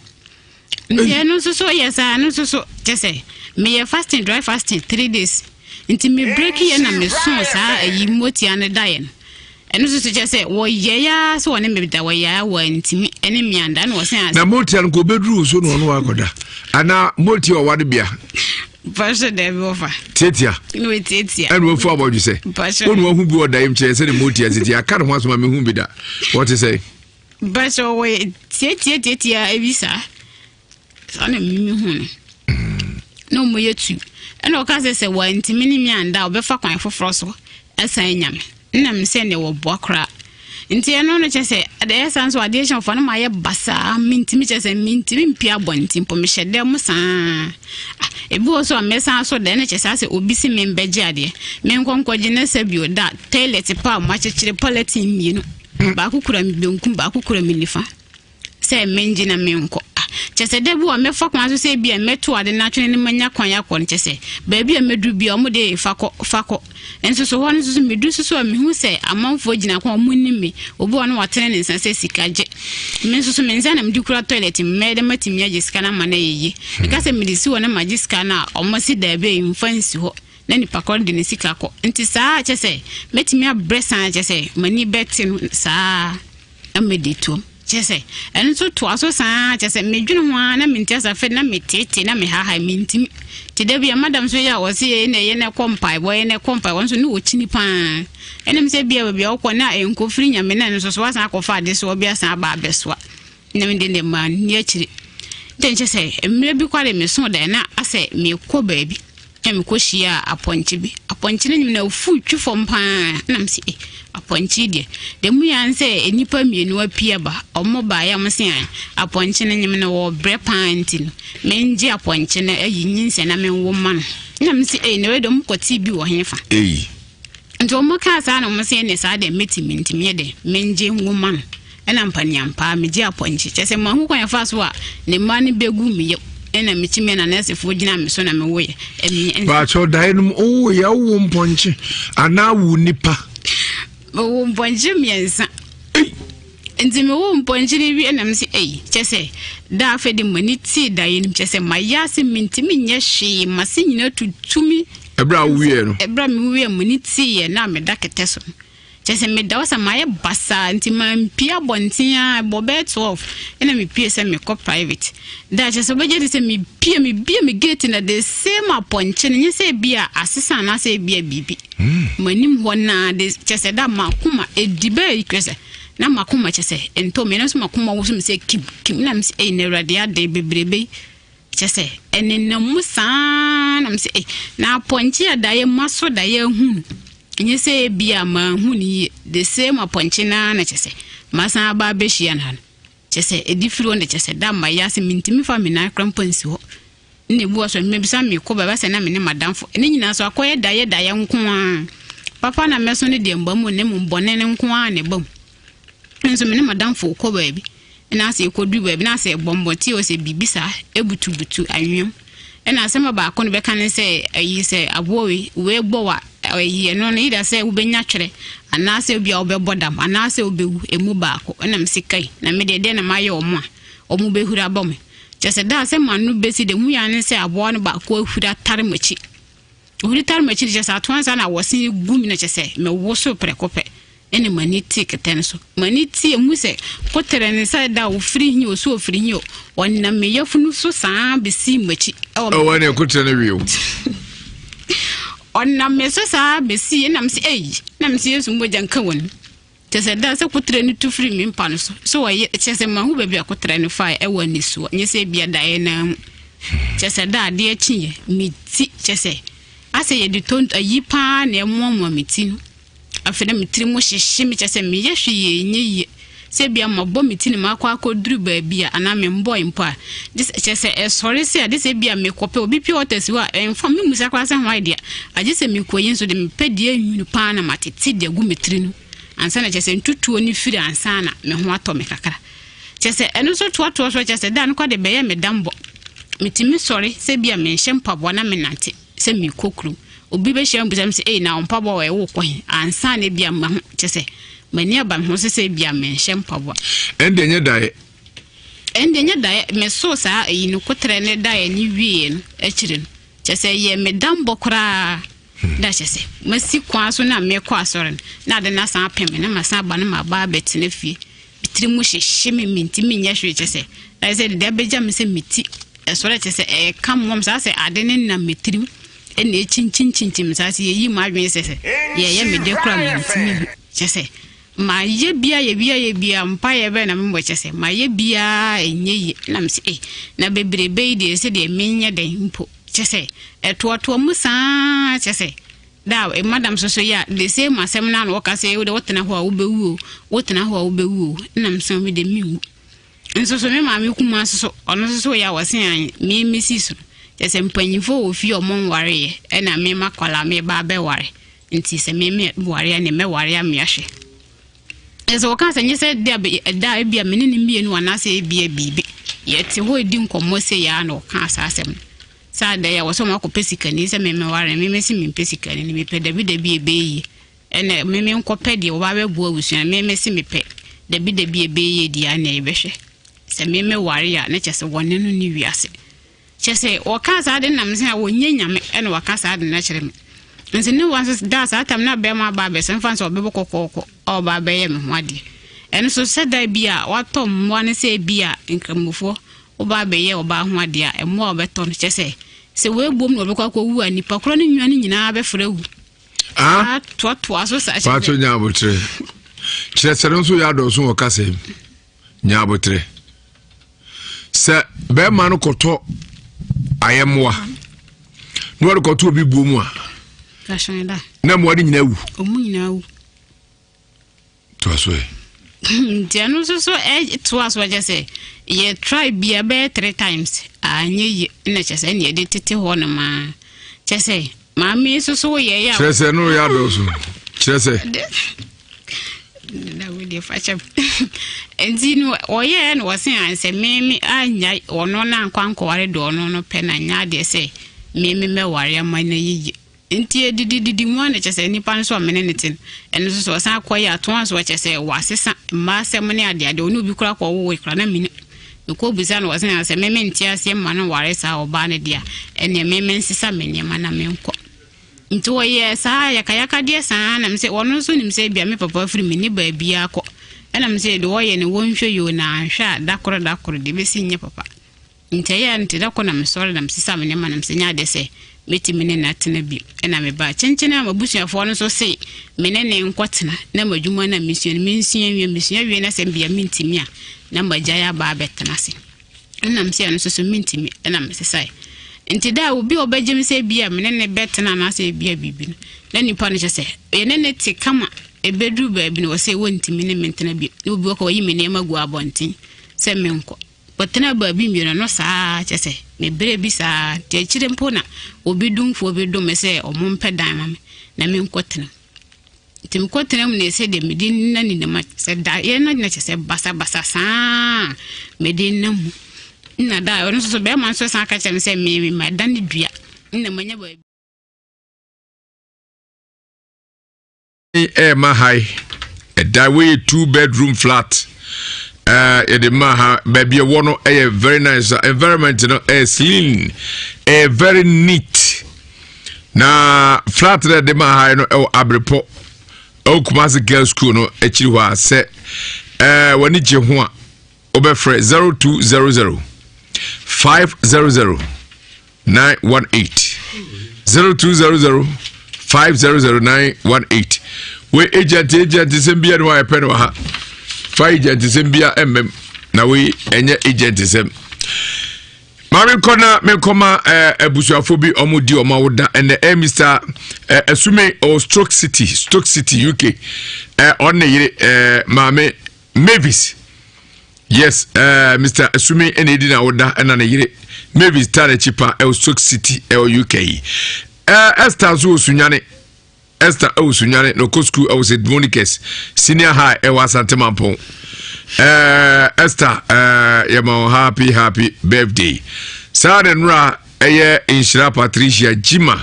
nti ɛno nso so yɛ saa ɛno nso so kyɛ sɛ meyɛ fasting dry fasting 3 days nti me break yɛ na meso saa ayi motia no daeɛ no. Ɛno nso so kyerɛ sɛ wɔyɛe ara sɛ wɔne me da, wɔyɛe ara wɔantumi ne me anda na wɔsɛn ase. Na motia no nka obɛduru so na ɔno wakɔda anaa motia ɔwa no bia. Mpahyɛ daabi wɔfa. Tiatia. Na wɔtiatia. Ɛna wɔfu abɔdwe sɛ. Wo na wahu bi wɔ dayem kyerɛ sɛ ne motia sɛ aka ne ho asoma mehu bi da. Wɔte sɛ. Mpahyɛ wɔyɛ tiatia tiatia ebi saa. Saa na mimi hu no. Na wɔyɛ tu. Ɛna ɔka sɛ sɛ wantumi ne me anda a ɔbɛfa kwan foforɔ so asan anya me. Nna me sɛ neɛ wɔboa koraa. Nti ɛno no kyɛ sɛ ɛyɛ saa nso adeɛ hyɛ ɔfa no ma ayɛ basaa mentumi kyɛ sɛ mentumi mpie abɔnten mpo mehyɛ dɛm mu saa. Ah, ebi wɔ so a mɛsan so dɛn no kyɛ saa sɛ obi si me mbɛgye adeɛ menkɔ nkɔgye ne sɛ bio da toilet pa a wɔakyekyere polythene mmienu baako kura me benkum baako kura me nifa. sɛ mengye na menkɔ. Ah, kyerɛ sɛ da bi wɔ mɛfa kwan so sɛ ebia mɛto ade no atwene no manya kwan akɔ no, kyerɛ sɛ baabi a mɛduru bia wɔn de fa kɔ, fa kɔ. Nso so hɔ no nso so medu so so a mehu sɛ amanfoɔ gyina kwan wɔn nim me. Obi wɔ no watene ne nsa sɛ sika gye. Me nso so me nsa na mede kura toilet mu mɛyɛ dɛ matumi agye sika no ama no ayɛ yie. Meka sɛ mede si hɔ na magye sika no a wɔn se daabi mfa nsi hɔ na nipa korɔ no de ne sika kɔ. Nti saa kyerɛ sɛ mɛtumi abrɛ saa kyerɛ sɛ m'ani bɛte no saa. Mede toam. Kyerɛ sɛ, ɛno nso toa so saa ara, kyerɛ sɛ, medwene ho ara na mente ase, afei na meteetee na mehaahae, mentumi. Nti da bi a madam nso yɛ a ɔse yɛn na yɛn na ɛkɔ mpaebɔ, yɛn na ɛkɔ mpaebɔ, nso ne ɔkyini paa. Ɛnam sɛ bia baabi a wokɔ na ɛnkɔfiri Nyame na ɛno nso so wasan akɔfa adesoa bi asan aba abɛsoa. Na mede deɛ manni akyire. Nti nkyɛ sɛ mmerɛ bi kware meso daeɛ na asɛ mekɔ baabi. Na mekɔhyiaa apɔnkye bi. Apɔnkye no nyim na ofuw twe fam paa. Na mese, eh, apɔnkye yi deɛ, da mu yi ara sɛ nnipa mmienu apue aba. Wɔn baeɛ a wɔse ae, apɔnkye no nyim na wɔrebrɛ paa nti no, mengye apɔnkye no ayi nyinsɛn na menwo mma no. Na mese, eh, na wei deɛ wɔkɔtee bi wɔ hefa? Ei. Nti wɔn kaa saa na wɔn se ɛne saa deɛ mɛtumi nti menyɛ dɛ mengye nwoma no. Ɛna mpaniampaa megye apɔnkye kyɛ sɛ mahu kwan ɛfa so a ne mma no bɛgu me yam ɛna mekyi me na nɛɛsefoɔ gyina me so na mewoyɛ ɛmi. Baakyɛw daeɛ no mu wowoyɛ wowo mpɔnkye anaa wo nipa? Mewo mpɔnkye mmiɛnsa. Nti mewoo mpɔnkye no wie na mese ei kyɛ sɛ da afei de m'ani tee daeɛ no mu kyɛ sɛ mayɛ ase mentumi nyɛ hwee m'ase nyinaa tutu me. Ɛberɛ a wowieɛ no? Ɛberɛ a mewieɛ m'ani teeɛ na meda kɛtɛ so no kyɛ sɛ meda hɔ sɛ mayɛ basaa nti mampie abɔnten a ɛbɔ bɛyɛ 12 ɛna mepie sɛ mekɔ private da kyɛ sɛ wobɛgye de sɛ mepie mebie me gate na the same apɔnkye no nyɛ sɛ ebi a asesa anaasɛ ebi a biribi M'anim hɔ no ara de, kyerɛ sɛ da m'akoma ɛdi bɛɛ kyerɛ sɛ na m'akoma kyerɛ sɛ ɛntɔ me, ɛno nso m'akoma woso me sɛ kim kim na mesɛ ei na Awurade ade bebrebe yi kyerɛ sɛ ɛnenam mu saa na mesɛ ei na apɔnkye a daeɛ maso daeɛ ahu no ɛnyɛ sɛ ebi a manhu no yie the same apɔnkye no ara na kyerɛ sɛ masan aba abɛhyia no ha no kyerɛ sɛ ɛdi firi hɔ no kyerɛ sɛ da mayɛ ase mentumi fa me nan koraa mpo nsi hɔ. Nna ebi wɔ so a, mebisa mekɔ baabi a sɛ na me ne m'adamfo. Ne nyinaa so akɔyɛ daeɛ daeɛ nko ara. Papa na mɛso no deɛ mba mu na mmom bɔne no nko ara na ɛba mu. Nso me ne m'adamfo kɔ baabi na asɛ yɛkɔduru baabi na asɛ bɔmmɔte o sɛ biribi saa ebutubutu anwea mu. Ɛna asɛm a baako no bɛka ne sɛ ayi sɛ aboɔ wei wei bɔ wa. ɛyi ɛno no either sɛ wobɛnya twerɛ anaasɛ obi a wobɛbɔ dam anaasɛ wobɛwu emu baako. Ɛna mese kai na me deɛ deɛ na mayɛ wɔn a wɔn bɛhuri abɔ me. Kyerɛ sɛ da a sɛ m'ano bɛsi deɛ hu yɛ ne sɛ aboa no baako ahuri atare m'akyi. Ohuri tare m'akyi no kyerɛ sɛ atoa nsa na wɔsen gu me na kyerɛ sɛ mewoso prɛko pɛ. Ɛna m'ani tee kɛtɛ no so. M'ani tee mu sɛ koterɛ ne nsa da a ofiri he o, so ofiri he o, ɔnam me yafunu so saa besii m'akyi. Ɛwɔ me. Ɛwɔ ne koterɛ no wie o. Ɔnam me so saa besii, ɛna mese ei, na mese Yesu mogya nka wɔn. Kyerɛ sɛ da sɛ koterɛ no tu firi me mpa no so, so ɔyɛ, kyerɛ sɛ mahu baabi a koterɛ no fae ɛwɔ anisoɔ, nyɛ sɛ ebia daeɛ naa mu. Kyerɛ sɛ da adeɛ kyeeɛ, me ti, kyerɛ sɛ asɛ yɛde tonto ayi paa na ɛmoamoa me ti no. Afei na me tirim hyehye me, kyerɛ sɛ meyɛ hwee ɛnyɛ yie. Sɛ ebia mabɔ me ti na makɔ akɔduru baabi a anaa membɔe mpo a, gye sɛ kyerɛ sɛ ɛsɔre sɛ gye sɛ ebia mekɔpɛ obi pure water si hɔ a ɛmfa memmusa koraa sɛ hwan dea, agye sɛ mekɔyi nso de mepɛ deɛ nwunu paa na matete de agu me tiri no ansa na kyerɛ sɛ ntutuo no firi ansa na me ho atɔ me kakra. Kyerɛ sɛ ɛno nso toatoa so kyerɛ sɛ da no kɔ de bɛyɛ me dambɔ. Metumi sɔre sɛ ebia menhyɛ mpaboa na menante. sɛ merekɔ kurom. Obi bɛhyia me bisa me sɛ, Ei, na wo mpaboa wɔ he? Worekɔ he? Ansa na ebia mahu, kyerɛ sɛ, m'ani aba me ho so sɛ ebia menhyɛ mpaboa. Ɛnde ɛnyɛ daeɛ. Ɛnde ɛnyɛ daeɛ. Mesoo saa ayi no, koterɛ ne daeɛ no wieeɛ no akyiri no, kyerɛ sɛ ɛyɛɛ me dambɔ koraa. Na kyerɛ sɛ, masi kwan so na merekɔ asɔre no, na ade no asan apem me, na masan aba na maba abɛtena fie. Me tiri mu hyehye me, mentumi nyɛ hwee, kyerɛ sɛ, ayɛ sɛ dede abɛgya me sɛ me ti. Ɛsɔre a kyerɛ sɛ ɛreka mmom saa sɛ ade no nam me tirim ɛna ɛkyinkyinkyinkyim saa sɛ yɛyi m'adwene sɛ sɛ yɛyɛ me de kora mentumi hu kyerɛ sɛ mayɛ bia yɛ bia yɛ bia mpaeɛ bɛn na memmɔ kyerɛ sɛ mayɛ biaa ɛnyɛ yie na mesɛ eh na bebrebe yi deɛ sɛ deɛ menyɛ dɛn mpo kyerɛ sɛ ɛtoatoa mu saa kyerɛ sɛ da a madam so so yɛ a the same asɛm no a na wɔka sɛ wode wotena hɔ a wobɛwu o wotena hɔ a wobɛwu o na mesɛ me de menwu Nso so me maame kumaa nso so ɔno nso so yɛ a wɔse an me mesi so kyɛ sɛ mpanyinfoɔ wɔ fie ɔmo nwareeɛ ɛna me ma kwalaa me ba abɛware nti sɛ me me ware a ne mɛware a me ahwɛ ɛsɛ wɔka sɛ nyɛ sɛ da da ebi a me ne ne mmienu anaasɛ ebi a biribi yɛte hɔ edi nkɔmmɔ sɛ yɛ a na ɔka saa asɛm no sɛ ada yɛ wɔ sɛ ɔmo akɔpɛ sikani sɛ me mɛware me mesi mempɛ sikani no mepɛ dabi dabi ɛbɛyɛ yie Ɛnɛ me me nkɔpɛ deɛ wɔba bɛboa abusua no me me se mepɛ dabi dabi ɛbɛyɛ yie deɛ a na yɛbɛhwɛ sɛ me me ware a na kyɛ sɛ wɔne no ne wiase kyɛ sɛ wɔka saa de nam sɛ a wɔnyɛ nyame ɛna wɔka saa de no kyerɛ me nti ne wɔn nso da saa tam na bɛrima aba abɛsɛ mfa sɛ ɔbɛbɔ kɔkɔɔkɔ a ɔba abɛyɛ me ho adeɛ ɛno so sɛ da bi a watɔ mmoa no sɛ bi a nkramofoɔ woba abɛyɛ ɔbaa ho adeɛ a mmoa a wɔbɛtɔ no kyɛ sɛ sɛ wɔabom na wɔbɛkɔ akɔwu a nipa korɔ ne nwa no nyinaa bɛfrɛ awu Ah? Toatoa so saa. Paatwo nya abotrɛ. Kyerɛ sɛ no nso yɛ adɔɔso wɔ kasa mu. Nya abotrɛ. Sɛ bɛrima no kɔtɔ ayɛmmoa na wɔde kɔtɔ obi buo mu a na mmoa no nyinaa wu. Ɔmu nyinaa wu. Toa so ɛ. Nti ɛno nso so toa so kyɛ sɛ yɛ try bia bɛyɛ three times anyɛ yie na kyɛ sɛ ɛne yɛde tete hɔ nom a kyɛ sɛ maame yi nso so yɛ yɛ a. Kyerɛ sɛ no yɛ adɔɔso kyerɛ sɛ. na wo deɛ fakyɛ nti no ɔyɛɛ na wɔse an sɛ meme anya ɔno na ankɔ ankɔware deɛ ɔno no pɛ na nyɛ adeɛ sɛ meme mɛware ama no yiye Nti edidididi mu a na kyerɛ sɛ nipa no nso a me ne no te no, ɛno nso so ɔsan kɔyɛ atoa nso kyerɛ sɛ wasesa mmaa asɛm ne adeade, ɔne obi koraa kɔwowoe koraa na menni. Mekɔ bisa no ɔse sɛ me mente aseɛ mma no nware saa ɔbaa no deɛ a, ɛneɛ me mensesa me nneɛma na menkɔ. Nti wɔyɛɛ saa yakayakadeɛ saa na mesɛ ɔno nso nim sɛ ebia me papa afiri me ne baabiara kɔ. Ɛna mesɛ deɛ ɔyɛ no wɔnhwɛ yoo na anhwɛ a da koro da koro deɛ ɛbɛsi nyɛ papa. Nti ɛyɛɛ no nti da koro na mesɔre na mesesaa me nneɛma na mesɛ nyɛ adeɛ sɛ mɛtumi ne no atena bio. Ɛna mebaa kyenkyen a m'abusuafoɔ no nso se me ne ne nkɔtena na m'adwuma no a mesua no mensua nwie, mesua wie na sɛ bia mentumi a na magyae aba abɛtena ase. Ɛna mesɛ ɛno nso so mentumi ɛna mesesae. Nti da a obi a ɔbɛgye me sɛ bia me ne ne bɛtena anaasɛ bia biribi no na nipa no kyɛ sɛ yɛne ne te kama ɛbɛduru baabi no wɔ sɛ wɔntumi ne mentena bio na obi wɔkɔ wɔyi me nneɛma gu abɔnten sɛ menkɔ. Kɔtenaa baabi mmienu no saa ara kyerɛ sɛ me berɛ bi saa ara nti akyire mpo na obi domfoɔ bi dom me sɛ ɔmo mpɛ dan ma me na menkɔtena mu nti mekɔtena mu na ɛsɛ deɛ mede nna ninam sɛ daeɛ no na kyerɛ sɛ basabasa saa mede nna mu nna da ɔno nso so bɛrima nso san ka kyerɛ me sɛ me mada ne dua nna manya baabi. Ɛrema ha yi ɛdan wei yɛ two bedroom flat ɛɛ yɛde ma ha baabi ɛwɔ no ɛyɛ very nice environment no ɛyɛ clean ɛyɛ very neat na flat no yɛde ma ha no ɛwɔ abirepɔ ɛwɔ Kumasi girls school no akyiri hɔ a sɛ ɛɛ wɔn ani gye ho a wɔbɛfrɛ 0200 500 918 0200 500918 wei agent agent sɛm bia ne hɔ a yɛpɛ no wɔ ha fa agent sɛm bia mmam na wei ɛnyɛ agent sɛm maame nkɔ na menkɔma eh, abusuafo bi ɔmo di ɔmo awoda ɛnɛ eh, mr eh, asume ɔwɔ stroke city stroke city uk eh, ɔne yere eh, maame Mavis yes uh, Mr. Asumi ɛna edi na ɔda ɛna ne yere Mavis taa n'akyi pa ɛwɔ Stoke City ɛwɔ UK yi uh, Esther nso wɔ Sunyane Esther ɛwɔ Sunyane na ɔkɔ sukuu ɛwɔ St Monica's Senior High ɛwɔ Asante Mampɔn uh, Esther uh, yɛ ma wɔn happy happy birthday saa na nnora ɛyɛ Nhyira Patricia Jima.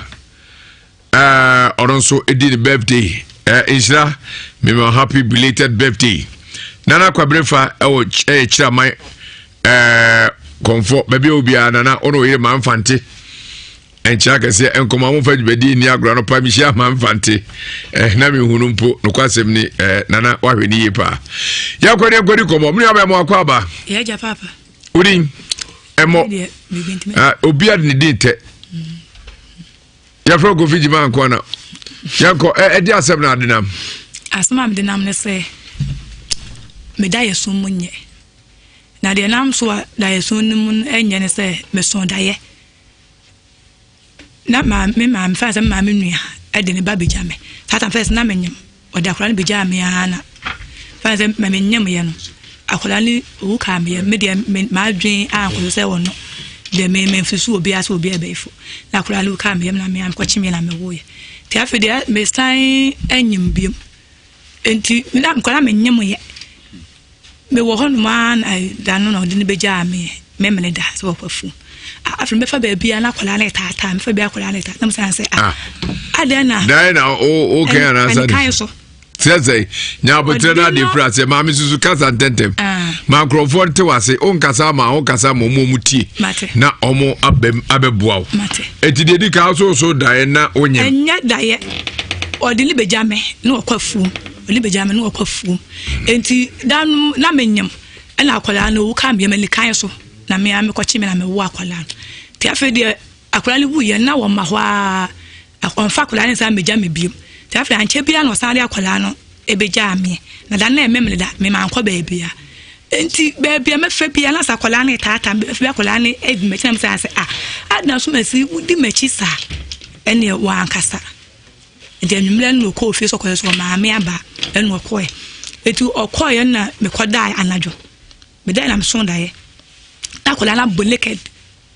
Eh, ɔno nso ɛdi ne birthday eh, nhyira mema happy belated birthday nana kwaberefa ɛwɔ ɛyɛ kyiraman eh, kɔnfɔ baabi a obiara nana ɔno ɔyere maa mfante nkyerɛ akɛseɛ nkɔmɔ amofa dwumadi nni agorɔ no pa mehyia ma mfante eh, na mehunu mpo nokwasɛm ni eh, nana wahwɛ ne yie paa yɛnkɔ ne yɛnkɔdi nkɔmmɔ mene abɛ mo akɔ aba wodin ɛmmɔ ah, obi ade ne din tɛ yɛfrɛ kofi gyima nko na yɛnkɔ ɛde asɛm na adenam asɛm a mede nam ne sɛ meda yɛ mu nyɛ na deɛ nam so a da yɛ no mu nyɛ ne sɛ meso daeɛ na maame maame fa sɛ maame nua ɛde ne ba bɛgya me saa tam fɛs na menyem Ɔde akwadaa no bɛgyaa me ara na fa sɛ ma menyamyɛ no akwadaa no owu kaa me yam me deɛ me m'adwene ankɔ so sɛ ɔno deɛ me memfiri so obiara sɛ obiara bɛyifo na akwadaa no wu kaa me yam na me ara mekɔkye me na mewoeɛ nti afei deɛ mesan anyim biom nti na nkwadaa menyamyɛ Mewɔ hɔnom ara na da no na ɔde no bɛgyaa me memene da sɛ wɔkɔ afuom. Afei mɛfa baabi a na akwadaa no retaataa mɛfa baabi akwadaa no retaataa na mesan sɛ ah, ah. adɛn na dan na wokɛn anaasɛ kan so sɛ sɛ nya aboterɛ no adeɛ firi aseɛ maame susu kasa ntɛntɛm ah. ma nkurɔfoɔ nte wase wonkasa ma wokasa ma ɔmo ɔmo tie na ɔmo abɛm abɛboa wo ɛti deɛ di ka so so daeɛ na wonyem ɛnyɛ daeɛ ɔde ne bɛgya me na ɔkɔ afuom ɔde bɛgya me na ɔkɔ afuom Enti da no na menyem ɛna akwadaa no owu kaa me yam anikan so na me ara mekɔkye me na mewo akwadaa no nti afei deɛ akwadaa no wuiɛ na wɔma hɔ ara ɔmfa akwadaa no nsa mmɛgya me biom nti afei ankyɛ biara na ɔsan de akwadaa no ɛbɛgyaa meɛ na da no na ɛmemene da me mankɔ baabia nti baabi a mɛfa biara na sɛ akwadaa no retaataa me baabi akwadaa no adi m'akyi na mesɛ sɛ ah adena so masi wodi m'akyi saa ɛneɛ wankasa Nti anwummerɛ no na ɔkɔɔ fie sɛ ɔkɔyɛ sɛ ɔmaame aba ɛna ɔkɔɛ. Nti ɔkɔeɛ na mekɔdae anadwo. Medae na mesoo daeɛ. Na akwadaa no abɔ naked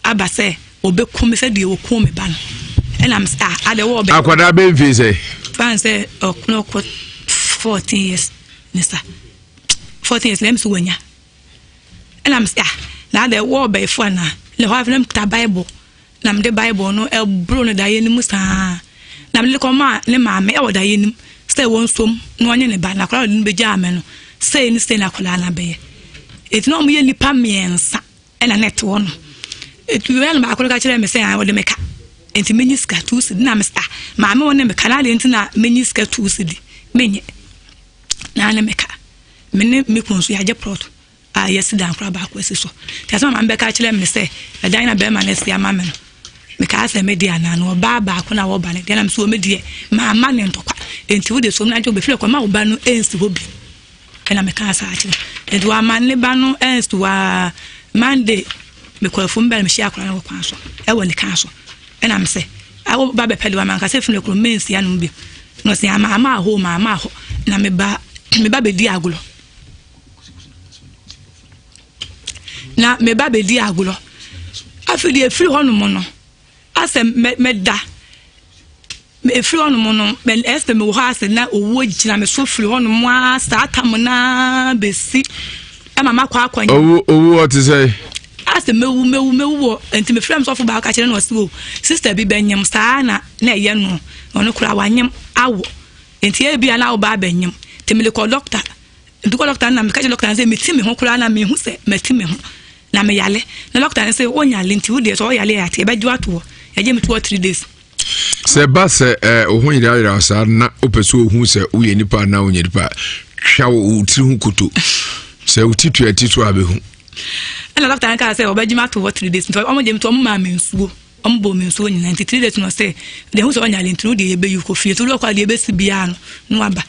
aba sɛ ɔbɛku me sɛdeɛ ɔkuu me ba no. Ɛna me sɛ ah adɛ wɔ ɔbɛ. Akwadaa bɛ mfie sɛ? Fan sɛ ɔkɔ ɔkɔ 14 years ne sa. 14 years na ɛm sɛ wanya. Ɛna me sɛ ah na adɛ wɔ ɔbɛyifo anaa? Na ɛhɔ afei na mekuta Bible. Na mede Bible no boroo no daeɛ no mu saa ara, na mede kɔmaa ne maame wɔ daeɛ no mu sɛ wɔnsom na ɔnye ne ba, na akwadaa a ɔde no bɛgyaa me no, sei ne sei na akwadaa no abɛyɛ. Enti na wɔyɛ nnipa mmiɛnsa ɛna na ɛte hɔ no. Enti wei na baako no ka kyerɛɛ me sɛ ɔde me ka. Enti menyi sika two cedi na me sɛ ah maame wo ne me ka na adeɛ nti na menyi sika two cedi menyɛ na ne me ka. Me ne me kunu nso yɛagye plot. a yɛasi dan koraa baako asi so. Nti asɛm a maame bɛka kyerɛ me ne sɛ, ɛdan na bɛrima no asi ama me no, mekaa sɛ me deɛ anaa no ɔbaa baako na wɔba no deɛ na mesɛ me deɛ maama ne ntɔkwa nti wode som no agye wobɛfiri kɔ ma wo ba no ɛnsi hɔ bi ɛna mekaa saa kyerɛ nti wama ne ba no ɛnsi hɔ a Monday mekɔ afum bɛn mehyia akwadaa no wɔ kwan so ɛwɔ ne kaa so ɛna mesɛ awo ba bɛpɛ de wa manka sɛ firi kuro mensi anom bi na ɔsɛ ama ama ahɔ ma ama ahɔ na meba meba bɛdi agorɔ Na me ba bɛdi agorɔ. Afei deɛ ɛfiri hɔnom no, asɛ mɛda. Ɛfiri hɔnom no, ɛsɛ mewɔ hɔ asɛ na owuo gyina me so firi hɔnom a saa tam no ara bɛsi ɛma makɔ akɔnyɛ. Owu owu ɔte sɛ. Asɛ mewu mewu mewu wɔ nti mefrɛ me sɔfo baako ka kyerɛ no ɔse o sista bi bɛnyem saa na na ɛyɛ no ɔno koraa wanyem awo. Nti ebia na wo ba abɛnyem. Nti mede kɔɔ dɔkta. Nti kɔ dɔkta no na meka kyerɛ dɔkta no sɛ meti me ho koraa na mehu sɛ mati me ho na meyale. Na dɔkta no sɛ wonyale nti wo deɛ sɛ ɔyale a yɛate yɛbɛgye wo ato hɔ. Yɛgye me to hɔ 3 days. Sɛ ɛba sɛ eh, wo ho yerayera saa na wopɛ sɛ ohu sɛ woyɛ nipa anaa wonyɛ nipa twa wo tiri ho koto. Sɛ wo ti tua ti so a bɛhu. Ɛna dɔkta no kaa sɛ ɔbɛgye me ato hɔ 3 days nti ɔmo gye me to ɔmo maa me nsuo. Ɔmo bɔɔ me nsuo nyinaa nti 3 days no ɔsɛ deɛ ɛho sɛ ɔnya ale nti no deɛ yɛbɛyi kɔ fie nti wode ɔkɔ a deɛ ɛbɛsi biara no na waba.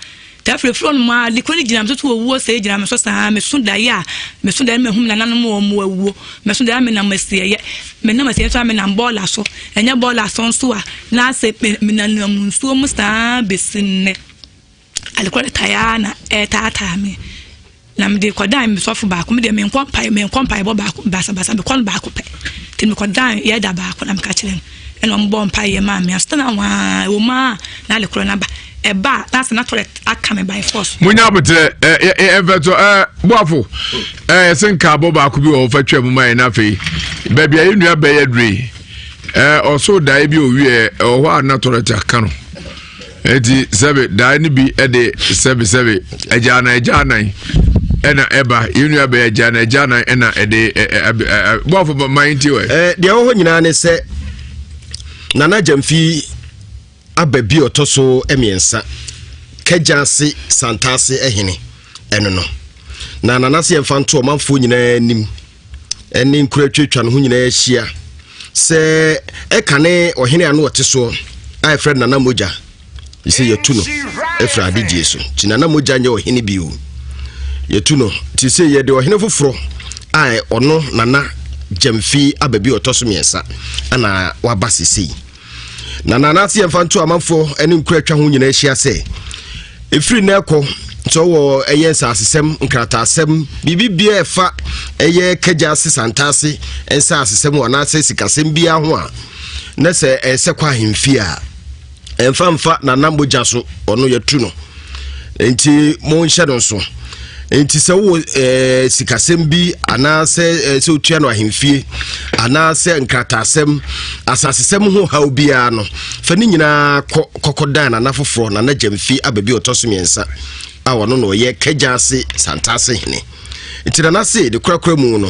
Nti afei firi hɔ nom a de kuro no gyina me so so owuo sɛe gyina me so saa meso daeɛ a meso daeɛ no mahu me nananom a ɔmo awuo meso daeɛ a menam asieɛ menam asieɛ nso a menam bɔɔla so ɛnyɛ bɔɔla so nso a na asɛ menanam nsuo mu saa bɛsi nnɛ. Ade korɔ no tae ara na ɛretaataa me. Na mede kɔdan me sɔfo baako. Me deɛ menkɔ mpae menkɔ mpaebɔ baako basabasa mekɔ no baako pɛ. Nti mekɔdan yɛ da baako na meka kyerɛ no. Ɛna ɔmo bɔɔ mpaeɛ maa me. Asesa na waa ɛwɔ mu a na ade korɔ no aba. Ɛba a na asɛ na toilet aka me by force. Munya abotrɛ ɛ ɛ ɛfɛtɔ ɛ boafo ɛ yɛsɛ nkaabɔ baako bi wɔ hɔ fa twa mu ma yɛn na afei baabi a yɛn nua bɛyɛ dure yi ɛ ɔso daeɛ bi owie ɛwɔ hɔ a na toilet aka no. Eti sɛbe dae no bi de sɛbe sɛbe agyanan agyanan ɛna ɛba yɛn nua bɛyɛ agyanan agyanan ɛna ɛde ɛ ɛ bɔfo ma yɛn ti wɛ. Ɛɛ deɛ ɛwɔ hɔ nyinaa ne sɛ Nana Gyamfi aba bi ɔtɔ so mmiɛnsa Kagyaase Santaase hene ɛno no na Nana se yɛmfa nto ɔmanfoɔ nyinaa anim ne nkuro atwatwa ne ho nyinaa ahyia sɛ ɛka ne ɔhene a na ɔte soɔ a yɛfrɛ no Nana Mogya sɛ yɛtu no afiri adedie so nti Nana Mogya nyɛ ɔhene bio yɛtu no nti sɛ yɛde ɔhene foforɔ a ɔno Nana Gyamfi aba bi ɔtɔ so mmiɛnsa ana waba sesei Na na anaase yɛmfa nto amanfoɔ ne nkura atwa ho nyinaa ahyia sɛ ɛfiri nnɛ kɔ sɛ ɔwɔ ɛyɛ nsaasesɛm nkrataasɛm biribi biara ɛfa ɛyɛ kagya ase santaase nsaasesɛm anaasɛ sikasɛm biara ho a na sɛ ɛsɛ kɔ ahemfie a ɛmfa mfa nana mogya so ɔno yɛtu no nti monhyɛ no nso nti sɛ wowɔ eh, sikasɛm bi anaasɛ eh, sɛ wotua no ahemfie anaasɛ nkrataasɛm asasesɛm ho haw biara no fa ne nyinaa kɔ kɔkɔdan nana foforɔ nana gyamfi aba bi ɔtɔ so mmiɛnsa a ɔno na ɔyɛ kagya ase santase hene Nti Nana se ne korakora mu no,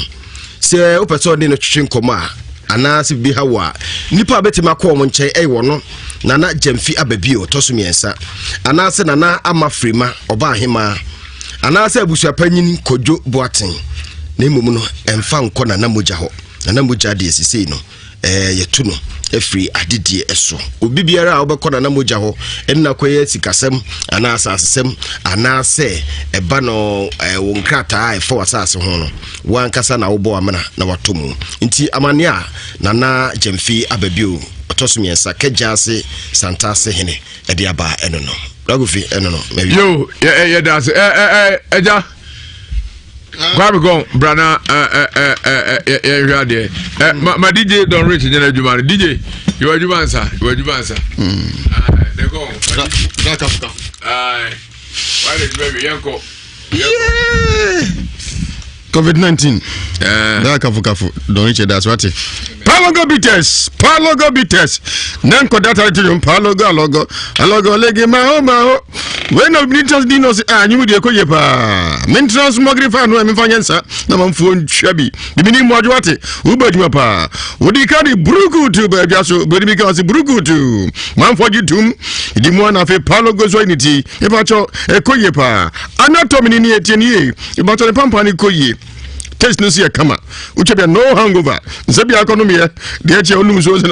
sɛ wopɛ sɛ ɔne no twetwe nkɔmmɔ a, anaasɛ biribi ha wo a, nnipa a bɛtumi akɔ wɔn nkyɛn ɛyɛ wɔno Nana Gyamfi Ababio ɔtɔ so mmiɛnsa, anaasɛ Nana Ama Frima ɔba ahemaa, anaasɛ abusuapanyin Kwadwo Boateng. Na mmom no, ɛmfa nkɔ Nana Mogya hɔ. Nana Mogya deɛ sesei no, ɛɛ yɛtu no afiri adedie so. Obi biara a wobɛkɔ nana mogya hɔ ɛnna kɔyɛ sikasɛm anaa asasesɛm anaasɛ ɛba no ɛɛ wo nkrataa a ɛfa w'asase ho no, wankasa na wobɔ amena na watɔ mu. Nti amanneɛ a Nana Gyamfi aba bio ɔtɔ so mmiɛnsa Kagyaase Santaase hene ɛde aba ɛno no. Ragofi ɛno no. Yo, yɛ yɛ da ase ɛ ɛ ɛ ɛgya. Kwame Gɔn bra na yɛnhwɛ adeɛ ma DJ Don Rich nyɛ n'adwuma no DJ yɛwɔ adwuma nsa yɛwɔ adwuma nsa ne gɔn wayɛ adwuma wie yɛnkɔ. COVID 19. Daa kafo kafo Don Rich da so ate. Palogo bitters, palogo bitters. Nanko data ti yom palogo alogo alogo lege maho maho. Wei na obi ntra di no se ah anwum deɛ ɛkɔ yie paa. Mentra nso mɔgere fa ano a memfa nyɛ nsa na manfoɔ ntwa bi. Bibini mu adwo ate. Wobɔ adwuma paa. Wodi ka de burukutu baadwa so. Bodi bi ka ɔse burukutu. Manfoɔ gye tum. Di mu ana afei palogo so ayi ne ti. Mepakyɛ ɛkɔ yie paa. Anatomy ni nie tie ne yie. Mepakyɛ ne pampa ne kɔ yie. Taste no nso yɛ kama. Wotwa bia no hangover. Nsɛ bia akɔ nomyɛ. Deɛ kyɛ wonom nsuo sɛ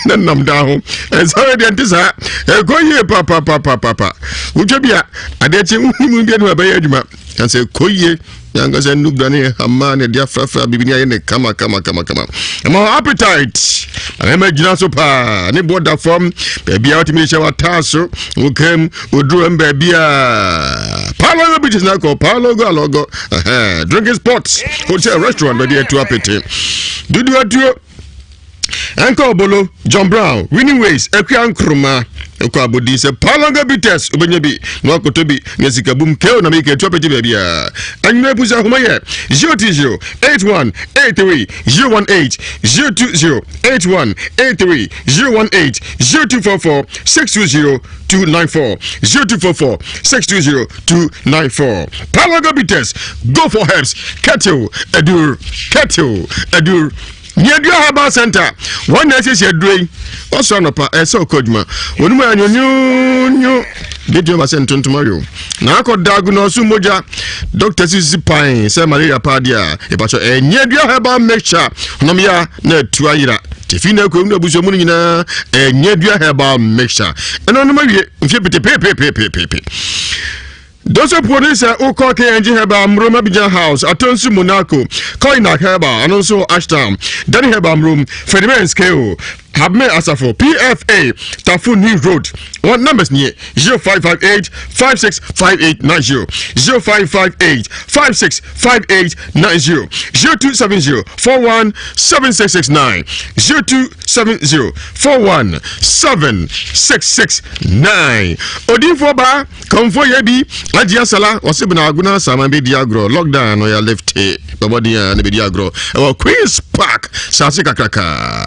na nam daa ho. Ɛnsa wei deɛ nte saa. Ɛkɔ yie papapapapa. Wotwa bia adeɛ kye wonim deɛ no ɛbɛyɛ adwuma. Ɛnsɛ ɛkɔ yie. Yankasa nubra ne hama ne de afrafra bibi ne ayɛ ne kama kama kama kama. Ɛma appetite. Ɛma gyina so paa. Ne bɔ da fam. Baabi a wotumi hyɛ w'ataa so. Wokam oduro m baabi a. Palogo beaches na kɔ Palogo alɔgɔ. Drinking spots, hotel, restaurant baabi atu apete. Dudu atuo. Ɛnka Obolo, John Brown, Winning Ways, Akua Nkrumah. Wokɔ abɔdin sɛ Palanga Bitters, wobɛnya bi na wakɔtɔ bi na sika bum keo na meka atu apɛgye baabiara. Anwummerɛ pusa ahoma yɛ 020 81 83 018 020 81 83 018 0244 620 294 0244 620 294. Palanga Bitters, go for herbs, kettle, adur, kettle, adur. Nyadua Herbal Center, wɔn na asiesie aduro yi. Ɔsɔ anɔpa, ɛsɛ ɔkɔ adwuma. Wɔn mu anyonyonyo de dua ba sɛ ntontom ayo. Na akɔ dago na ɔso mogya. Dɔkta sisi pan sɛ malaria paa deɛ a, yɛpakyɛ ɛnyɛ dua herbal mixture. Honam ya na atu ayera. Tefi na akuam na abusua mu no nyinaa ɛnyɛ dua herbal mixture. Ɛno no ma wie mfie pete pepepepepepe. Doso puo ne sɛ wokɔ KNG Herbal, Mmrom Abidjan House, Atonsu Monaco, Koinak Herbal, ɔno nso Ashtown, Danny Herbal Mmrom, Ferdinand Skeo, Habme Asafo, PFA, Tafo New Road. Wɔn numbers nie 0558 565890, 0558 565890, 0270 417669, 0270 417669. Odinfoɔ baa Kɔmfo yɛ bi agye asala ɔse bena agona asaman bɛdi agorɔ lockdown no yɛ lifte bɛbɔden a na bɛdi agorɔ ɛwɔ Queens Park saase kakraka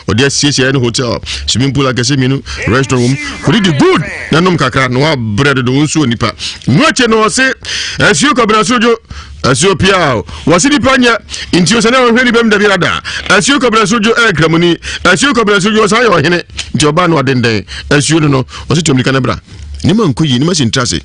ɔde asiesie ne hotel swimming pool akɛse mmienu restaurant wom kɔdidi good na nom kakra na wabrɛ dodo wo nsuo nipa mu akyi no ɔse asuo kɔbena sodwo asuo pia wɔse nipa nyɛ nti ɔsɛ ne ɔhwɛ nipa mu da biara da asuo kɔbena sodwo ɛyɛ kramoni asuo kɔbena sodwo ɔsan yɛ ɔhene nti ɔbaa no adendɛn asuo no no ɔse tuamika no bra Nneɛma nkɔ yie, nneɛma si ntra ase.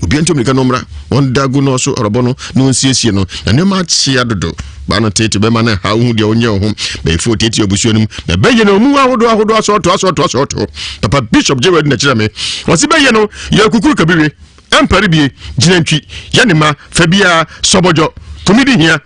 Obiara ntu mmirika no mmra, wɔn da gu no so ɔrɔbɔ no na wɔnsiesie no. Na nneɛma akyea dodo. Baa no tete bɛma no ha wohu deɛ wonyɛ wo ho. Bɛyifoɔ tietie abusua no mu. Na bɛyɛ no ɔmu ahodoɔ ahodoɔ asɔɔto asɔɔto asɔɔto. Papa Bishop J. Wadu na kyerɛ me. Wɔse bɛyɛ no yɛ kukuru kabiwe. Ɛmpare bie, gyina ntwi, yɛ ne ma, fa biara, sɔbɔdwɔ, komidi hia.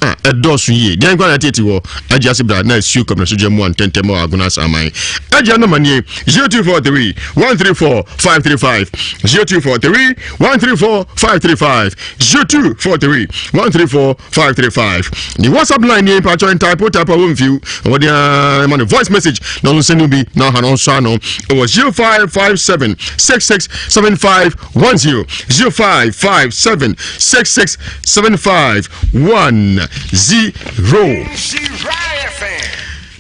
a ɛdɔɔso yie. Deɛ nkwa na tete wɔ agye ase bra na asuo kɔmina so gya mu antɛntɛm wɔ agona asaman. Agya nɔma nie 0243 134 535 0243 134 535 0243 134 535. Ne WhatsApp line nie mpakyɛ ntypo typo a wɔmfiw wɔde ama no voice message na ɔno nsɛne bi na ɔha no ɔnsɔ ano ɛwɔ 0557 66 75 10 0557 66 75 10.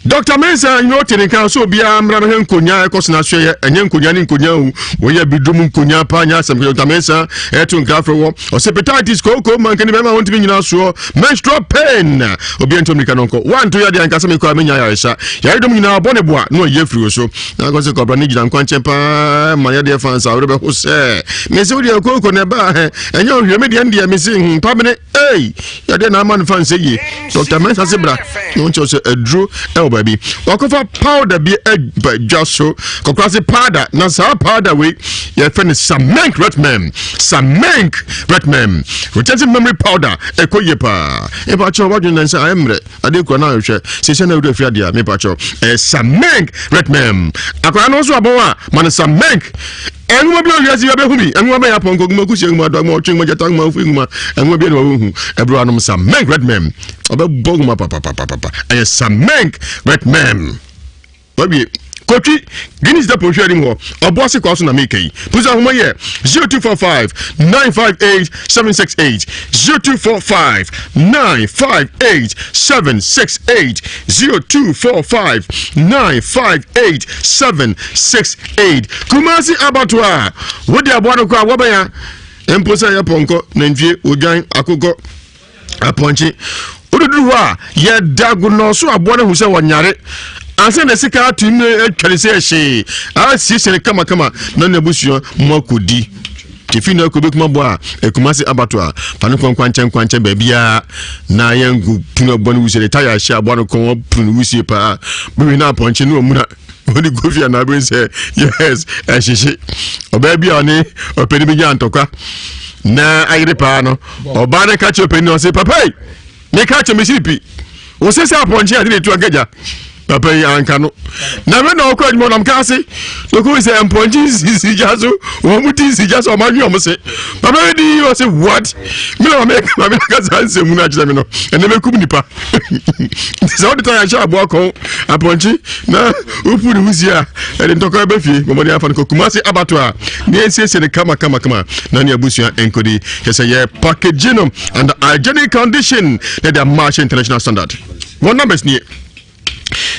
Dr. Mensah nyɛ ɔte ne nka sɛ obiara mmra mɛhwɛ nkonya ɛkɔ so n'asoɛyɛ ɛnyɛ nkonya ne nkonya o wɔyɛ bidum nkonya paa nyɛ asɛm Dr. Mensah ɛto nkra frɛ wɔ ɔsɛ hepatitis kooko mankani bɛrima wɔntumi nyina soɔ menstrual pain obiara nto mmirika no nkɔ wanto yadeɛ ankasa mekɔ a menya yaresa yaredɔm nyinaa bɔ ne boa na ɔyi afiri wo so na akɔ sɛ kɔbra ne gyina nkwankyɛn paa ma yadeɛ fa nsa werɛ bɛho sɛ mese wodeɛ kooko na ɛbaa hɛ ɛnyɛ ɔhwɛ me deɛ ndeɛ mese hmm, pamene ei yadeɛ na ama no fa nsɛ yie dr mensa se bra na ɔnkyɛw sɛ aduro ɛwɔ baabi wakɔfa powder bi ɛba dwa so kɔkora se powder na saa powder wei yɛfɛ no samenk retmem samenk retmem retentive memory powder ɛkɔ yie paa ɛpa kyɛw wadwene nan sɛ ayɛ mmerɛ adeɛ kura na ahwehwɛ sɛsɛ na awura afiri adeɛ a mepa kyɛw ɛyɛ samenk retmem akwadaa no nso abɔn a ma no samenk Nwoma bi wɔ wiase yi ɔbɛhu bi. Nwoma bɛyɛ apɔnkɔ nwoma, kusie nwoma, dɔ nwoma, ɔtwe nwoma, gyata nwoma, ofi nwoma. Nwoma bi na ɔbɛhu. Ɛbɛrɛ anom Samenk Redmem. Ɔbɛbɔ nwoma papapapapa. Ɛyɛ Samenk Redmem. Wawie. Kotwi, Guinness Depot nhwɛ anim hɔ. Ɔbo ase kwa so na meka yi. Pusa ahoma yɛ 0245 958 768 0245 958 768 0245 958 768 Aid. Kumasi abatoɔ a wode aboa no kɔ a wɔbɛya mpo sɛ yɛ pɔnkɔ, nantwie, odwan, akokɔ, apɔnkye. Wododuru hɔ a yɛda gonɔso aboa no hu sɛ wɔnyare ansa na sika ato mu atwa ne sɛ ɛhyee asiesie no kamakama na n'abusua mu akɔdi. Tifi na akɔ bɛkum aboa a Kumasi abato a fa no kɔ nkwankyɛn nkwankyɛn baabiara na yɛngu punu aboa no wusie de taya ahyɛ aboa no kɔn punu no wusie paa bɛwi na apɔnkye ne ɔmuna wɔde kofi anaa bɛ sɛ yes ɛhyehye ɔbaa bi a ɔne ɔpanin bi nya ntɔkwa na ayere paa no ɔbaa no ka kyerɛ ɔpanin no ɔse papa yi meka kyerɛ mesiri pi wo sɛ sɛ apɔnkye ade ne tu ankagya. Papa yi anka no na me na ɔkɔ adwuma ɔnam kaa se na ɔkɔhu sɛ mpɔnkye sisi gya so wɔn mu ti si gya so ɔma hwe ɔmo se papa yi di ɔse what me na maame maame ka saa nsɛm mu no akyerɛ me no ɛnɛ mɛkum nipa sɛ wode tan ahyɛ aboa kɔn apɔnkye na wopu ne ho si a ɛde ntɔkwa bɛ fie mɔmɔden afa no kɔ Kumasi abato a ne ɛsiesie no kama kama kama na ne abusua nkɔdi kyɛ sɛ yɛ package no under hygienic condition na de ama ahyɛ international standard. Wɔn numbers nie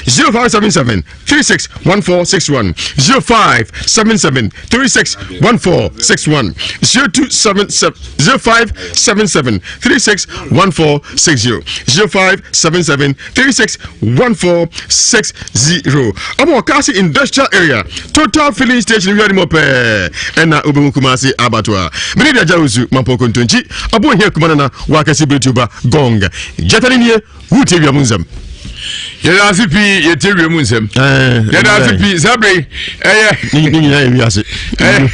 0577 361461 0577 361461 0277 0577 361460 0577 361460. Ɔmo wɔ Kasi Industrial Area Total Filling Station wia ne mu pɛɛ ɛna wobɛhu Kumasi abatoa. Mene de agya wusu mampɔ kontonkyi abo hia kuma nana wakɛse beretuba gong gyata ne nie wotie wia mu nsɛm. Yɛda ase pii yɛtie wia mu nsɛm. Yɛda ase pii saa bere ɛyɛ. Ne nyinaa yɛ wiase. Ɛyɛ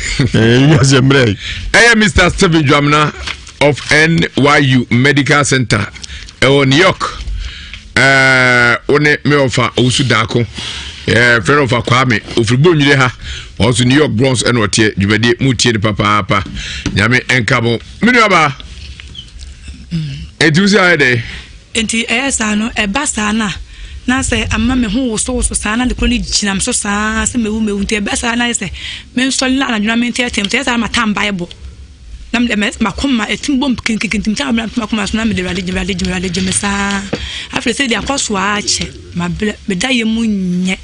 wiase mmerɛ yi. Ɛyɛ Mr. Stephen Dwamena of NYU Medical Center ɛwɔ New York. Ɛɛ wo ne me ɔfa Owusu Daako ɛɛ fɛn ɔfa Kwame ofiri Bonwire ha ɔnso New York Bronx ɛna ɔteɛ dwumadie mu tie no papaapa nyame nka mo me nua baa eti wusi ayɛ dɛ. Nti ɛyɛ saa no ɛba saa no a na sɛ ama me ho wosowoso saa na dekoro no gyina me so saa sɛ mewu mewu nti ɛba saa na ayɛ sɛ mensɔre na anadwo na menteɛteɛ mu nti ɛyɛ saa na matam Bible. Na mede mɛ m'akoma ɛtim bom kinkinkintim sɛ mmerɛ m'akoma so na mede Awurade gye Awurade gye Awurade gye me saa. Afei sɛ deɛ akɔ so ara kyɛ mabrɛ meda yɛ mu nyɛ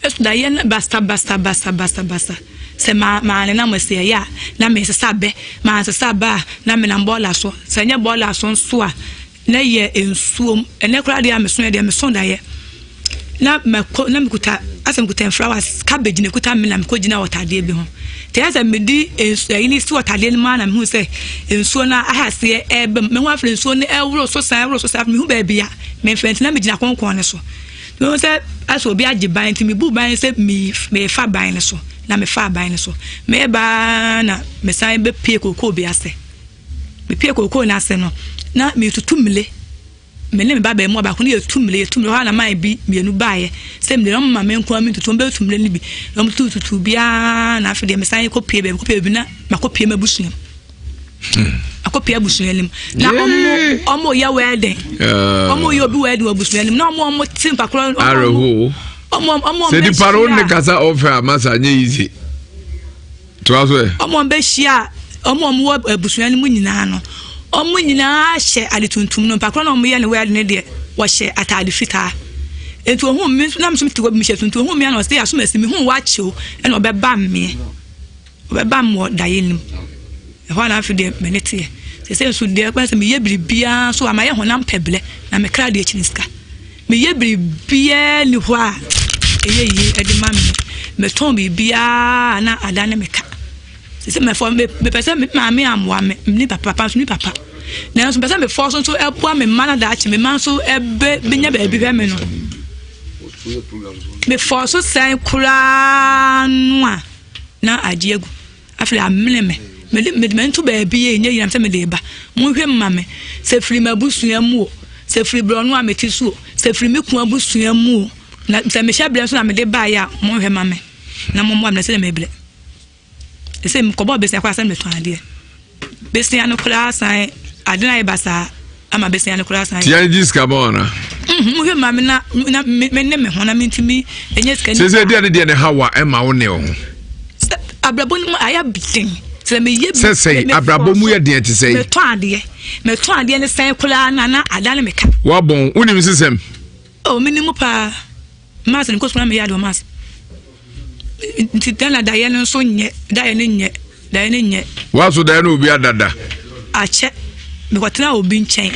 ɛso da yɛ no basa basa basa basa basa sɛ maa maa ne nam ɛsɛ ɛyɛ a na mesesa bɛ maa sesa bɛ a na menam bɔɔla so sɛ nyɛ bɔɔla so nso a Na yɛ nsuom. Ɛnɛ koraa deɛ a meso yɛ deɛ meso daeɛ. Na mɛkɔ na mekuta asɛ mekuta flowers cabbage na ekuta me na mekɔ gyina ɔtadeɛ bi ho. Te asɛ medi nsu ɛyi ne si ɔtadeɛ no mu ara na mehu sɛ nsuo no ahaseɛ ɛreba mu. Mehu afei nsuo no ɛworo so san ɛworo so san mehu baabi a memfa nti na megyina konkɔn no so. Mehu sɛ asɛ obi agye ban nti mebu ban sɛ mefa ban no so na mefaa ban no so. Meba na mesan bɛpie kookoo bi ase. Mepuee kookoo no ase no, na meretutu mmire. Me ne me ba abaamua baako no yɛretu mmire, yɛtu mmire. Hɔ ara na man bi mmienu baeɛ sɛ mmire no wɔmma me nko ara mentutu, wɔbɛtu mmire no bi. Na wɔtutututu bi ara na afei deɛ mesan kɔpue baabi, kɔpue baabi na makɔpue m'abusua mu. Akɔpue abusua no mu. Na wɔn wɔn yɛ wedding. Wɔn yɛ obi wedding wɔ abusua no mu. Na wɔn wɔn te mpakorɔ. Awerɛhoɔ. Wɔn wɔn Sɛ nipa no ne kasa ɔfɛ a masa nyɛ easy. Toa so ɛ. Wɔn a wɔbɛhyia a, wɔn a wɔwɔ abusua no mu nyinaa no, wɔn nyinaa hyɛ ade tuntum no. Mpakorɔ na wɔyɛ no wɛɛde no deɛ, wɔhyɛ ataade fitaa. Nti ohun me nso na me nso mete hɔ bi mehyɛ tuntum. Ohun me a na ɔsɛ asomasi mehu wakye o ɛna ɔbɛbam meɛ. Ɔbɛbam wɔ daeɛ no mu. Ɛhɔ a na afei deɛ m'ani teɛ. Sese nso deɛ ɛkwan sɛ meyɛ biribiara nso a mayɛ honam pɛ blɛ na me kra deɛ kyini sika. Meyɛ biribiara nni hɔ a ɛyɛ yie de ma me. Metɔn biribiara a na adane me ka. Sɛ mefɔ mepɛ sɛ me maame ammoa me, me papa papa nso me papa. Nanso mepɛ sɛ mefɔ so nso ɛboa me mma no daakye me mma nso ɛbɛ bɛnya baabi hwɛ me no. Mefɔ so sɛn koraa no a na agye agu. Afei amene me. Mede mede m'ani to baabi a ɛnyɛ yie na sɛ mede reba. Monhwɛ mma me. Sɛ firi m'abusua mu o, sɛ firi borɔno a mete so o, sɛ firi me kunu abusua mu o, na sɛ mehyɛ berɛ nso na mede baeɛ a, monhwɛ mma me na mommoa me na sɛdeɛ mebrɛ. Sɛ mekɔbɔɔ besia koraa sɛ metɔn adeɛ. Besia no koraa san ade no ayɛ basaa ama besia no koraa san. Tia ne gye sika ma ɔna. Mhm, mo hwɛ ma me na na me ne me ho na me ntumi enye sika ni. Sɛ sɛ deɛ ne deɛ ne hawa ɛma wo ne wo ho. Sɛ abrabɔ no mu ayɛ den. Sɛ me yɛ bi. Sɛ sɛ abrabɔ mu yɛ den te sɛ. Metɔ adeɛ metɔ adeɛ ne sɛn koraa na na ada ne me ka. Wabɔn wonim sisɛm. Oh, menim paa. Mass no kɔ sukuu na meyɛ adeɛ wɔ mass. Nti Ghana daeɛ no nso nyɛ daeɛ no nyɛ daeɛ no nyɛ. Waso daeɛ no obi adada. Akyɛ mekɔtena obi nkyɛn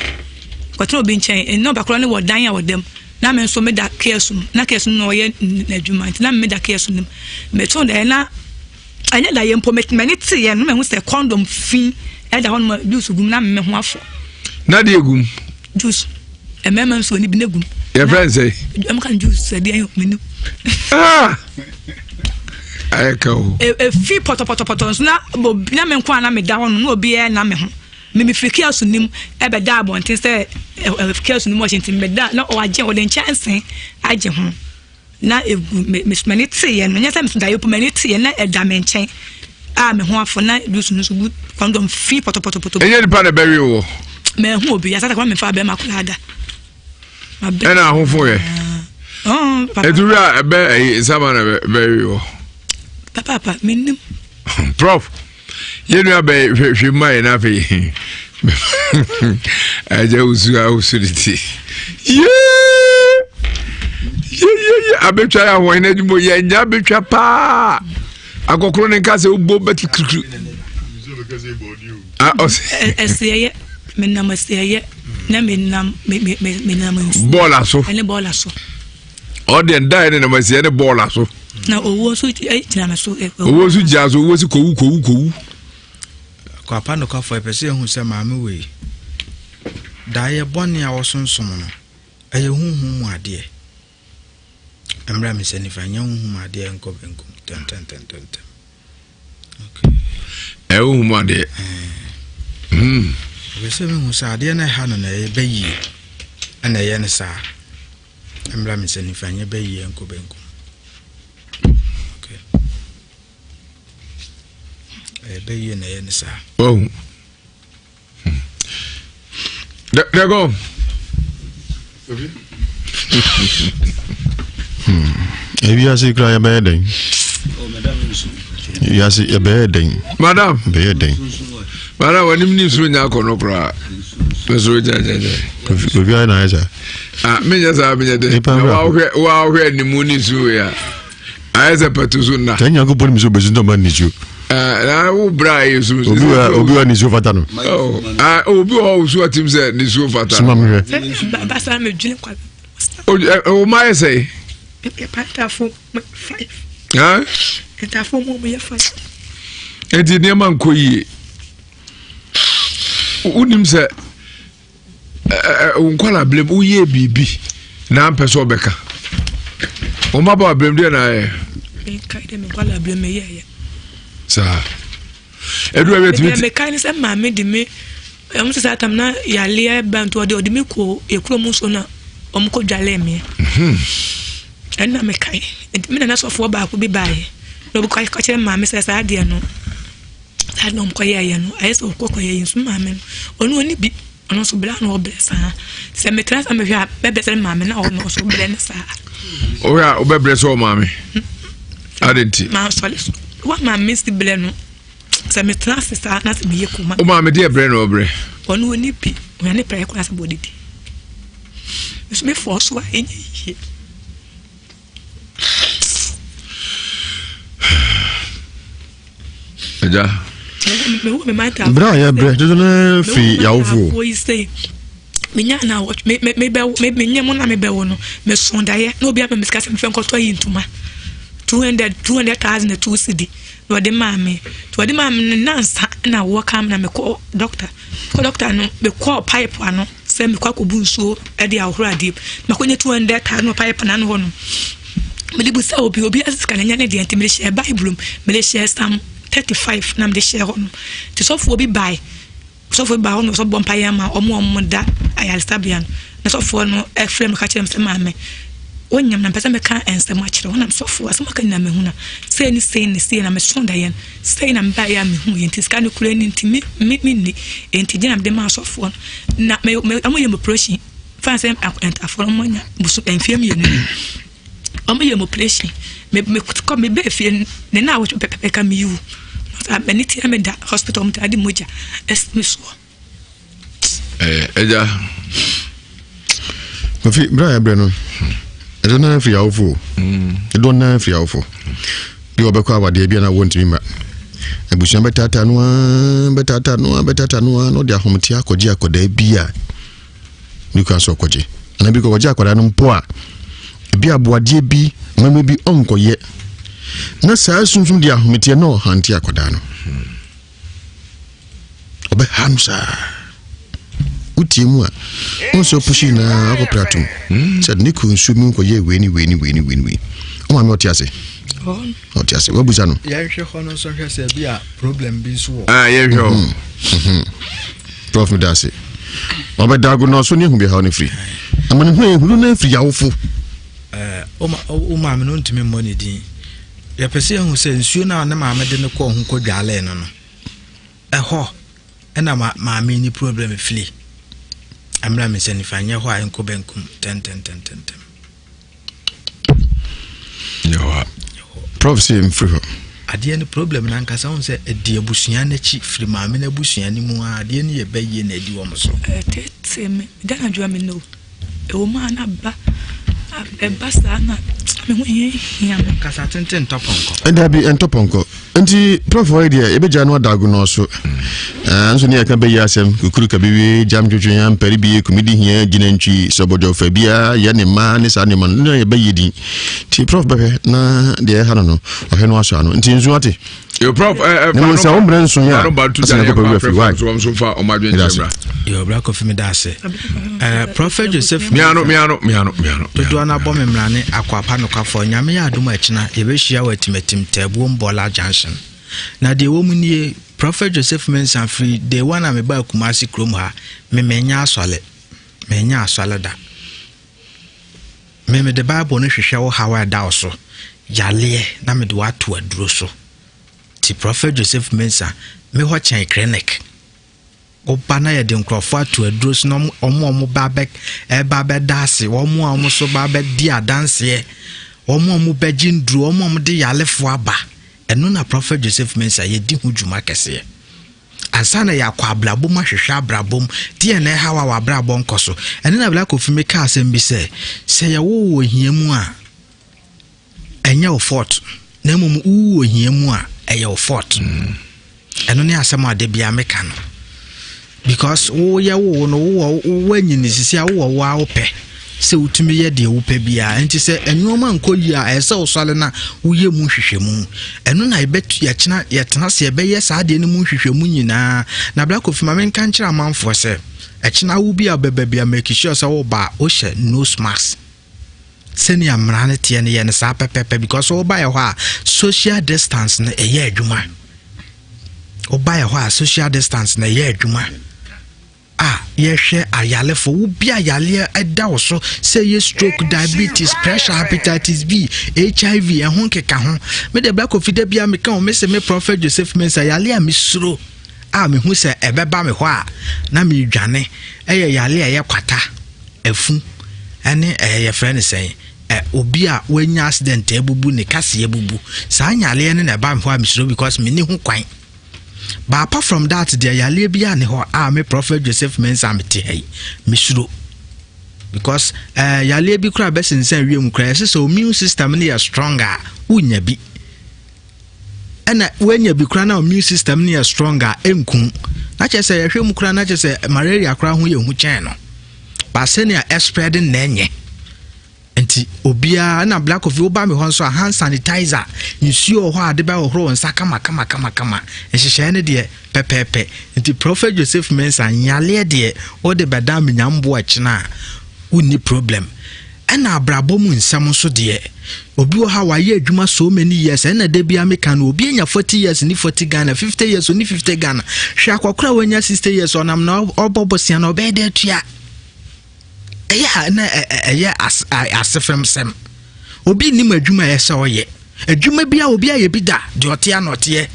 mekɔtena obi nkyɛn ɛnna ɔbakorɔ no wɔ dan a ɔda mu na me nso meda kɛɛso mu na kɛɛso no na ɔyɛ n'adwuma nti na meda kɛɛso no mu meto daeɛ na ɛnyɛ daeɛ mpo m'ani teeɛ no mahu sɛ kɔndɔm fi ɛda hɔ nom juice gum na me ho afɔ. Na deɛ gum. Juice mmarima nsuo no bi na gum. Yɛfrɛ n sɛ. Ɛmu ka juice sɛ deɛ yɛ menu. Ah! Ayɛ ka o. Efi pɔtɔpɔtɔpɔtɔ nso na obi na me nko a na meda hɔ no na obiara na me ho. Me mefiri kiosk no mu ɛbɛda abɔnten sɛ kiosk no mu ɔhyɛ nti mebɛda na ɔagye ɔde nkyɛnse agye ho na egu me me m'ani teeɛ no nyɛ sɛ mesɛ daeɛ po m'ani teeɛ na ɛda me nkyɛn a me ho afɔ na juice no nso gu kɔndɔm fi pɔtɔpɔtɔpɔtɔ. Ɛnyɛ nipa na ɛbɛwe wɔ. Mɛhu obi asata kɔn mefa bɛrima koraa da. Ɛna ahofo yɛ. Ɛtu wi a ɛbɛ ɛyi nsama na ɛbɛwe wɔ. Papa menim. Prof. Yɛn nua bɛ hwɛ hwɛ mu ayɛ n'afɛ ɛgya wusu a wusu ne ti yee yeyeye abɛtwa yɛ ahoɔhen adwuma yɛ nya abɛtwa paa akɔkoro ne nka sɛ wobɔ bɛte kirikiri ɛsiɛyɛ menam ɛsiɛyɛ na menam menam nsu bɔɔla so ɛne bɔɔla so ɔdeɛ ndaeɛ ne nam asiɛ ne bɔɔla so na owuo nso gyina me so owuo nso gyina so owuo si kowu kowu kowu Kwapa nokwafo ɛpɛ sɛ ehu sɛ maame wei daeɛ bɔne a wɔsonsom no ɛyɛ honhom mu adeɛ mmra me nsa nifa nyɛ honhom mu adeɛ nkɔ benkum tɛntɛntɛntɛntɛm okay ɛyɛ honhom mu adeɛ hmm ɛpɛ sɛ mehu sɛ adeɛ no ɛha no na ɛyɛ bɛyie ɛna ɛyɛ no saa Mmra me nsa nifa, nyɛ bɛyie nkɔ benkum. Okay. Ɛyɛ bɛyie na ɛyɛ ne saa. Oh. There, there go. Ewiase kura yɛbɛyɛ dɛn? Ewiase yɛbɛyɛ dɛn? Madam. Bɛyɛ dɛn? Madam, w'anim ni soro nya akɔ no koraa. Soro gya gya gya. Kofi ayɛ na ayɛ saa. Ah, menyɛ saa menyɛ dɛ. Na wahwɛ wahwɛ animu ne su ya. Ayɛ sɛ pɛto so nna. Sɛ Nyankopɔn nim sɛ obɛsu ntɔma nisuo. Ah, na wo bra ayɛ su. Obi wa obi wa nisuo fata no. Oh, ah, obi wɔ hɔ osu atim sɛ nisuo fata. Suma mi hwɛ. Basa mi dwene kwa. O ma yɛ sɛ. Ntafo five. Ntafo mu yɛ five. Eti nneɛma nkɔ yie. Wonim sɛ. wo nkwadaa berɛ mu woyɛɛ biribi na ampɛ sɛ ɔbɛka wo mmabaawa berɛ mu deɛ na ayɛ saa ɛdu a bɛtumi mekae ne sɛ maame de me ɛmo sɛ saa tam na yaleɛ ba nti ɔde ɔde me kɔ ekuro mu nso na ɔmo kɔ dwale meɛ mhm. ɛnna mekae me nana sɔfoɔ baako bi baeɛ na ɔbi ka kyerɛ maame sɛ saa adeɛ no Saa na ɔkɔyɛeɛ no, ayɛ sɛ ɔkɔ kɔyɛ yi nso maame no, ɔno ɔni bi, ɔno nso brɛ na ɔbrɛ saa. Sɛ metra sɛ mehwɛ a, mɛbrɛ sɛ maame na ɔno nso brɛ no saa. Wohwɛ a wobɛbrɛ sɛ ɔmaame? Ade nti? Mansɔre so. Wa maame si brɛ no, sɛ metra ase saa na sɛ meyɛ kuma. Wo maame deɛ brɛ na ɔbrɛ? Ɔno ɔni bi, ɔnya ne praeɛ koraa sɛ bɔdidi. Nso mefɔɔ so a ɛnyɛ yie. Agya. Berɛ a yɛbrɛ dodo no firi yɛawofoɔ. menya na me me me bɛ me me nyɛ mu na me bɛ wo no me so daeɛ na obi ama me sika sɛ mefɛ nkɔtɔ yi ntoma 200 200,000 na 2 cedi na ɔde maa me nti ɔde maa me no nansa na wɔka me na mekɔ doctor kɔ doctor no mekɔɔ pipe ano sɛ mekɔ akɔbu nsuo de ahohoro adeɛ mu makɔnya 200,000 wɔ pipe no ano hɔ nom mede busa obi obi ase sika no nyɛ ne deɛ nti mede hyɛɛ bible mu mede hyɛɛ psalm 35 na mede hyɛɛ hɔ nom nti sɔfoɔ bi bae sɔfoɔ bi bae hɔ nom sɛ bɔ mpaeɛ ama ɔmo a ɔmo da ayaresabea no na sɔfoɔ no ɛfrɛ me ka kyerɛ me sɛ maame wonyam na mpɛ sɛ meka nsɛm akyerɛ wo nam sɔfoɔ asɛm aka nyinaa mahu na sei ne sei ne sei na meso daeɛ no Sei na mebaeɛ a mehuu yɛ nti sika no kura ni nti me me menni nti gye na mede maa asɔfoɔ no na me me wɔn yɛ me operation fan sɛ ntafoɔ no wɔn anya boso mfeɛ mmienu ni wɔn yɛ me operation me me kɔ me bɛɛ fie ne na awɔtwe pɛpɛpɛ ka me yiwu na m'ani tia me da hospital wɔn taa de mogya ɛsi me soɔ. Ɛgya. Kofi berɛ a yɛbrɛ no ɛdɔ no firi awofo o ɛdɔ no firi awofo bi wɔbɛkɔ awadeɛ bi a na wɔntumi ma abusua bɛtaataa no ara bɛtaataa no ara bɛtaataa no ara na ɔde ahometeɛ akɔgye akwadaa bi a ne kwan so ɔkɔgye anaa bi kɔkɔgye akwadaa no mpo a ebi aboadeɛ bi mmarima bi ɔnkɔyɛ na saa sunsum de ahometeɛ na ɔhante akwadaa no. Ɔbɛha no saa. Wotie mu a, wohu sɛ ɔpushi nyinaa akɔpere atom hmm. sɛ ne kɔ nsuo mu nkɔyɛ wei ne wei ne wei ne wei ne wei. Ɔma me ɔte ase. Ɔte ase. Wabusa no. Yɛnhwɛ hɔ no nso hwɛ sɛ bi a problem bi nso wɔ. Ah, yɛnhwɛ hɔ. Mhm. Mhm. Prof meda ase. Ɔbɛda ago na ɔso ne ehu bi haw ne firi. Amanehunu a ehunu no afiri yawofo. Wo maame no ntumi mmɔ ne din. Yɛpɛ sɛ yɛhu sɛ nsuo no a ne maame de no kɔɔ ho kɔdwalee no no, ɛhɔ ɛna ma maame ni problem firi. Ɛmmra me nsa nifa, nyɛ hɔ a ɛnkɔ benkum tɛntɛntɛntɛntɛm. Nyɛ hɔ a. Prof sɛ mfiri hɔ. Adeɛ no problem no ankasa wohu sɛ ɛdi abusua no akyi firi maame no abusua no mu a adeɛ no yɛ bɛyie na ɛdi wɔn so. Ɛtetee me da na adwoa me no ɛwɔ mu a na ba ɛba saa na me ho hiahia me. Kasa tenten ntɔ pɔnkɔ. Dabi ɛntɔ pɔnkɔ. Nti prof ɔyɛ deɛ yɛbɛgya no adago no so. Ah, nso ne yɛka bɛyi asɛm kukuru kabiwie gyam twetwe ampɛre bie kumidi hia gyina ntwi sɔbɔdɔ fa biara yɛ ne mmaa ne saa nneɛma no na yɛbɛyɛ din. Nti prof bɛhwɛ na deɛ ɛha no no ɔhwɛ no asɔ ano. Nti nso ate. Yo prof eh eh fa no sɛ wo mmerɛ nso yɛ a asɛ nyankopɔn wura firi why. So nso fa ɔmo adwene kyerɛ bra. Yo bra kofi me da ase. Eh Prophet Joseph Miano miano miano miano. Dodoɔ no abɔ me mmara ne akwapa nokwafoɔ. Nyame yɛ adom akyina yɛbɛhyia wɔ Atimatim Taabuom Bɔla Junction. Na deɛ ɛwɔ mu nie Prophet Joseph Mensah firi day one a mebaa Kumasi kurom ha me menya asɔle. Menya asɔle da. Me mede Bible no hwehwɛ wo haw a ɛda wo so, yaleɛ, na mede wo ato aduro so. Ti Prophet Joseph Mensah, me hɔ kyɛn clinic. Woba na yɛde nkurɔfoɔ ato aduro so na wɔn a wɔn ba bɛ ɛba bɛda ase, wɔn a wɔn so ba bɛdi adanseɛ, wɔn a wɔn bɛgye nduro, wɔn a wɔde yalefoɔ aba. Ɛno na Prophet Joseph Mensah yɛdi ho dwuma kɛseɛ. Ansa na yɛakɔ abrabɔ mu ahwehwɛ abrabɔ mu deɛn na ɛhaw a w'abrabɔ nkɔ so. Ɛno na Bra Kofi mekaa asɛm bi sɛ, sɛ yɛwo wo wɔ hia mu a, ɛnyɛ wo fault, na mmom wowu wɔ hia mu a, ɛyɛ wo fault. Ɛno ne asɛm a da biara meka no. Because woyɛ wo no, wowɔ woanyini sisi a wowɔ wo a wopɛ sɛ wotumi yɛ deɛ wopɛ biara. Nti sɛ nneɛma nkɔ yie a, ɛyɛ sɛ wosɔre na woyɛ mu nhwehwɛmu. Ɛno na yɛbɛtu yɛkyena yɛtena ase yɛbɛyɛ saa adeɛ no mu nhwehwɛmu nyinaa. Na Bra Kofi ma menka nkyerɛ amanfoɔ sɛ, ɛkyena wo bi a wobɛba bi a make sure sɛ woba a wohyɛ nose mask. Sɛnea mmara no teɛ no yɛ no saa pɛpɛpɛ because woba yɛ hɔ a social distance no ɛyɛ adwuma. Woba yɛ hɔ a social distance no ɛyɛ adwuma. A yɛhwɛ ayarefo, wo bi a yareɛ ɛda wo so sɛ ɛyɛ stroke, diabetes, pressure, hepatitis B, HIV, ɛho nkeka ho. Me deɛ Bra Kofi da bia meka o, me se me Prophet Joseph Mensah yareɛ a mesuro a mehu sɛ ɛbɛba me hɔ a na medwane ɛyɛ yareɛ a ɛyɛ kwata, afu, ɛne ɛyɛ yɛfrɛ no sɛn ɛ obi a wanya accident abubu ne kaseɛ abubu. Saa yareɛ no na ɛba me hɔ a mesuro because menni ho kwan. But apart from that deɛ yareɛ biara nni hɔ a me Prophet Joseph Mensah mete ha yi mesuro because eh, yareɛ bi koraa bɛsensɛn wiem koraa yɛsɛ sɛ immune system no yɛ strong a wonya bi ɛna woanya bi koraa na immune system no yɛ strong a ɛnku na kyerɛ sɛ yɛhwɛ mu koraa na kyerɛ sɛ malaria koraa ho yɛ hu kyɛn no ba sɛnea ɛspread na ɛnyɛ Nti obiara na Black Coffee woba me hɔ nso a hand sanitizer nsuo wɔ hɔ a de bɛhohoro wo nsa kama kama kama kama nhyehyɛeɛ no deɛ pɛpɛɛpɛ nti Prophet Joseph Mensah nyaleɛ deɛ wode bɛda menya mboa kyena a wonni problem ɛna abrabɔ mu nsɛm nso deɛ obi wɔ ha wayɛ adwuma so many years ɛna da bia meka no obi anya 40 years ne 40 Ghana 50 years ne 50 Ghana hwɛ akɔkora wanya 60 years ɔnam na ɔbɔ bosea na ɔbɛyɛ dɛ atua Ɛyɛ a na ɛyɛ asefemsɛm. Obi nnim adwuma a ɛyɛ sɛ ɔyɛ. Adwuma bi a obi ayɛ bi da, deɛ ɔteɛ na ɔteɛ.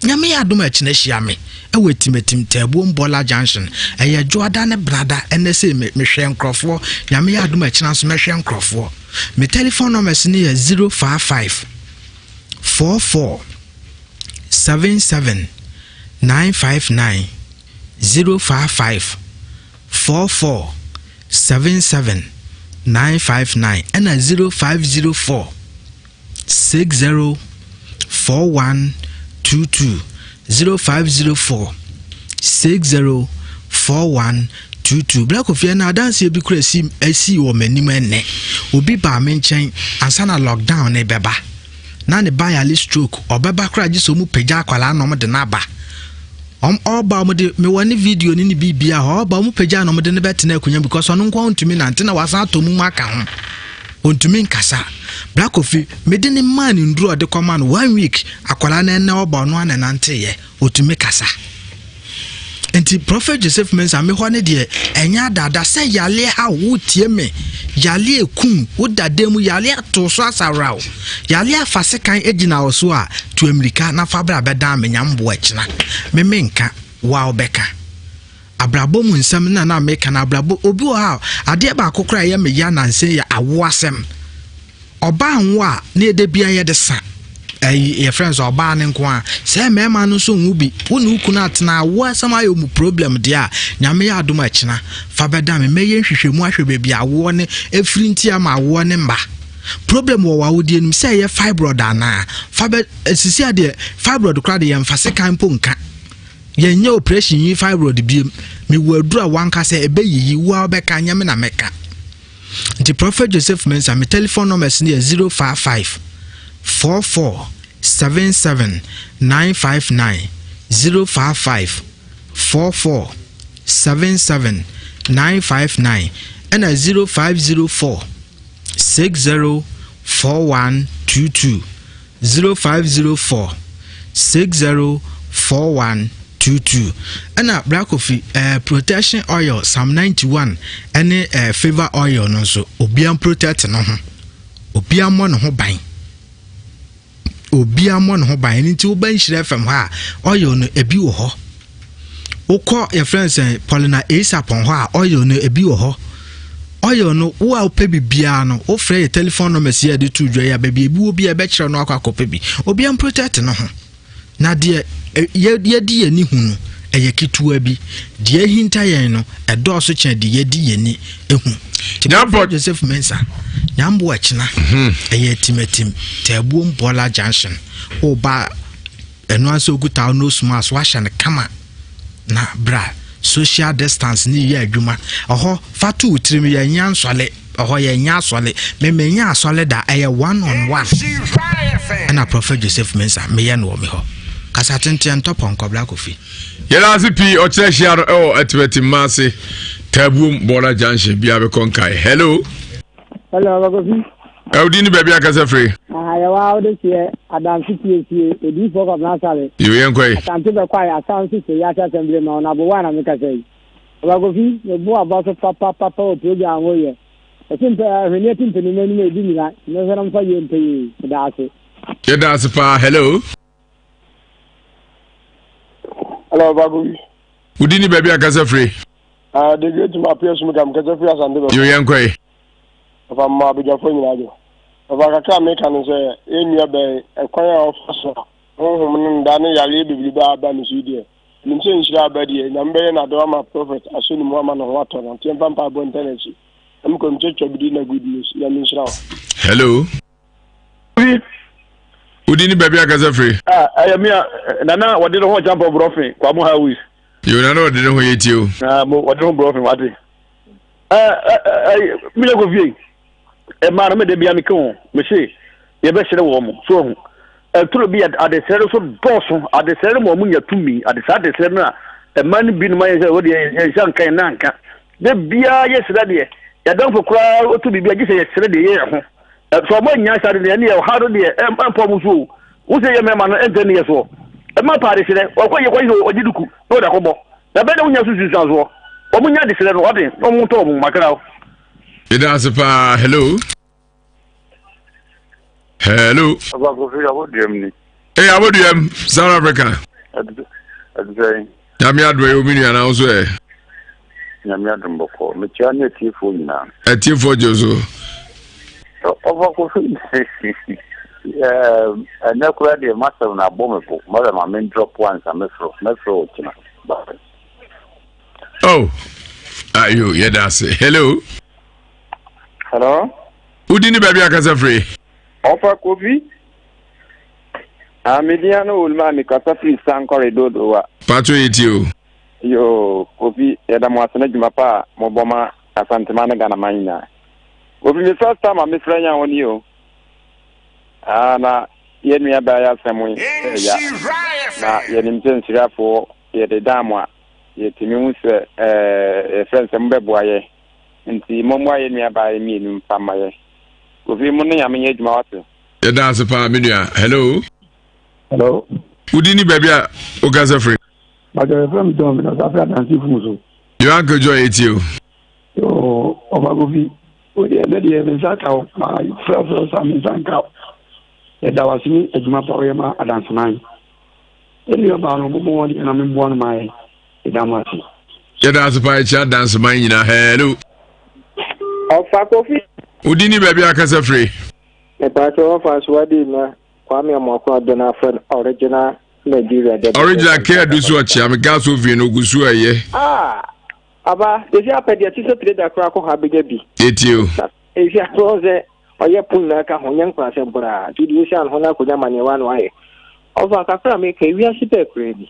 Nyame yɛ adom a ɛkyena hyia me ɛwɔ Atimatim Taabuom Bɔla Junction. Ɛyɛ Dwoada ne Benada ɛnɛ sei me mehwɛ nkorɔfoɔ. Nyame yɛ adom a ɛkyena nso mɛhwɛ nkorɔfoɔ. Me telephone numbers no yɛ 055 44 77 959 055 44 77 959 ɛna 0504 60 41 22 0504 60 41 22 Bra Kofi ɛna adanseɛ bi kura si asi wɔ m'anim ɛnɛ obi baa me nkyɛn ansa na lockdown ne bɛba na ne ba yale stroke ɔbɛba koraa gye sɛ ɔmu pagya akwadaa na ɔmo de no aba Wɔn ɔba wɔn de mewɔ ne video ne ne biribia hɔ ɔba wɔn pagya na wɔn de no bɛtena akonnwa because ɔno nko ntumi nante na wasan atɔ mu mu aka ho ɔntumi nkasa Bra Kofi mede ne maa ne nduro ɔde kɔma no one week akwadaa no ɛnɛ ɔba ɔno ana nanteeɛ ɔtumi kasa. Nti Prophet Joseph Mensah me hɔ ne deɛ ɛnyɛ adada sɛ yaleɛ ha wo tie me yaleɛ ekum wo dada mu yaleɛ ato so asawra wo yaleɛ afa sekan egyina wo so a tu amirika na fa bra bɛdan me nyamboa ɛkyena me menka wo a wobɛka abrabɔ mu nsɛm na na meka na abrabɔ obi wɔ ha adeɛ baako koraa ɛyɛ me ya nansa yɛ awo asɛm Ɔbaa nwo a na yɛda bia yɛde sa ɛyi yɛfrɛ no sɛ ɔbaa no nko a sɛ mmarima no nso nwo bi wo ne wo kunu atena awo asɛm ayɛ mu problem deɛ a nyame yɛ adom akyina fa bɛda me mɛyɛ nhwehwɛmu ahwɛ baabi awoɔ ne ɛfiri nti ama awoɔ ne mba problem wɔ w'awodeɛ no mu sɛ ɛyɛ fibroid anaa fa bɛ sisi adeɛ fibroid koraa de yɛmfa sekan mpo nka yɛnyɛ operation yi fibroid biem mewɔ aduru a wankasa ɛbɛyiyi wo a wobɛka nyɛ me na mɛka Nti Prophet Joseph Mensah me telephone numbers no yɛ 055 44 77 959 055 44 77 959 ɛna 0504 60 4122 0504 60 4122 ɛna Bra Kofi eh, protection oil Psalm 91 ɛne eh, favor oil no nso obia protect no ho obia mmɔ ne ho ban obia mmɔ ne ho ban ɛno nti woba nhyira fam hɔ a oil no ebi wɔ hɔ Wokɔ yɛfrɛ no sɛ Paulina Asapɔn hɔ a oil no ebi wɔ hɔ. Oil no wo a wopɛ biribiara no wofrɛ yɛ telephone numbers yi a yɛde to dwa yi a baabi ebi wɔ bi a ɛbɛkyerɛ no akɔ akɔpɛ bi. Obiara mprotect no ho. Na deɛ yɛde yɛn ani hu no ɛyɛ ketewa bi. Deɛ ahinta yɛn no ɛdɔɔso kyɛn deɛ yɛde yɛn ani hu. Nyampɔ Joseph Mensah Nyambo Ɛkyena mhm. ɛyɛ atimatim Taabuom Bɔla Junction woba Ɛno ara sɛ okuta wo nose mask wahyɛ no kama na bra social distance ne yɛ adwuma ɛhɔ fa to wo tirim yɛnyɛ ansɔle ɛhɔ yɛnyɛ asɔle memenyɛ asɔle da ɛyɛ one on one ɛna Prophet Joseph Mensah meyɛ no wɔ me hɔ kasa tenten ntɔ pɔnkɔ bra kofi. Yɛda ase pii ɔkyerɛ hyia no ɛwɔ atimatim maase taabuom bɔɔla junction bia bɛkɔ nkae hello. Hello, Abakofi. Ɛwodi ni baabi akasa firi. Yɛwɔ a wode seɛ adanse piesie odiyifoɔ Kwabena Asare. Yo yɛn kɔ yi. Asante bɛkɔ ayɛ asan so sɛ wiase asɛmble ma ɔno abowa na mekasa yi. Abakofi, mebo aba so papapapa wɔ program wo yɛ. Ɛsi mpɛ ahweneɛ ti mpanimma anim a ebi nyina, mehwɛ na mfa yie mpɛ yie. Meda ase. Yɛda ase paa. Hello. Hello, Abakofi. Wodi ni baabi akasa firi. Ah, the great Mapia Sumika, mekasa firi Asante bɛkɔ. Yo yɛn kɔ yi. Papa mema abadwafoɔ nyinaa dwo. Papa kakra a meka ne sɛ yɛn nua bɛn ɛkwan a ɔfa so a honhom no nda ne yareɛ bebrebe a aba ne so yi deɛ menim sɛ nhyira aba deɛ Nyame bɛyɛ n'adom ama prophet asɔ ne mu ama ne ho atɔ no nti yɛmfa mpaebɔ nta n'akyi na mekɔ mekyɛkyɛ bi di na good news Nyame nhyira wo. Hello. Wodi ni baabi akasa firi. Ah, ɛyɛ mi a nana wɔde ne ho ɔkyampɔ borɔfe kwamu highways. Yo nana wɔde ne ho yɛ tie o. Na mo wɔde ne ho borɔfe wate. Meyɛ kɔ fie ɛmaa no mede bia meka ho mese yɛbɛsrɛ wɔ mo so ahu ɛtoro bi adesrɛ no so dɔɔso adesrɛ no ma ɔmo nya tumi adesrɛ adesrɛ no a ɛma no binom ayɛ sɛ wɔde yɛnhyɛ nka yɛn nanka de biara yɛsrɛ deɛ yɛadamfo koraa ɔto biribi a gye sɛ yɛsrɛ deɛ yɛyɛ ho sɛ ɔmo anya saa deɛ ɛne ɔha no deɛ ɛmpa ɔmo so o wo sɛ yɛ mmarima no ɛntɛ ne yɛ soɔ ɛma pa adesrɛ ɔkɔ yɛ kɔ yɛ ɔgye duku na ɔde akɔbɔ Na bɛn na wonya so nsunsuansoɔ? Wɔn nya adesrɛ no, wɔde na wɔn tɔ wɔn makra o. Yɛda ase paa. Hello. Hello. Papa Kofi aboduam ni. Ee aboduam South Africa. Ɛte sɛn? Nyame adom ɛyɛ omi nua na nso ɛ. Nyame adom bɔkɔ. Mekyia ne atiefoɔ nyinaa. Atiefoɔ gye so. Ɔfa Kofi ɛnɛ koraa deɛ masɛm no abɔ me bo. Mɔdɛ ma me drop ansa mɛfrɛ mɛfrɛ wo kyena. Oh, ayo, yɛda ase. Hello. Hello. Wodi ne baabi akasa firi? Ɔfa Kofi. Amedia no oluma mi kasa firi Sankore Dodowa. Pato yɛ tie o. Yo, Kofi, yɛda mo ase na dwuma pa a mobɔ ma Asantema ne Ghana man nyinaa. Kofi, me first time a mefrɛ nya wo ni o. Ah, na Yɛn nua baa yi asɛm yi ɛyɛ ya, na yɛnim sɛ Nsiriafoɔ yɛde dan mo a, yɛtumi hu sɛ ɛɛ yɛfrɛ no sɛ mobɛboa yɛ. Nti mommoa yɛn nua baa yi mmienu mfa mma yɛ. Kofi mo ne Nyame nyɛ adwuma wate. Yɛda ase paa me nua. Hello. Hello. Wodi ni baabi a wokasa firi? Bàjẹ́ yɛfrɛ me John, mekasa firi Adanse Fum so. Yo Uncle John yɛtie o. Yo, Ɔfa Kofi, wo deɛ ɛnɛ deɛ me nsa ka wo, ma frɛfrɛ sa me nsa nka wo. Yɛda wo ase ne adwuma pa woyɛ ma Adanseman. Yɛn nuabaa no, mommɔ mmɔden na memmoa no ma yɛn. Yɛda mo ase. Yɛda ase paa yɛkyia Adanseman nyinaa. Hello. Ɔfa Kofi. Wo din ne baabi a akasa firi? Mepatwa ɔfa Asuwadi na Kwame Amoako Addo na afrɛ no original Nigeria deɛ. Original kɛ adu so ɔkyea me gas oven no ogu so ɛyɛ. Ah aba yɛsi apɛ deɛ ti sɛ trader koraa kɔ hɔ abɛnya bi. Etie o. Esi apɛ sɛ ɔyɛ pon nyinaa ka ho nyɛ nkorasɛm koraa nti wode wosi ano ho na akɔnya amaneɛ wa no ayɛ. Ɔfa kakra meka ewiase bɛɛ koraa ni.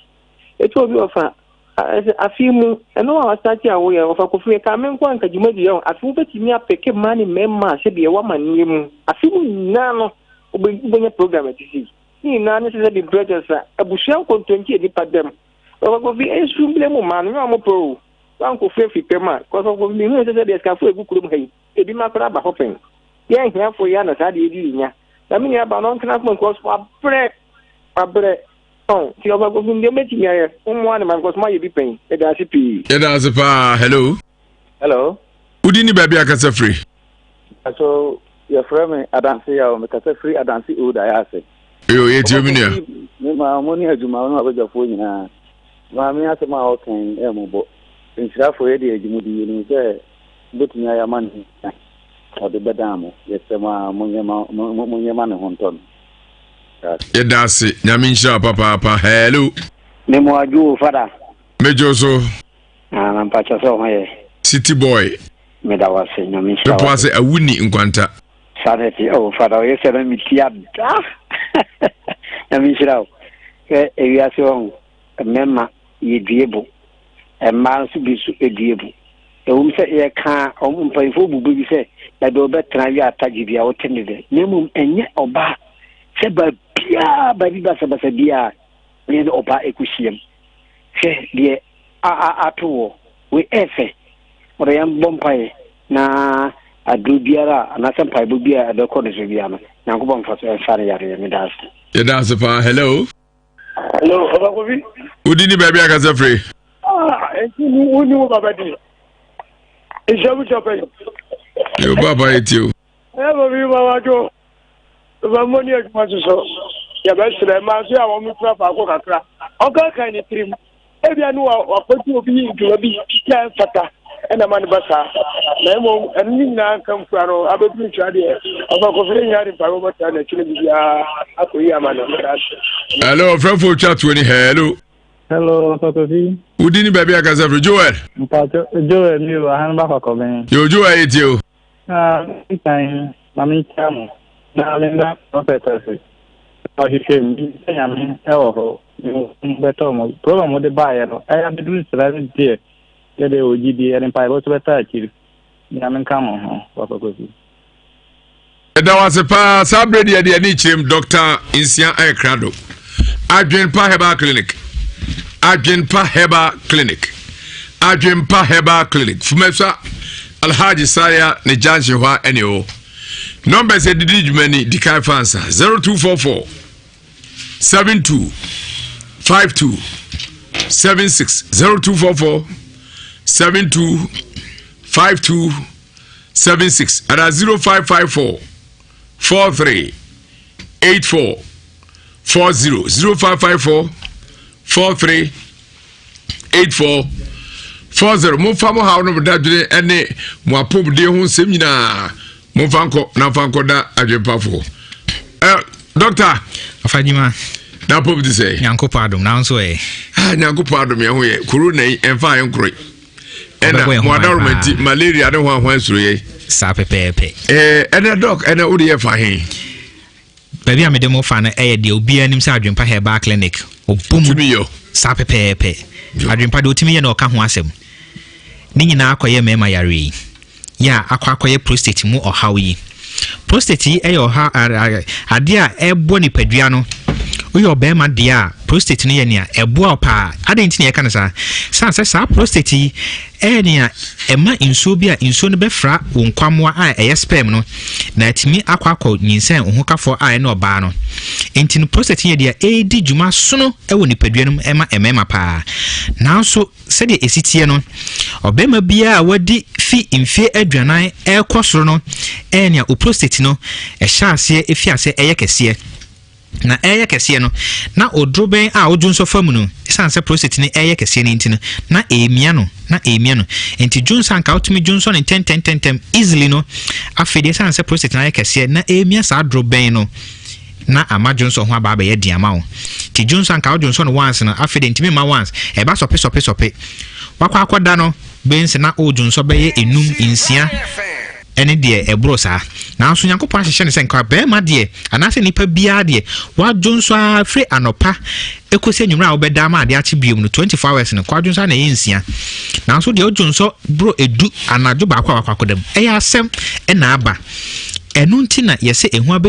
Etu obi ɔfa ɛsɛ afe mu ɛno a wasate a woyɛ ɔfa kofi ɛka me nko anka dwumadi yɛ afe wobɛtumi apɛke mmaa ne mmarima a sɛbi ɛwɔ amanneɛ mu afe mu nyinaa no wobɛnya program ɛte sei ne nyinaa ne sɛ sɛ bi brɛdɛs a abusua nkontonkye nnipa dɛm ɔfa kofi ɛnsu mblɛ mu mmaa no nyɛ ɔmo pɛ o wankɔfiri afiri pɛ mu a kɔsɔ kofi mehu sɛ sɛ deɛ sikafo egu kurom ha yi ebi ma koraa ba hɔ pɛn yɛ ahiafo yi ana saa deɛ ɛdi nya na me nua ba no ɔntena akoma nkɔ so wabrɛ wabrɛ Ɔn, nti ɔba kofi deɛ mɛtumi ayɛ, wo mmoa ne ma because moayɛ bi pɛn. Meda ase pii. Yɛda ase paa. Hello. Hello. Wodi ni baabi akasa firi? So yɛfrɛ me Adanse Yaw, mekasa firi Adanse Old Ayase. Yo, yɛtie me nua. Me maa mo ne adwuma no abadwafoɔ nyinaa. Maame asɛm a ɔka yi ɛmmɔbɔ. Nhyirafoɔ yɛ deɛ agye mo di yɛnim sɛ mobɛtumi ayɛ ama no ɔde bɛdan mo. Yɛsrɛ mo a monyɛ ma monyɛ ma ne ho ntɔ no. Yɛda ase nyame nhyira wo papaapa hello. Me mo adwo o fada. Medwo so. Ah na mpakyɛ sɛ ho yɛ. City boy. Meda wo ase nyame nhyira wo. Bepɔ ase awu ni nkwanta. Saa na ɛte oh fada ɔyɛ sɛ na metia da. Nyame nhyira wo. Hwɛ ewiase wɔ ho mmarima yɛdue bo mmaa nso bi nso due bo. Ɛwom sɛ yɛka wɔn mpanyinfoɔ bu bɛ bi sɛ baabi a wɔbɛtena awie atadwe bi a wote ne dɛ, na mmom ɛnyɛ ɔbaa sɛ baabiara baabi basabasa biara na yɛne ɔbaa ɛkɔhyiam. Hwɛ deɛ a a ato wɔ wei ɛfɛ. Ɔdɔ yɛn bɔ mpaeɛ na aduro biara a anaasɛ mpaebɔ biara a ɛbɛkɔ ne so biara no Nyankopɔn mfa so ɛnsa ne yareɛ. Meda ase. Yɛda ase paa. Hello. Hello, Ɔba Kofi. Wodi ni baabi akasa firi? Ah, enti wo ni wo baba di. Nhyɛ bu sɔpɛ. Yo baba yɛ tie o. Ɛ bɔ bi ma wa jo. Ba mo ni adwuma soso. Yɛ bɛ srɛ ma so a wɔn tura faako kakra. Ɔka kan ne tirim. Ebia no wa wakɔtu obi yi ntoma bi na ɛmfata ɛna ma no ba saa. Na mmom ɛno ne nyinaa nka mfura no abɛduru nhyira deɛ ɔfa kɔfiri ne nyinaa de mpaebɔ bɛtra n'akyi no biribiara akɔyi ama no. Meda ase. Hello, ɔfrɛfo otwa tuo ni hello. Hello, Papa Kofi. Wodi ni baabi akasa firi Joel. Mpacho Joel mi o, ahan ba kɔkɔbɛn. Yo Joel yɛ tie o. Ah, nkan ma me nkyia mo na me nda prɔfɛt ase. Ɔhwehwɛ mu sɛ nyame ɛwɔ hɔ. Bɛtɔ mo program mo de baayɛ no ɛyɛ abɛduru nsira no deɛ yɛde ogyidie ɛne mpaebɔ so bɛta akyiri. Nyame nka mo ho, Papa Kofi. Ɛda wo ase paa saa berɛ deɛ deɛ ne kyerɛm Dr. Nsia ayɛ krado Adwenpa Herbal Clinic Adwenpa Herbal Clinic Adwenpa Herbal Clinic Fumɛsa Alhaji Saya ne junction hɔ a ɛne hɔ numbers ɛdidi dwuma ni di kan fa nsa 0244 72 52 76 0244 72 52 76 ana 0554 43 84 40 0554 43 84 40 momfa mo haw no mo dadwene ne mo apɔmuden ho nsɛm nyinaa momfa nkɔ na mfa nkɔ da adwempafoɔ eh, dɔkta afadwuma na apɔm te sɛ nyankopɔn adom na nso ɛ ah, nyankopɔn adom yɛn ho yɛ corona yi ɛmfa yɛn nkoroe ɛna mo adaroma nti malaria ne ho ahoa nsuro yɛ saa pɛpɛɛpɛ ɛnɛ dɔk ɛnɛ wode yɛ fa he Baabi a mede mo fa no yɛ deɛ obiara nim sɛ Adwempa Herbal Clinic ɔbɔ mu saa pɛpɛɛpɛ. Adwempa deɛ ɔtumi yɛ na ɔka ho asɛm. Ne nyinaa akɔyɛ mmarima yareɛ yi yɛ a akɔ akɔyɛ prostate mu ɔhaw yi. Prostate yi yɛ ɔha adeɛ a ɛbɔ nipadua no. Woyɛ ɔbarima deɛ a, prostate no yɛ nea ɛboa wo paa. Adɛn nti na yɛka no saa? Sane sɛ saa prostate yi ɛyɛ nea ɛma nsuo bi a nsuo no bɛfra wo nkwammoa a ɛyɛ sperm no na atumi akɔ akɔ nyinsɛn wo hokafoɔ a ɛne ɔbaa no. Nti no prostate yɛ deɛ ɛredi dwuma sono wɔ nipadua no mu ɛma mmarima paa. Nanso Sɛdeɛ ɛsi teɛ no, ɔbarima biara a wadi fi mfeɛ 40 rekɔ soro no ɛyɛ nea o prostate no ɛhyɛ aseɛ ɛfi aseɛ ɛyɛ kɛseɛ. Na ɛyɛ kɛseɛ no, na odorobɛn a wodwonsɔ fa mu no, ɛsiane sɛ prostate no ɛyɛ kɛseɛ no nti no, na ɛremia no, na ɛremia no. Nti dwonsɔ anka wotumi dwonsɔ no ntɛntɛntɛntɛm easily no, afei deɛ ɛsiane sɛ prostate no ayɛ kɛseɛ na ɛremia saa dorobɛn no, na ama dwonsɔ ho aba abɛyɛ den ama wo. Nti dwonsɔ anka wodwonsɔ no once no, afei de ntumi mma once, ɛba sɔpe sɔpe sɔpe. Wakɔ akɔda no, bense na wodwonsɔ bɛyɛ enum, nsia, ɛne deɛ ɛboro saa. Nanso Nyankopɔn ahyehyɛ no sɛ nka barima deɛ, anaasɛ nipa biara deɛ, wadwonsɔ ara firi anɔpa ɛkɔsi anwummerɛ a wobɛda ama adeɛ akye biom no, 24 hours no, kɔ adwonsɔ ara na ɛyɛ nsia. Nanso deɛ wodwonsɔ boro edu anadwo baako a wakɔ akɔda mu, ɛyɛ asɛm ɛna aba. Ɛno nti na yɛsɛ ɛho abɛ